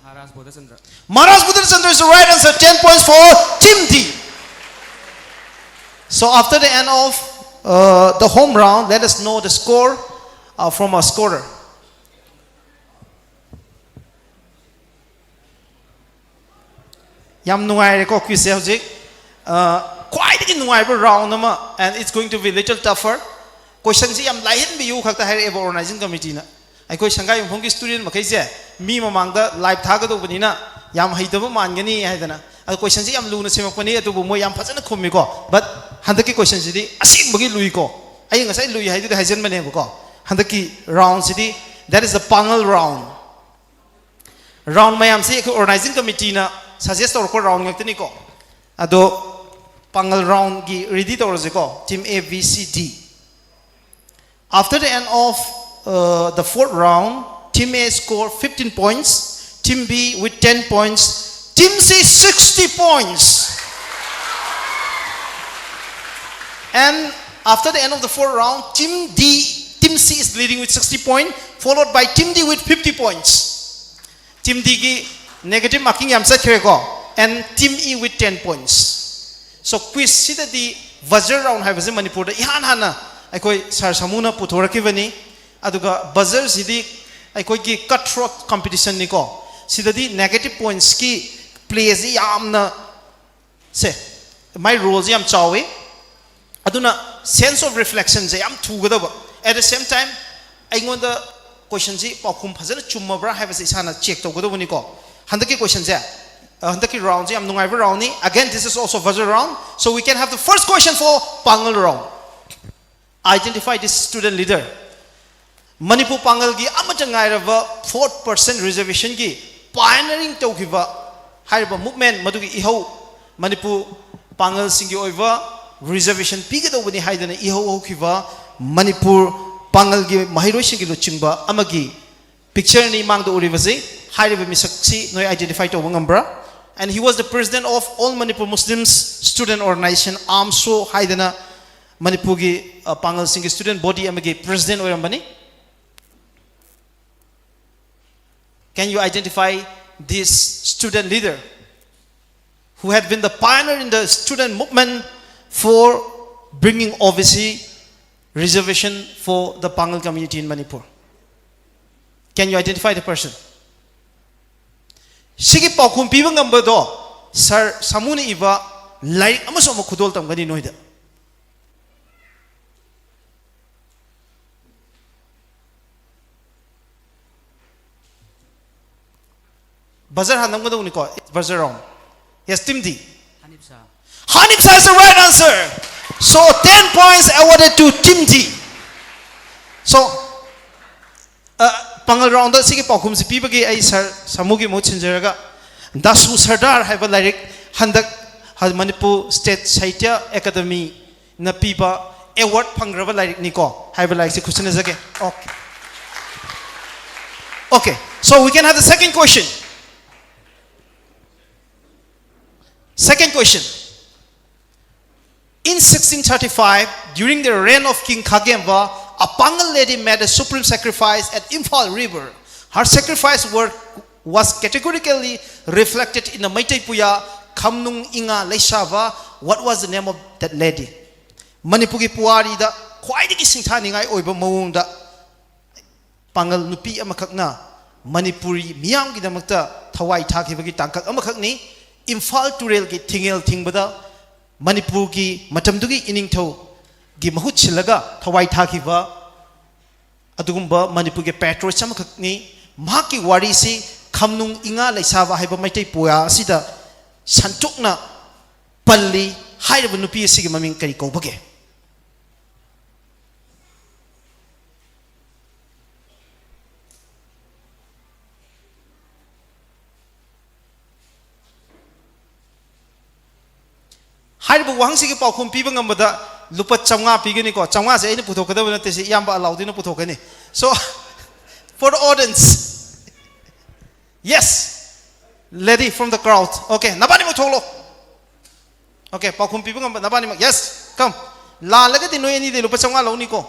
Maharaj Bodhachandra. Maharaj Bodhachandra is the right answer. Ten points for Team D. So after the end of uh, the home round, let us know the score uh, from our scorer. ꯌꯥꯝ ꯅꯨꯡꯉꯥꯏꯔꯦꯀꯣ quiz ꯁꯦ ꯍꯧꯖꯤꯛ꯫ ꯑ, ꯈ꯭ꯋꯥꯏꯗꯒꯤ ꯅꯨꯡꯉꯥꯏꯕ round ꯑꯃ, and it's going to be little tougher. Question ꯁꯤ ꯌꯥꯝ ꯂꯥꯏꯍꯟꯕꯤꯌꯨ ꯈꯛꯇ ꯍꯥꯏꯔꯛꯑꯦꯕ organizing committee ꯅ꯫ ꯑꯩꯈꯣꯏ ꯁꯪꯒꯥꯏ ꯌꯨꯝꯐꯝꯒꯤ student ꯃꯈꯩꯁꯦ ꯃꯤ ꯃꯃꯥꯡꯗ live ꯊꯥꯒꯗꯧꯕꯅꯤꯅ ꯌꯥꯝ ꯍꯩꯇꯕ ꯃꯥꯟꯒꯅꯤ ꯍꯥꯏꯗꯅ꯫ ꯑꯗꯣ question ꯁꯤ ꯌꯥꯝ ꯂꯨꯅ ꯁꯦꯝꯃꯛꯄꯅꯤ, ꯑꯗꯨꯕꯨ ꯃꯣꯏ ꯌꯥꯝ ꯐꯖꯅ ꯈꯨꯝꯃꯤꯀꯣ꯫ But ꯍꯟꯗꯛꯀꯤ question ꯁꯤꯗꯤ ꯑꯁꯦꯡꯕꯒꯤ ꯂꯨꯏꯀꯣ꯫ ꯑꯩ ꯉꯁꯥꯏ ꯂꯨꯏ ꯍꯥꯏꯗꯨꯗꯤ ꯍꯥꯏꯖꯟꯕꯅꯦꯕꯀꯣ꯫ ꯍꯟꯗꯛꯀꯤ round CD, that is the ꯄꯥꯡꯒꯜ round. Round ꯃꯌꯥꯝꯁꯤ ꯑꯩꯈꯣꯏ organizing committee ꯅ suggest ꯇꯧꯔꯛꯄ round ꯉꯥꯛꯇꯅꯤꯀꯣ꯫ ꯑꯗꯣ ꯄꯥꯡꯒꯜ round ꯒꯤ ready ꯇꯧꯔꯁꯤꯀꯣ, team A, B, C, D. After the end of uh, the fourth round, team A score fifteen points, team B with ten points, team C sixty points. And after the end of the fourth round, team D, team C is leading with sixty points, followed by team D with fifty points. Team D ꯒꯤ negative marking ꯌꯥꯝ ꯆꯠꯈ꯭ꯔꯦꯀꯣ, and team E with ten points. So quiz ꯁꯤꯗꯗꯤ buzzer round ꯍꯥꯏꯕꯁꯦ ꯃꯅꯤꯄꯨꯔꯗ ꯏꯍꯥꯟ ꯍꯥꯟꯅ ꯑꯩꯈꯣꯏ ꯁꯥꯔ ꯁꯥꯃꯨꯅ ꯄꯨꯊꯣꯔꯛꯈꯤꯕꯅꯤ꯫ ꯑꯗꯨꯒ buzzer ꯁꯤꯗꯤ ꯑꯩꯈꯣꯏꯒꯤ cut throat competition ꯅꯤꯀꯣ꯫ ꯁꯤꯗꯗꯤ negative points ꯀꯤ play ꯁꯤ ꯌꯥꯝꯅ ꯁꯦ, ꯃꯥꯏ role ꯁꯦ ꯌꯥꯝ ꯆꯥꯎꯋꯤ꯫ ꯑꯗꯨꯅ sense of reflection ꯁꯦ ꯌꯥꯝ ꯊꯨꯒꯗꯕ꯫ At the same time, ꯑꯩꯉꯣꯟꯗ ꯀꯣꯏꯁꯟꯁꯤ ꯄꯥꯎꯈꯨꯝ ꯐꯖꯅ ꯆꯨꯝꯃꯕ꯭ꯔꯥ ꯍꯥꯏꯕꯁꯤ ꯏꯁꯥꯅ ꯆꯦꯛ ꯇꯧꯒꯗꯧꯕꯅꯤꯀꯣ꯫ ꯍꯟꯗꯛꯀꯤ ꯀꯣꯏꯁꯟꯁꯦ, ꯑ, ꯍꯟꯗꯛꯀꯤ ꯔꯥꯎꯟꯁꯦ ꯌꯥꯝ ꯅꯨꯡꯉꯥꯏꯕ ꯔꯥꯎꯟꯅꯤ꯫ Again, this is also buzzer round, so we can have the first question for Pangal Rawang. Identify this student leader. Manipur ꯄꯥꯡꯒꯜꯒꯤ ꯑꯃꯠꯇ ꯉꯥꯏꯔꯕ fourth percent reservationꯒꯤ pioneering ꯇꯧꯈꯤꯕ ꯍꯥꯏꯔꯤꯕ movement, ꯃꯗꯨꯒꯤ ꯏꯍꯧ, ꯃꯅꯤꯄꯨꯔ ꯄꯥꯡꯒꯜꯁꯤꯡꯒꯤ ꯑꯣꯏꯕ reservation ꯄꯤꯒꯗꯧꯕꯅꯤ ꯍꯥꯏꯗꯅ ꯏꯍꯧ ꯍꯧꯈꯤꯕ ꯃꯅꯤꯄꯨꯔ ꯄꯥꯡꯒꯜꯒꯤ ꯃꯍꯩꯔꯣꯏꯁꯤꯡꯒꯤ ꯂꯨꯆꯤꯡꯕ ꯑꯃꯒꯤ pictureꯅꯤ ꯃꯥꯡꯗ ꯎꯔꯤꯕꯁꯤ꯫ ꯍꯥꯏꯔꯤꯕ ꯃꯤꯁꯛꯁꯤ ꯅꯣꯏ identify ꯇꯧꯕ ꯉꯝꯕ꯭ꯔꯥ? And he was the president of All Manipur Muslims Student Organization, AMSO ꯍꯥꯏꯗꯅ ꯃꯅꯤꯄꯨꯔꯒꯤ, ꯑ, ꯄꯥꯡꯒꯜꯁꯤꯡꯒꯤ student body ꯑꯃꯒꯤ president ꯑꯣꯏꯔꯝꯕꯅꯤ꯫ Can you identify this student leader who had been the pioneer in the student movement for bringing O B C reservation for the Pangal community in Manipur? Can you identify the person? ꯁꯤꯒꯤ ꯄꯥꯎꯈꯨꯝ ꯄꯤꯕ ꯉꯝꯕꯗꯣ ꯁꯥꯔ ꯁꯥꯃꯨꯅ ꯏꯕ ꯂꯥꯏꯔꯤꯛ ꯑꯃꯁꯨ ꯑꯃꯨꯛ ꯈꯨꯗꯣꯜ ꯇꯝꯒꯅꯤ ꯅꯣꯏꯗ꯫ Buzzer ꯍꯥꯟꯅ ꯅꯝꯒꯗꯧꯅꯤꯀꯣ꯫ It's buzzer round. Yes, team D. Hanipsa. Hanipsa is the right answer. So ten points awarded to team D. So, ꯑ, ꯄꯥꯡꯒꯜ ꯔꯥꯎꯟꯗ ꯁꯤꯒꯤ ꯄꯥꯎꯈꯨꯝꯁꯤ ꯄꯤꯕꯒꯤ ꯑꯩ ꯁꯥꯔ ꯁꯥꯃꯨꯒꯤ ꯃꯍꯨꯠ ꯁꯤꯟꯖꯔꯒ, ꯗꯥꯁꯨ ꯁꯔꯗꯥꯔ ꯍꯥꯏꯕ ꯂꯥꯏꯔꯤꯛ ꯍꯟꯗꯛ ꯍ-, ꯃꯅꯤꯄꯨꯔ State ꯁꯥꯍꯤꯇ꯭ꯌ ꯑꯦꯀꯥꯗꯃꯤꯅ ꯄꯤꯕ award ꯐꯪꯈ꯭ꯔꯕ ꯂꯥꯏꯔꯤꯛꯅꯤꯀꯣ꯫ ꯍꯥꯏꯕ ꯂꯥꯏꯔꯤꯛꯁꯤ ꯈꯨꯠꯁꯤꯟꯅꯖꯒꯦ꯫ Okay. Okay. So we can have the second question. Second question. In sixteen thirty-five, during the reign of King Khagemba, a Pangal lady made a supreme sacrifice at Imphal River. Her sacrifice were, was categorically reflected in the Meitei Puya Khamnung Inga Leishaba. What was the name of that lady? ꯃꯅꯤꯄꯨꯔꯒꯤ ꯄꯨꯋꯥꯔꯤꯗ ꯈ꯭ꯋꯥꯏꯗꯒꯤ ꯁꯤꯡꯊꯥꯅꯤꯡꯉꯥꯏ ꯑꯣꯏꯕ ꯃꯑꯣꯡꯗ ꯄꯥꯡꯒꯜ ꯅꯨꯄꯤ ꯑꯃꯈꯛꯅ ꯃꯅꯤꯄꯨꯔꯤ ꯃꯤꯌꯥꯝꯒꯤꯗꯃꯛꯇ ꯊꯋꯥꯏ ꯊꯥꯈꯤꯕꯒꯤ ꯇꯥꯡꯀꯛ ꯑꯃꯈꯛꯅꯤ꯫ ꯏꯝꯐꯥꯜ ꯇꯨꯔꯦꯜꯒꯤ ꯊꯤꯡꯉꯦꯜ ꯊꯤꯡꯕꯗ ꯃꯅꯤꯄꯨꯔꯒꯤ ꯃꯇꯝꯗꯨꯒꯤ ꯏꯅꯤꯡꯊꯧꯒꯤ ꯃꯍꯨꯠ ꯁꯤꯜꯂꯒ ꯊꯋꯥꯏ ꯊꯥꯈꯤꯕ ꯑꯗꯨꯒꯨꯝꯕ ꯃꯅꯤꯄꯨꯔꯒꯤ patriot ꯑꯃꯈꯛꯅꯤ꯫ ꯃꯍꯥꯛꯀꯤ ꯋꯥꯔꯤꯁꯤ ꯈꯝꯅꯨꯡ ꯏꯉꯥ ꯂꯩꯁꯥꯕ ꯍꯥꯏꯕ ꯃꯩꯇꯩ ꯄꯨꯋꯥ ꯑꯁꯤꯗ ꯁꯟꯇꯣꯛꯅ ꯄꯜꯂꯤ꯫ ꯍꯥꯏꯔꯤꯕ ꯅꯨꯄꯤ ꯑꯁꯤꯒꯤ ꯃꯃꯤꯡ ꯀꯔꯤ ꯀꯧꯕꯒꯦ? ꯍꯥꯏꯔꯤꯕ ꯋꯥꯍꯪꯁꯤꯒꯤ ꯄꯥꯎꯈꯨꯝ ꯄꯤꯕ ꯉꯝꯕꯗ ꯂꯨꯄꯥ ꯆꯥꯝꯃꯉꯥ ꯄꯤꯒꯅꯤꯀꯣ꯫ ꯆꯥꯝꯃꯉꯥꯁꯦ ꯑꯩꯅ ꯄꯨꯊꯣꯛꯀꯗꯕ ꯅꯠꯇꯦ, ꯁꯤ ꯏꯌꯥꯝꯕ ꯑꯂꯥꯎꯗꯤꯟꯅ ꯄꯨꯊꯣꯛꯀꯅꯤ꯫ So, for the audience, yes, lady from the crowd, okay, ꯅꯕꯥꯅꯤꯃꯛ ꯊꯣꯛꯂꯣ꯫ Okay, ꯄꯥꯎꯈꯨꯝ ꯄꯤꯕ ꯉꯝꯕ ꯅꯕꯥꯅꯤꯃꯛ, yes, come. ꯂꯥꯜꯂꯒꯗꯤ ꯅꯣꯏ ꯑꯅꯤꯗꯤ ꯂꯨꯄꯥ ꯆꯥꯝꯃꯉꯥ ꯂꯧꯅꯤꯀꯣ꯫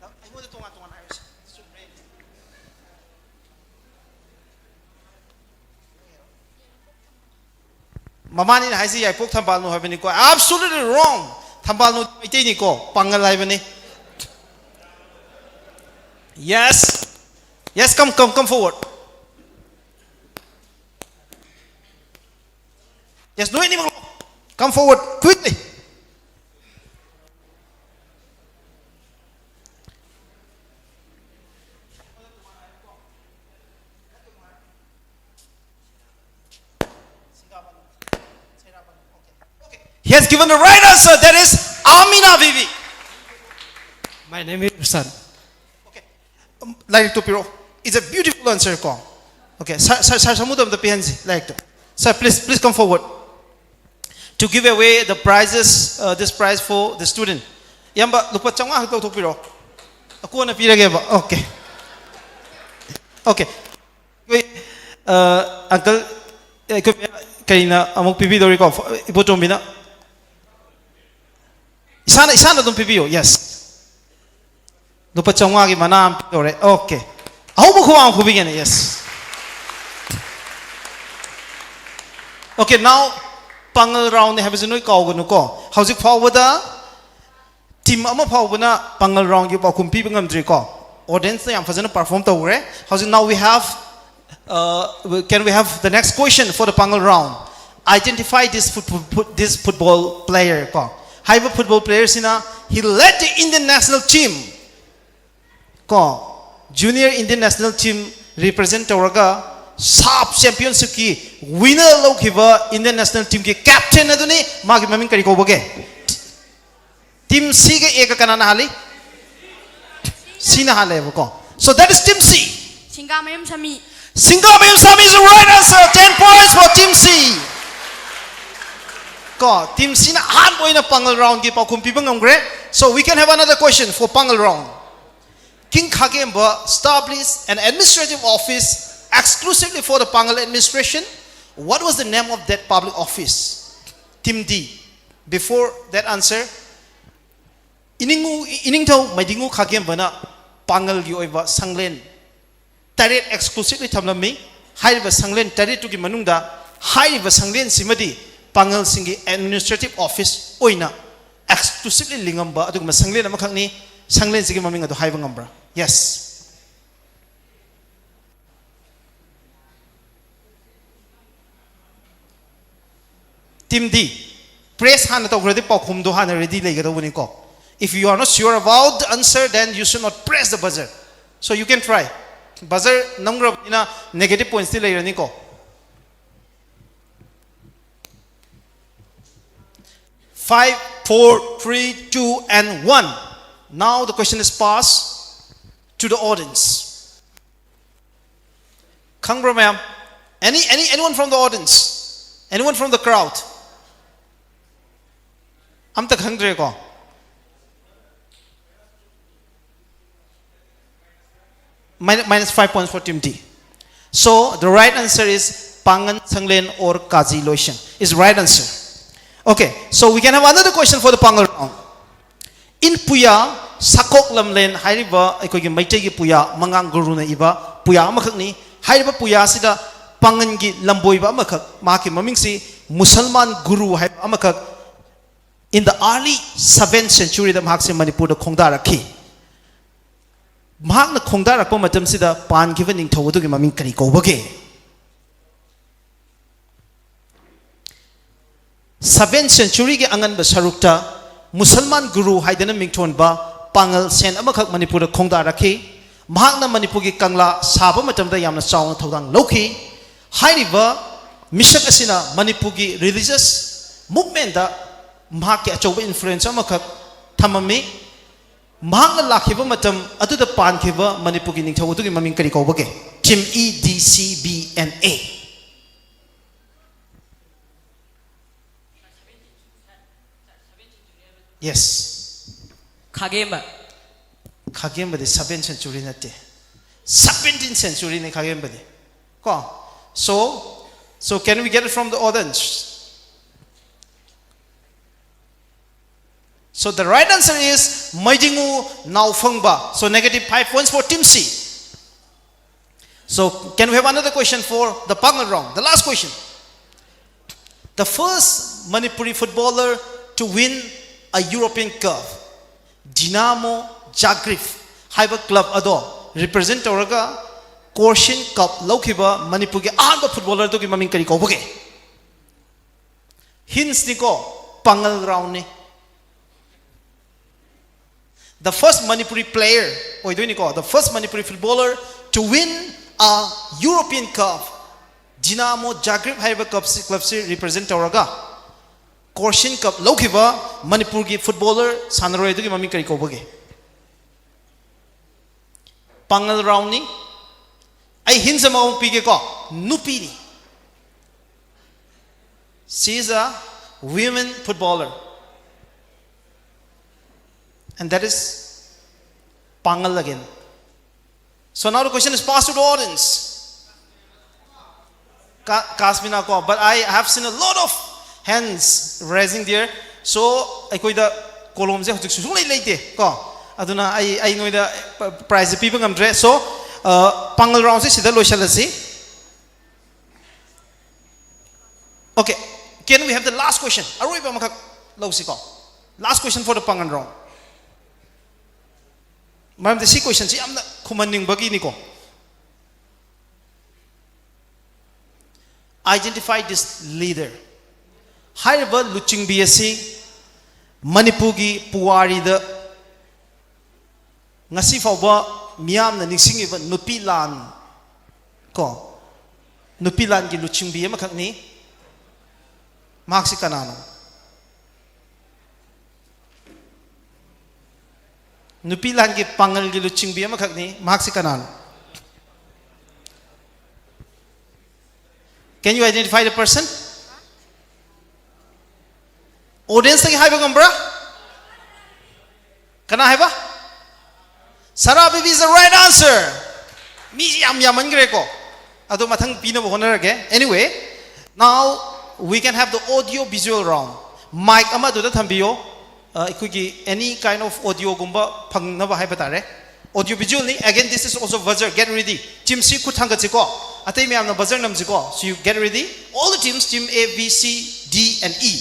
ꯑꯩꯉꯣꯟꯗ ꯇꯣꯉꯥꯟ ꯇꯣꯉꯥꯟ ꯍꯥꯏꯔꯁꯤ꯫ ꯃꯃꯥꯅꯤꯅ ꯍꯥꯏꯁꯤ ꯌꯥꯏꯄꯣꯛ ꯊꯝꯕꯥꯜꯅꯨ ꯍꯥꯏꯕꯅꯤꯀꯣ꯫ Absolutely wrong. ꯊꯝꯕꯥꯜꯅꯨ ꯃꯩꯇꯩꯅꯤꯀꯣ, ꯄꯥꯉꯜ ꯍꯥꯏꯕꯅꯤ꯫ Yes. Yes, come, come, come forward. Yes, ꯅꯣꯏ ꯑꯅꯤꯃꯛ ꯂꯥꯛꯑꯣ. Come forward quickly. He has given the right answer. That is Amina Bibi. My name is Rusan. Okay. Um, line to Piro. It's a beautiful answer, ko. Okay. Sir, sir, sir, ꯁꯥꯃꯨꯗ ꯑꯝꯇ ꯄꯤꯍꯟꯁꯤ, line to. Sir, please, please come forward to give away the prizes, uh, this prize for the student. ꯏꯌꯥꯝꯕ, ꯂꯨꯄꯥ ꯆꯥꯝꯃꯉꯥ ꯈꯛ ꯂꯧꯊꯣꯛꯄꯤꯔꯣ꯫ ꯑꯀꯣꯟꯅ ꯄꯤꯔꯒꯦꯕ꯫ Okay. Okay. ꯑꯩꯈꯣꯏ, ꯑ, uncle, ꯑꯩꯈꯣꯏ ꯀꯔꯤꯅ ꯑꯃꯨꯛ ꯄꯤꯕꯤꯗꯧꯔꯤꯀꯣ? ꯏꯕꯣꯇꯣꯝꯕꯤꯅ? ꯏꯁꯥꯅ, ꯏꯁꯥꯅ ꯑꯗꯨꯝ ꯄꯤꯕꯤꯌꯣ꯫ Yes. ꯂꯨꯄꯥ ꯆꯥꯝꯃꯉꯥꯒꯤ ꯃꯅꯥ ꯑꯃ ꯄꯤꯗꯧꯔꯦ꯫ Okay. ꯑꯍꯧꯕ ꯈꯨꯕꯥꯛ ꯑꯃ ꯈꯨꯕꯤꯒꯦꯅꯦ꯫ Yes. Okay, now ꯄꯥꯉꯜ round ꯅꯦ ꯍꯥꯏꯕꯁꯦ ꯅꯣꯏ ꯀꯥꯎꯒꯅꯨꯀꯣ꯫ ꯍꯧꯖꯤꯛ ꯐꯥꯎꯕꯗ team ꯑꯃ ꯐꯥꯎꯕꯅ ꯄꯥꯉꯜ round ꯒꯤ ꯄꯥꯎꯈꯨꯝ ꯄꯤꯕ ꯉꯝꯗ꯭ꯔꯤꯀꯣ꯫ Audience ꯅ ꯌꯥꯝ ꯐꯖꯅ perform ꯇꯧꯈ꯭ꯔꯦ꯫ ꯍꯧꯖꯤꯛ now we have, uh, can we have the next question for the Pangal round? identify this football, this football player ꯀꯣ, ꯍꯥꯏꯕ football player ꯁꯤꯅ he led the Indian national team ꯀꯣ, junior Indian national team represent ꯇꯧꯔꯒ SAFF championship ꯀꯤ winner ꯂꯧꯈꯤꯕ Indian national team ꯀꯤ captain ꯑꯗꯨꯅꯤ꯫ ꯃꯥꯒꯤ ꯃꯃꯤꯡ ꯀꯔꯤ ꯀꯧꯕꯒꯦ? Team C ꯒ A ꯒ ꯀꯅꯥꯅ ꯍꯥꯜꯂꯤ? C ꯅ ꯍꯥꯜꯂꯦꯕꯀꯣ꯫ So that is Team C. Singamayum Shammi. Singamem Sami is the right answer. Ten points for Team C. ꯀꯣ, Team C ꯅ ꯑꯍꯥꯟꯕ ꯑꯣꯏꯅ ꯄꯥꯡꯒꯜ round ꯀꯤ ꯄꯥꯎꯈꯨꯝ ꯄꯤꯕ ꯉꯝꯈ꯭ꯔꯦ꯫ So we can have another question for ꯄꯥꯡꯒꯜ round. King Khagemba established an administrative office exclusively for the Pangal administration. What was the name of that public office? Team D. Before that answer, ꯏꯅꯤꯡꯉꯨ ꯏꯅꯤꯡꯊꯧ ꯃꯩꯗꯤꯡꯉꯨ ꯈꯥꯒꯦꯝꯕꯅ ꯄꯥꯡꯒꯜꯒꯤ ꯑꯣꯏꯕ ꯁꯪꯂꯦꯟ ꯇꯔꯦꯠ exclusively ꯊꯝꯂꯝꯃꯤ꯫ ꯍꯥꯏꯔꯤꯕ ꯁꯪꯂꯦꯟ ꯇꯔꯦꯠꯇꯨꯒꯤ ꯃꯅꯨꯡꯗ ꯍꯥꯏꯔꯤꯕ ꯁꯪꯂꯦꯟꯁꯤꯃꯗꯤ ꯄꯥꯡꯒꯜꯁꯤꯡꯒꯤ administrative office ꯑꯣꯏꯅ exclusively ꯂꯤꯡꯉꯝꯕ ꯑꯗꯨꯒꯨꯝꯕ ꯁꯪꯂꯦꯟ ꯑꯃꯈꯛꯅꯤ꯫ ꯁꯪꯂꯦꯟꯁꯤꯒꯤ ꯃꯃꯤꯡ ꯑꯗꯨ ꯍꯥꯏꯕ ꯉꯝꯕ꯭ꯔꯥ? Yes. Team D, press ꯍꯥꯟꯅ ꯇꯧꯈ꯭ꯔꯗꯤ ꯄꯥꯎꯈꯨꯝꯗꯣ ꯍꯥꯟꯅ ready ꯂꯩꯒꯗꯧꯕꯅꯤꯀꯣ꯫ If you are not sure about the answer, then you should not press the buzzer. So you can try. Buzzer ꯅꯝꯈ꯭ꯔꯕꯅꯤꯅ negative points ꯇꯤ ꯂꯩꯔꯅꯤꯀꯣ꯫ Five, four, three, two, and one. Now the question is passed to the audience. ꯈꯪꯕ꯭ꯔꯣ ꯃꯌꯥꯝ? Any, any, anyone from the audience? Anyone from the crowd? ꯑꯝꯇ ꯈꯪꯗ꯭ꯔꯦꯀꯣ꯫ Minus five points for Team D. So the right answer is Pangan Sanglen or Kazi Loishan is right answer. Okay, so we can have another question for the Pangal round. In Puya, ꯁꯥꯀꯣꯛ ꯂꯝꯂꯦꯟ ꯍꯥꯏꯔꯤꯕ ꯑꯩꯈꯣꯏꯒꯤ ꯃꯩꯇꯩꯒꯤ ꯄꯨꯌꯥ ꯃꯉꯥꯡ ꯒꯨꯔꯨꯅ ꯏꯕ ꯄꯨꯌꯥ ꯑꯃꯈꯛꯅꯤ꯫ ꯍꯥꯏꯔꯤꯕ ꯄꯨꯌꯥꯁꯤꯗ ꯄꯥꯡꯒꯟꯒꯤ ꯂꯝꯕꯣꯏꯕ ꯑꯃꯈꯛ, ꯃꯍꯥꯛꯀꯤ ꯃꯃꯤꯡꯁꯤ ꯃꯨꯁꯜꯃꯥꯟ ꯒꯨꯔꯨ ꯍꯥꯏꯕ ꯑꯃꯈꯛ, in the early seventh century ꯗ ꯃꯍꯥꯛꯁꯦ ꯃꯅꯤꯄꯨꯔꯗ ꯈꯣꯡꯗꯥꯔꯛꯈꯤ꯫ ꯃꯍꯥꯛꯅ ꯈꯣꯡꯗꯥꯔꯛꯄ ꯃꯇꯝꯁꯤꯗ ꯄꯥꯟꯈꯤꯕ ꯅꯤꯡꯊꯧ ꯑꯗꯨꯒꯤ ꯃꯃꯤꯡ ꯀꯔꯤ ꯀꯧꯕꯒꯦ? ꯁꯚꯦꯟ ꯁꯦꯟꯆꯨꯔꯤꯒꯤ ꯑꯉꯟꯕ ꯁꯔꯨꯛꯇ ꯃꯨꯁꯜꯃꯥꯟ ꯒꯨꯔꯨ ꯍꯥꯏꯗꯅ ꯃꯤꯡꯊꯣꯟꯕ ꯄꯥꯉꯜ ꯁꯦꯟ ꯑꯃꯈꯛ ꯃꯅꯤꯄꯨꯔꯗ ꯈꯣꯡꯗꯥꯔꯛꯈꯤ꯫ ꯃꯍꯥꯛꯅ ꯃꯅꯤꯄꯨꯔꯒꯤ ꯀꯪꯂꯥ ꯁꯥꯕ ꯃꯇꯝꯗ ꯌꯥꯝꯅ ꯆꯥꯎꯅ ꯊꯧꯗꯥꯡ ꯂꯧꯈꯤ꯫ ꯍꯥꯏꯔꯤꯕ ꯃꯤꯁꯛ ꯑꯁꯤꯅ ꯃꯅꯤꯄꯨꯔꯒꯤ religious movementꯇ ꯃꯍꯥꯛꯀꯤ ꯑꯆꯧꯕ influence ꯑꯃꯈꯛ ꯊꯝꯃꯝꯃꯤ꯫ ꯃꯍꯥꯛꯅ ꯂꯥꯛꯈꯤꯕ ꯃꯇꯝ ꯑꯗꯨꯗ ꯄꯥꯟꯈꯤꯕ ꯃꯅꯤꯄꯨꯔꯒꯤ ꯅꯤꯡꯊꯧ ꯑꯗꯨꯒꯤ ꯃꯃꯤꯡ ꯀꯔꯤ ꯀꯧꯕꯒꯦ? Team E, D, C, B and A. Yes. ꯈꯥꯒꯦꯝꯕ꯫ ꯈꯥꯒꯦꯝꯕꯗꯤ ꯁꯚꯦꯟ ꯁꯦꯟꯆꯨꯔꯤ ꯅꯠꯇꯦ, ꯁꯚꯦꯟꯇꯤꯟ ꯁꯦꯟꯆꯨꯔꯤꯅꯤ ꯈꯥꯒꯦꯝꯕꯗꯤ꯫ ꯀꯣ? So, so can we get it from the audience? So the right answer is Maidingu Naofangba. So negative five points for Team C. So can we have another question for the Pangal round? The last question. The first Manipuri footballer to win a European Cup, Dinamo Zagreb ꯍꯥꯏꯕ club ꯑꯗꯣ represent ꯇꯧꯔꯒ Croatian Cup ꯂꯧꯈꯤꯕ ꯃꯅꯤꯄꯨꯔꯒꯤ ꯑꯍꯥꯟꯕ footballer ꯑꯗꯨꯒꯤ ꯃꯃꯤꯡ ꯀꯔꯤ ꯀꯧꯕꯒꯦ? Hintsꯅꯤꯀꯣ, ꯄꯥꯉꯜ roundꯅꯤ꯫ The first Manipuri player ꯑꯣꯏꯗꯣꯏꯅꯤꯀꯣ, the first Manipuri footballer to win a European Cup, Dinamo Zagreb ꯍꯥꯏꯔꯤꯕ clubꯁꯤ, clubꯁꯤ represent ꯇꯧꯔꯒ Croatian Cup ꯂꯧꯈꯤꯕ ꯃꯅꯤꯄꯨꯔꯒꯤ footballer ꯁꯥꯟꯅꯔꯣꯏ ꯑꯗꯨꯒꯤ ꯃꯃꯤꯡ ꯀꯔꯤ ꯀꯧꯕꯒꯦ? ꯄꯥꯉꯜ roundꯅꯤ꯫ ꯑꯩ hints ꯑꯃꯃꯨꯛ ꯄꯤꯒꯦꯀꯣ, ꯅꯨꯄꯤꯅꯤ꯫ She is a women footballer. And that is Pangal again. So now the question is passed to the audience. Ka- Kasmina ko, but I have seen a lot of hands raising there. So ꯑꯩꯈꯣꯏꯗ ꯀꯣꯂꯣꯝꯁꯦ ꯍꯧꯖꯤꯛꯁꯨ ꯁꯨꯡꯂꯩ ꯂꯩꯇꯦ ꯀꯣ꯫ ꯑꯗꯨꯅ ꯑꯩ ꯑꯩ ꯅꯣꯏꯗ prize ꯄꯤꯕ ꯉꯝꯗ꯭ꯔꯦ꯫ So ꯄꯥꯉꯜ roundꯁꯦ ꯁꯤꯗ ꯂꯣꯏꯁꯤꯜꯂꯁꯤ꯫ Okay, can we have the last question? ꯑꯔꯣꯏꯕ ꯑꯃꯈꯛ ꯂꯧꯁꯤꯀꯣ꯫ Last question for the Pangal round. ꯃꯔꯝꯗꯤ ꯁꯤ questionꯁꯤ ꯌꯥꯝꯅ ꯈꯨꯝꯍꯟꯅꯤꯡꯕꯒꯤꯅꯤꯀꯣ꯫ Identify this leader. ꯍꯥꯏꯔꯤꯕ ꯂꯨꯆꯤꯡꯕꯤ ꯑꯁꯤ ꯃꯅꯤꯄꯨꯔꯒꯤ ꯄꯨꯋꯥꯔꯤꯗ ꯉꯁꯤ ꯐꯥꯎꯕ ꯃꯤꯌꯥꯝꯅ ꯅꯤꯡꯁꯤꯡꯉꯤꯕ ꯅꯨꯄꯤ ꯂꯥꯟ ꯀꯣ, ꯅꯨꯄꯤ ꯂꯥꯟꯒꯤ ꯂꯨꯆꯤꯡꯕꯤ ꯑꯃꯈꯛꯅꯤ꯫ ꯃꯍꯥꯛꯁꯤ ꯀꯅꯥꯅꯣ? ꯅꯨꯄꯤ ꯂꯥꯟꯒꯤ ꯄꯥꯡꯒꯜꯒꯤ ꯂꯨꯆꯤꯡꯕꯤ ꯑꯃꯈꯛꯅꯤ꯫ ꯃꯍꯥꯛꯁꯤ ꯀꯅꯥꯅꯣ? Can you identify the person? Audience ꯇꯒꯤ ꯍꯥꯏꯕ ꯉꯝꯕ꯭ꯔꯥ? ꯀꯅꯥ ꯍꯥꯏꯕ? Sara Bibi is the right answer. ꯃꯤꯁꯤ ꯌꯥꯝ ꯌꯥꯝꯃꯟꯈ꯭ꯔꯦꯀꯣ꯫ ꯑꯗꯣ ꯃꯊꯪ ꯄꯤꯅꯕ ꯍꯣꯠꯅꯔꯒꯦ꯫ Anyway, now we can have the audio visual round. Mic ꯑꯃ ꯑꯗꯨꯗ ꯊꯝꯕꯤꯌꯣ꯫ ꯑ, ꯑꯩꯈꯣꯏꯒꯤ any kind of audio ꯒꯨꯝꯕ ꯐꯪꯅꯕ ꯍꯥꯏꯕ ꯇꯥꯔꯦ꯫ Audio visual ꯅꯤ꯫ Again, this is also buzzer. Get ready. Team C ꯈꯨꯠ ꯊꯥꯡꯒꯠꯁꯤꯀꯣ꯫ ꯑꯇꯩ ꯃꯌꯥꯝꯅ buzzer ꯅꯝꯁꯤꯀꯣ꯫ So you get ready. All the teams, team A, B, C, D and E.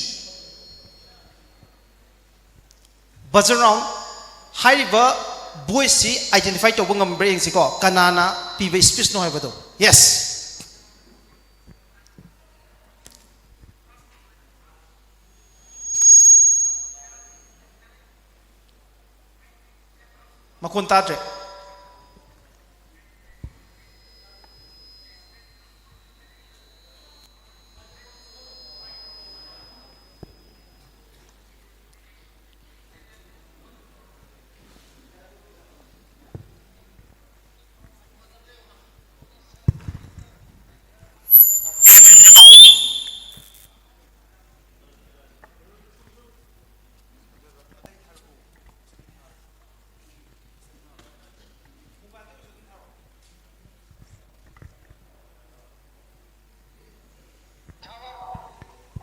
Buzzer round. ꯍꯥꯏꯔꯤꯕ voice ꯁꯤ identify ꯇꯧꯕ ꯉꯝꯕ꯭ꯔꯥ ꯌꯦꯡꯁꯤꯀꯣ, ꯀꯅꯥꯅ ꯄꯤꯕ speech ꯅꯣ ꯍꯥꯏꯕꯗꯣ꯫ Yes. ꯃꯈꯣꯟ ꯇꯥꯗ꯭ꯔꯦ꯫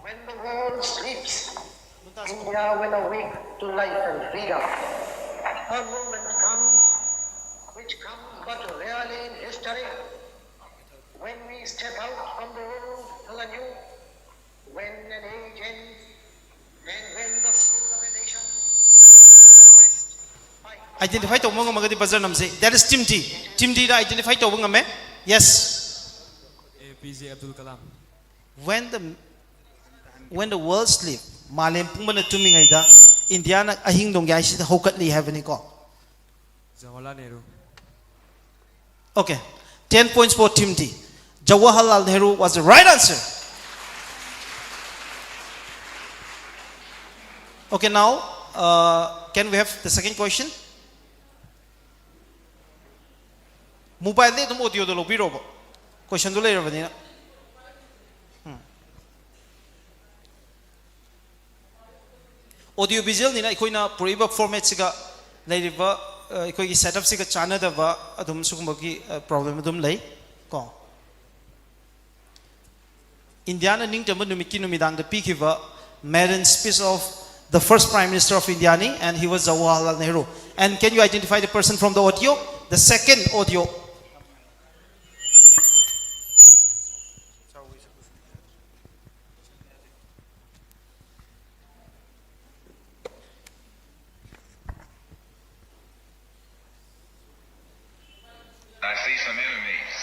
When the world sleeps, India will awake to life and freedom. A moment comes, which comes but rarely in history, when we step out from the old to the new, when an age ends, and when the soul of a nation, long suppressed by identify ꯇꯧꯕ ꯉꯝꯃꯒꯗꯤ buzzer ꯅꯝꯁꯤ꯫ That is team D. Team D the identify ꯇꯧꯕ ꯉꯝꯃꯦ꯫ Yes. A P J Abdul Kalam. When the, When the world sleep, ꯃꯥꯂꯦꯝ ꯄꯨꯝꯕꯅ ꯇꯨꯝꯃꯤꯉꯩꯗ ꯏꯟꯗꯤꯌꯥꯅ ꯑꯍꯤꯡ ꯅꯣꯡꯌꯥꯏꯁꯤꯗ ꯍꯧꯒꯠꯂꯤ ꯍꯥꯏꯕꯅꯤꯀꯣ꯫ Jawaharlal Nehru. Okay, ten points for Team D. Jawaharlal Nehru was the right answer. Okay, now uh, can we have the second question? Mobile ꯗꯤ ꯑꯗꯨꯝ audio ꯗꯣ ꯂꯧꯕꯤꯔꯣꯕ, question ꯗꯣ ꯂꯩꯔꯕꯅꯤꯅ꯫ Audio visual ꯅꯤꯅ ꯑꯩꯈꯣꯏꯅ ꯄꯨꯔꯛꯏꯕ format ꯁꯤꯒ ꯂꯩꯔꯤꯕ ꯑ, ꯑꯩꯈꯣꯏꯒꯤ setup ꯁꯤꯒ ꯆꯥꯟꯅꯗꯕ ꯑꯗꯨꯝ ꯁꯤꯒꯨꯝꯕꯒꯤ ꯑ, problem ꯑꯗꯨꯝ ꯂꯩ ꯀꯣ꯫ ꯏꯟꯗꯤꯌꯥꯅ ꯅꯤꯡꯇꯝꯕ ꯅꯨꯃꯤꯠꯀꯤ ꯅꯨꯃꯤꯗꯥꯡꯗ ꯄꯤꯈꯤꯕ maiden speech of the first Prime Minister of India ꯅꯤ, and he was Jawaharlal Nehru. And can you identify the person from the audio? The second audio. I see some enemies.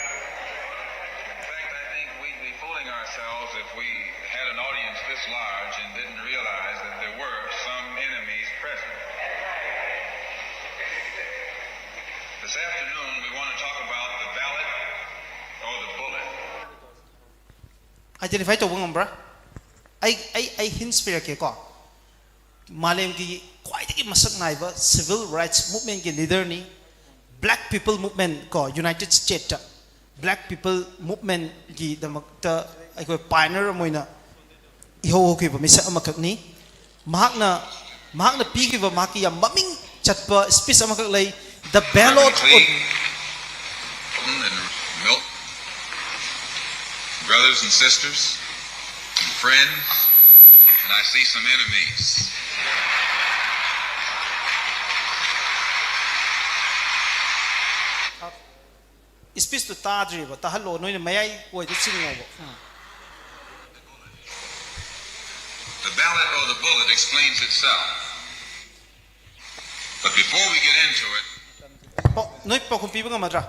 In fact, I think we'd be fooling ourselves if we had an audience this large and didn't realize that there were some enemies present. This afternoon, we want to talk about the ballot or the bullet. Identify ꯇꯧꯕ ꯉꯝꯕ꯭ꯔꯥ? ꯑꯩ ꯑꯩ ꯑꯩ hints ꯄꯤꯔꯛꯀꯦꯀꯣ꯫ ꯃꯥꯂꯦꯝꯒꯤ ꯈ꯭ꯋꯥꯏꯗꯒꯤ ꯃꯁꯛ ꯅꯥꯏꯕ civil rights movement ꯀꯤ leader ꯅꯤ꯫ Black people movement ꯀꯣ, United States ꯇ black people movement ꯒꯤꯗꯃꯛꯇ ꯑꯩꯈꯣꯏ pioneer ꯑꯃ ꯑꯣꯏꯅ ꯏꯍꯧ ꯍꯧꯈꯤꯕ ꯃꯤꯁꯛ ꯑꯃꯈꯛꯅꯤ꯫ ꯃꯍꯥꯛꯅ ꯃꯍꯥꯛꯅ ꯄꯤꯈꯤꯕ ꯃꯍꯥꯛꯀꯤ ꯌꯥꯝ ꯃꯃꯤꯡ ꯆꯠꯄ speech ꯑꯃꯈꯛ ꯂꯩ, The Ballot. Tea and milk, brothers and sisters, and friends, and I see some enemies. Speech ꯇꯨ ꯇꯥꯗ꯭ꯔꯤꯕ, ꯇꯥꯍꯜꯂꯣ, ꯅꯣꯏꯅ ꯃꯌꯥꯏ ꯑꯣꯏꯗ ꯆꯤꯡꯉꯣꯕ꯫ The ballot or the bullet explains itself. But before we get into it, ꯑꯣ, ꯅꯣꯏ ꯄꯥꯎꯈꯨꯝ ꯄꯤꯕ ꯉꯝꯃꯗ꯭ꯔꯥ?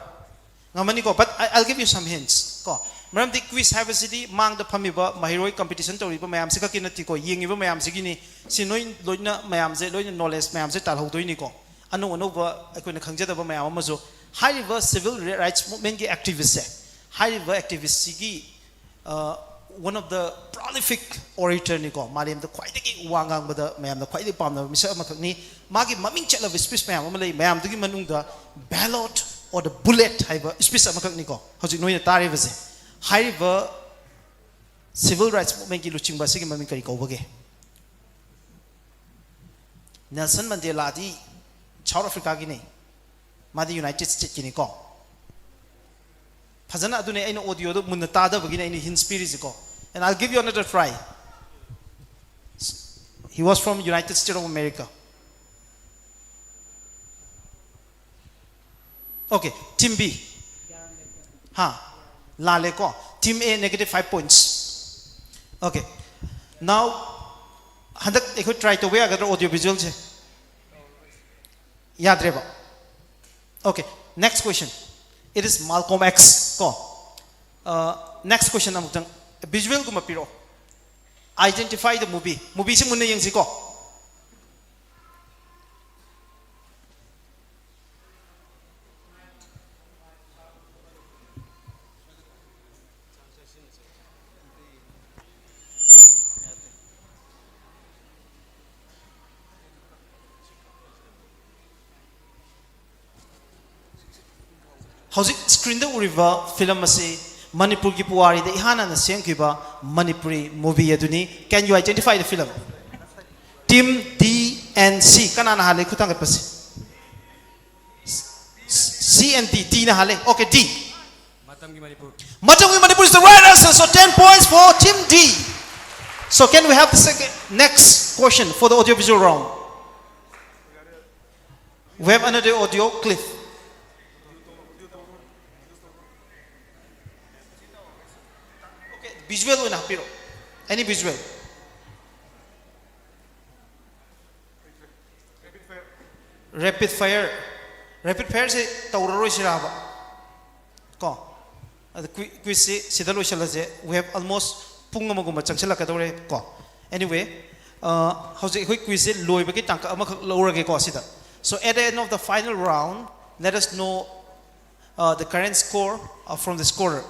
ꯉꯝꯃꯅꯤꯀꯣ, but I, I'll give you some hints ꯀꯣ. ꯃꯔꯝꯗꯤ quiz ꯍꯥꯏꯕꯁꯤꯗꯤ ꯃꯥꯡꯗ ꯐꯝꯃꯤꯕ ꯃꯍꯩꯔꯣꯏ, competition ꯇꯧꯔꯤꯕ ꯃꯌꯥꯝꯁꯤ ꯈꯛꯀꯤ ꯅꯠꯇꯦꯀꯣ, ꯌꯦꯡꯉꯤꯕ ꯃꯌꯥꯝꯁꯤꯒꯤꯅꯤ꯫ ꯁꯤ ꯅꯣꯏ ꯂꯣꯏꯅ ꯃꯌꯥꯝꯁꯦ, ꯂꯣꯏꯅ knowledge ꯃꯌꯥꯝꯁꯦ ꯇꯥꯜꯍꯧꯗꯣꯏꯅꯤꯀꯣ꯫ ꯑꯅꯧ ꯑꯅꯧꯕ ꯑꯩꯈꯣꯏꯅ ꯈꯪꯖꯗꯕ ꯃꯌꯥꯝ ꯑꯃꯁꯨ꯫ ꯍꯥꯏꯔꯤꯕ civil rights movementꯀꯤ activistꯁꯦ, ꯍꯥꯏꯔꯤꯕ activistꯁꯤꯒꯤ ꯑ, one of the prolific oratorꯅꯤꯀꯣ, ꯃꯥꯂꯦꯝꯗ ꯈ꯭ꯋꯥꯏꯗꯒꯤ ꯋꯥ ꯉꯥꯡꯕꯗ ꯃꯌꯥꯝꯅ ꯈ꯭ꯋꯥꯏꯗꯒꯤ ꯄꯥꯝꯅꯕ ꯃꯤꯁꯛ ꯑꯃꯈꯛꯅꯤ꯫ ꯃꯥꯒꯤ ꯃꯃꯤꯡ ꯆꯠꯂꯕ speech ꯃꯌꯥꯝ ꯑꯃ ꯂꯩ, ꯃꯌꯥꯝꯗꯨꯒꯤ ꯃꯅꯨꯡꯗ ballot or the bullet ꯍꯥꯏꯕ speech ꯑꯃꯈꯛꯅꯤꯀꯣ ꯍꯧꯖꯤꯛ ꯅꯣꯏꯅ ꯇꯥꯔꯤꯕꯁꯦ꯫ ꯍꯥꯏꯔꯤꯕ civil rights movementꯀꯤ ꯂꯨꯆꯤꯡꯕ ꯑꯁꯤꯒꯤ ꯃꯃꯤꯡ ꯀꯔꯤ ꯀꯧꯕꯒꯦ? Nelson Mandelaꯗꯤ South Africaꯒꯤꯅꯤ, ꯃꯥꯗꯤ United Statesꯀꯤꯅꯤꯀꯣ꯫ ꯐꯖꯅ ꯑꯗꯨꯅꯦ ꯑꯩꯅ audioꯗꯣ ꯃꯨꯟꯅ ꯇꯥꯗꯕꯒꯤꯅꯦ ꯑꯩꯅ hints ꯄꯤꯔꯤꯁꯤꯀꯣ꯫ And I'll give you another try. He was from United States of America. Okay, team B. ꯍꯥ? ꯂꯥꯜꯂꯦꯀꯣ? Team A negative five points. Okay. Now, ꯍꯟꯗꯛ ꯑꯩꯈꯣꯏ try ꯇꯧꯕ ꯌꯥꯒꯗ꯭ꯔꯥ audio visualꯁꯦ? ꯌꯥꯗ꯭ꯔꯦꯕ? Okay, next question. It is Malcolm X ꯀꯣ꯫ ꯑ, next question ꯑꯃꯨꯛꯇꯪ visualꯒꯨꯝꯕ ꯄꯤꯔꯛꯑꯣ꯫ Identify the movie. Movieꯁꯤ ꯃꯨꯟꯅ ꯌꯦꯡꯁꯤꯀꯣ꯫ ꯍꯧꯖꯤꯛ screenꯗ ꯎꯔꯤꯕ film ꯑꯁꯤ ꯃꯅꯤꯄꯨꯔꯒꯤ ꯄꯨꯋꯥꯔꯤꯗ ꯏꯍꯥꯟ ꯍꯥꯟꯅ ꯁꯦꯝꯈꯤꯕ ꯃꯅꯤꯄꯨꯔꯤ movie ꯑꯗꯨꯅꯤ꯫ Can you identify the film? Team D and C. ꯀꯅꯥꯅ ꯍꯥꯜꯂꯤ ꯈꯨꯠ ꯊꯥꯡꯒꯠꯄꯁꯤ? C and D. Dꯅ ꯍꯥꯜꯂꯦ꯫ Okay, D. ꯃꯇꯝꯒꯤ ꯃꯅꯤꯄꯨꯔ꯫ ꯃꯇꯝꯒꯤ Manipur is the right answer. So ten points for Team D. So can we have the second, next question for the audiovisual round? We have another audio clip. Okay, visual ꯑꯣꯏꯅ ꯍꯥꯞꯄꯤꯔꯣ. Any visual. Rapid fire, rapid fireꯁꯦ ꯇꯧꯔꯔꯣꯏꯁꯤꯔꯥꯕ? ꯀꯣ, ꯑꯗ quiz, quizꯁꯤ ꯁꯤꯗ ꯂꯣꯏꯁꯤꯜꯂꯁꯦ. We have almost ꯄꯨꯡ ꯑꯃꯒꯨꯝꯕ ꯆꯪꯁꯤꯜꯂꯛꯀꯗꯧꯔꯦ ꯀꯣ. Anyway, ꯑ, ꯍꯧꯖꯤꯛ ꯑꯩꯈꯣꯏ quizꯁꯦ ꯂꯣꯏꯕꯒꯤ ꯇꯥꯡꯀꯛ ꯑꯃꯈꯛ ꯂꯧꯔꯒꯦꯀꯣ ꯁꯤꯗ. So at the end of the final round, let us know, uh, the current score, uh, from the scorer.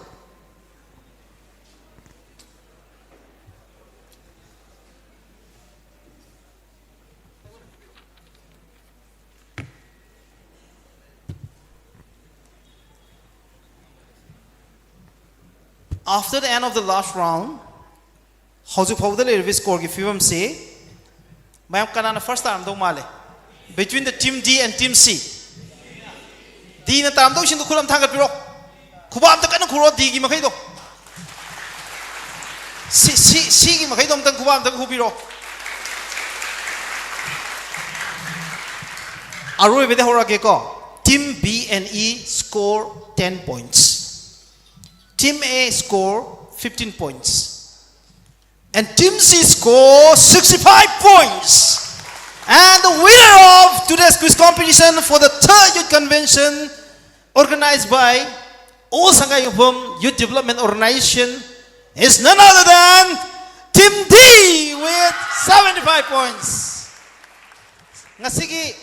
After the end of the last round, ꯍꯧꯖꯤꯛ ꯐꯥꯎꯕꯗ ꯂꯩꯔꯤꯕ scoreꯒꯤ ꯐꯤꯕꯝꯁꯤ, ꯃꯌꯥꯝ ꯀꯅꯥꯅ first ꯇꯥꯔꯝꯗꯧ ꯃꯥꯜꯂꯦ? Between the team D and team C. Dꯅ ꯇꯥꯔꯝꯗꯧꯁꯤꯡꯗꯣ ꯈꯨꯠ ꯑꯝ ꯊꯥꯡꯒꯠꯄꯤꯔꯣ. ꯈꯨꯕꯥꯛ ꯑꯝꯇ ꯀꯟꯅ ꯈꯨꯔꯣ, Dꯒꯤ ꯃꯈꯩꯗꯣ. C, C, Cꯒꯤ ꯃꯈꯩꯗꯣ ꯑꯝꯇꯪ ꯈꯨꯕꯥꯛ ꯑꯝꯇꯪ ꯈꯨꯕꯤꯔꯣ. ꯑꯔꯣꯏꯕꯗ ꯍꯧꯔꯛꯑꯒꯦꯀꯣ. Team B and E score ten points. Team A score fifteen points. And Team C score sixty-five points. And the winner of today's quiz competition for the third youth convention organized by All Sangaigaphum Youth Development Organization is none other than Team D with seventy-five points. ꯉꯁꯤꯒꯤ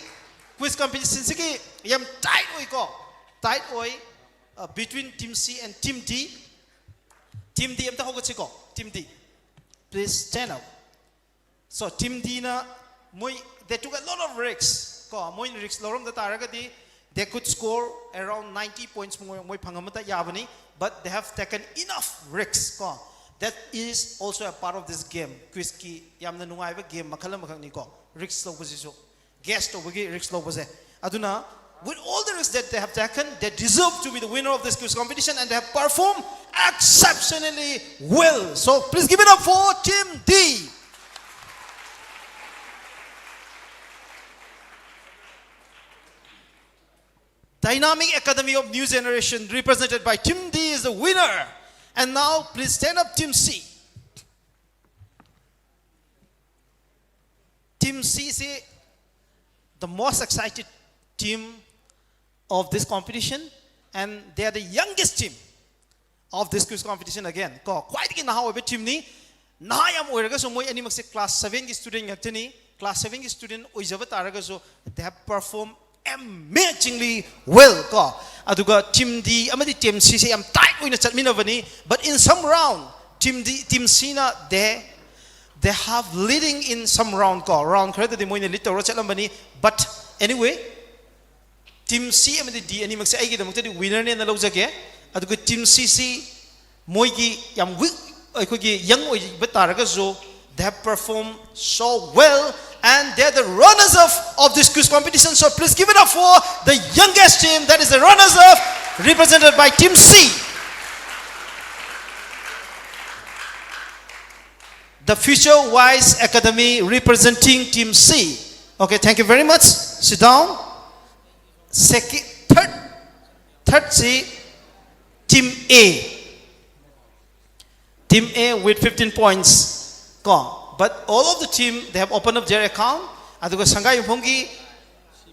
quiz competitionꯁꯤꯒꯤ ꯌꯥꯝ tight ꯑꯣꯏꯀꯣ. Tight ꯑꯣꯏ, uh, between Team C and Team D. Team D ꯑꯝꯇ ꯍꯧꯒꯠꯁꯤꯀꯣ. Team D, please stand up. So Team Dꯅ ꯃꯣꯏ, they took a lot of risks ꯀꯣ. ꯃꯣꯏꯅ risk ꯂꯧꯔꯝꯗ ꯇꯥꯔꯒꯗꯤ they could score around ninety points ꯃꯣꯏ, ꯃꯣꯏ ꯐꯪꯉꯝꯕꯗ ꯌꯥꯕꯅꯤ. But they have taken enough risks ꯀꯣ. That is also a part of this game. Quizꯀꯤ ꯌꯥꯝꯅ ꯅꯨꯡꯉꯥꯏꯕ game ꯃꯈꯜ ꯑꯃꯈꯛꯅꯤꯀꯣ, risk ꯂꯧꯕꯁꯤꯁꯨ. Guess ꯇꯧꯕꯒꯤ risk ꯂꯧꯕꯁꯦ. ꯑꯗꯨꯅ, with all the risk that they have taken, they deserve to be the winner of this quiz competition and they have performed exceptionally well. So please give it up for Team D. Dynamic Academy of New Generation, represented by Team D, is the winner. And now please stand up, Team C. Team C ꯁꯤ the most excited team of this competition, and they are the youngest team of this quiz competition again. ꯀꯣ, ꯈ꯭ꯋꯥꯏꯗꯒꯤ ꯅꯍꯥ ꯑꯣꯏꯕ teamꯅꯤ. ꯅꯍꯥ ꯌꯥꯝ ꯑꯣꯏꯔꯒꯁꯨ ꯃꯣꯏ ꯑꯅꯤꯃꯛꯁꯦ class sevenꯒꯤ student ꯉꯥꯛꯇꯅꯤ. Class sevenꯒꯤ student ꯑꯣꯏꯖꯕ ꯇꯥꯔꯒꯁꯨ they have performed amazingly well. ꯀꯣ, ꯑꯗꯨꯒ team D ꯑꯃꯗꯤ team Cꯁꯦ ꯌꯥꯝ tight ꯑꯣꯏꯅ ꯆꯠꯃꯤꯟꯅꯕꯅꯤ. But in some round, team D, team Cꯅ they they have leading in some round. ꯀꯣ, round ꯈꯔꯗꯗꯤ ꯃꯣꯏꯅ lead ꯇꯧꯔ ꯆꯠꯂꯝꯕꯅꯤ. But anyway, team C ꯑꯃꯗꯤ D ꯑꯅꯤꯃꯛꯁꯦ ꯑꯩꯒꯤꯗꯃꯛꯇꯗꯤ winnerꯅꯦꯅ ꯂꯧꯖꯒꯦ. ꯑꯗꯨꯒ team Cꯁꯤ ꯃꯣꯏꯒꯤ ꯌꯥꯝ weak, ꯑꯩꯈꯣꯏꯒꯤ young ꯑꯣꯏꯕ ꯇꯥꯔꯒꯁꯨ, they have performed so well, and they're the runners up of this quiz competition. So please give it up for the youngest team, that is the runners up, represented by team C. The Future Wise Academy, representing team C. Okay, thank you very much. Sit down. Second, third, third ꯁꯤ team A. Team A with fifteen points. ꯀꯣ, but all of the team, they have opened up their account. ꯑꯗꯨꯒ ꯁꯪꯒꯥꯏ ꯌꯨꯝꯐꯝꯒꯤ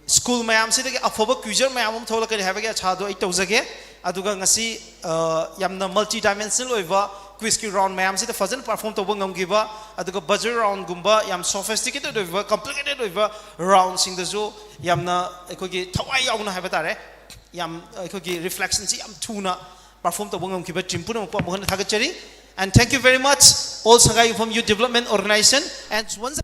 school ꯃꯌꯥꯝꯁꯤꯗꯒꯤ ꯑꯐꯕ quizzer ꯃꯌꯥꯝ ꯑꯃ ꯊꯣꯛꯂꯛꯀꯅꯤ ꯍꯥꯏꯕꯒꯤ ꯑꯁꯥꯗꯣ ꯑꯩ ꯇꯧꯖꯒꯦ꯫ ꯑꯗꯨꯒ ꯉꯁꯤ, ꯑ, ꯌꯥꯝꯅ multi dimensional ꯑꯣꯏꯕ quizꯀꯤ round ꯃꯌꯥꯝꯁꯤꯗ ꯐꯖꯅ perform ꯇꯧꯕ ꯉꯝꯈꯤꯕ, ꯑꯗꯨꯒ buzzer roundꯒꯨꯝꯕ ꯌꯥꯝ sophisticated ꯑꯣꯏꯕ, complicated ꯑꯣꯏꯕ roundꯁꯤꯡꯗꯁꯨ ꯌꯥꯝꯅ ꯑꯩꯈꯣꯏꯒꯤ ꯊꯋꯥꯏ ꯌꯥꯎꯅ ꯍꯥꯏꯕ ꯇꯥꯔꯦ, ꯌꯥꯝ ꯑꯩꯈꯣꯏꯒꯤ reflectionꯁꯤ ꯌꯥꯝ ꯊꯨꯅ perform ꯇꯧꯕ ꯉꯝꯈꯤꯕ team ꯄꯨꯝꯅꯃꯛꯄꯨ ꯑꯃꯨꯛ ꯍꯟꯅ ꯊꯥꯒꯠꯆꯔꯤ꯫ And thank you very much, all Sangai Yumpham Youth Development Organization. And once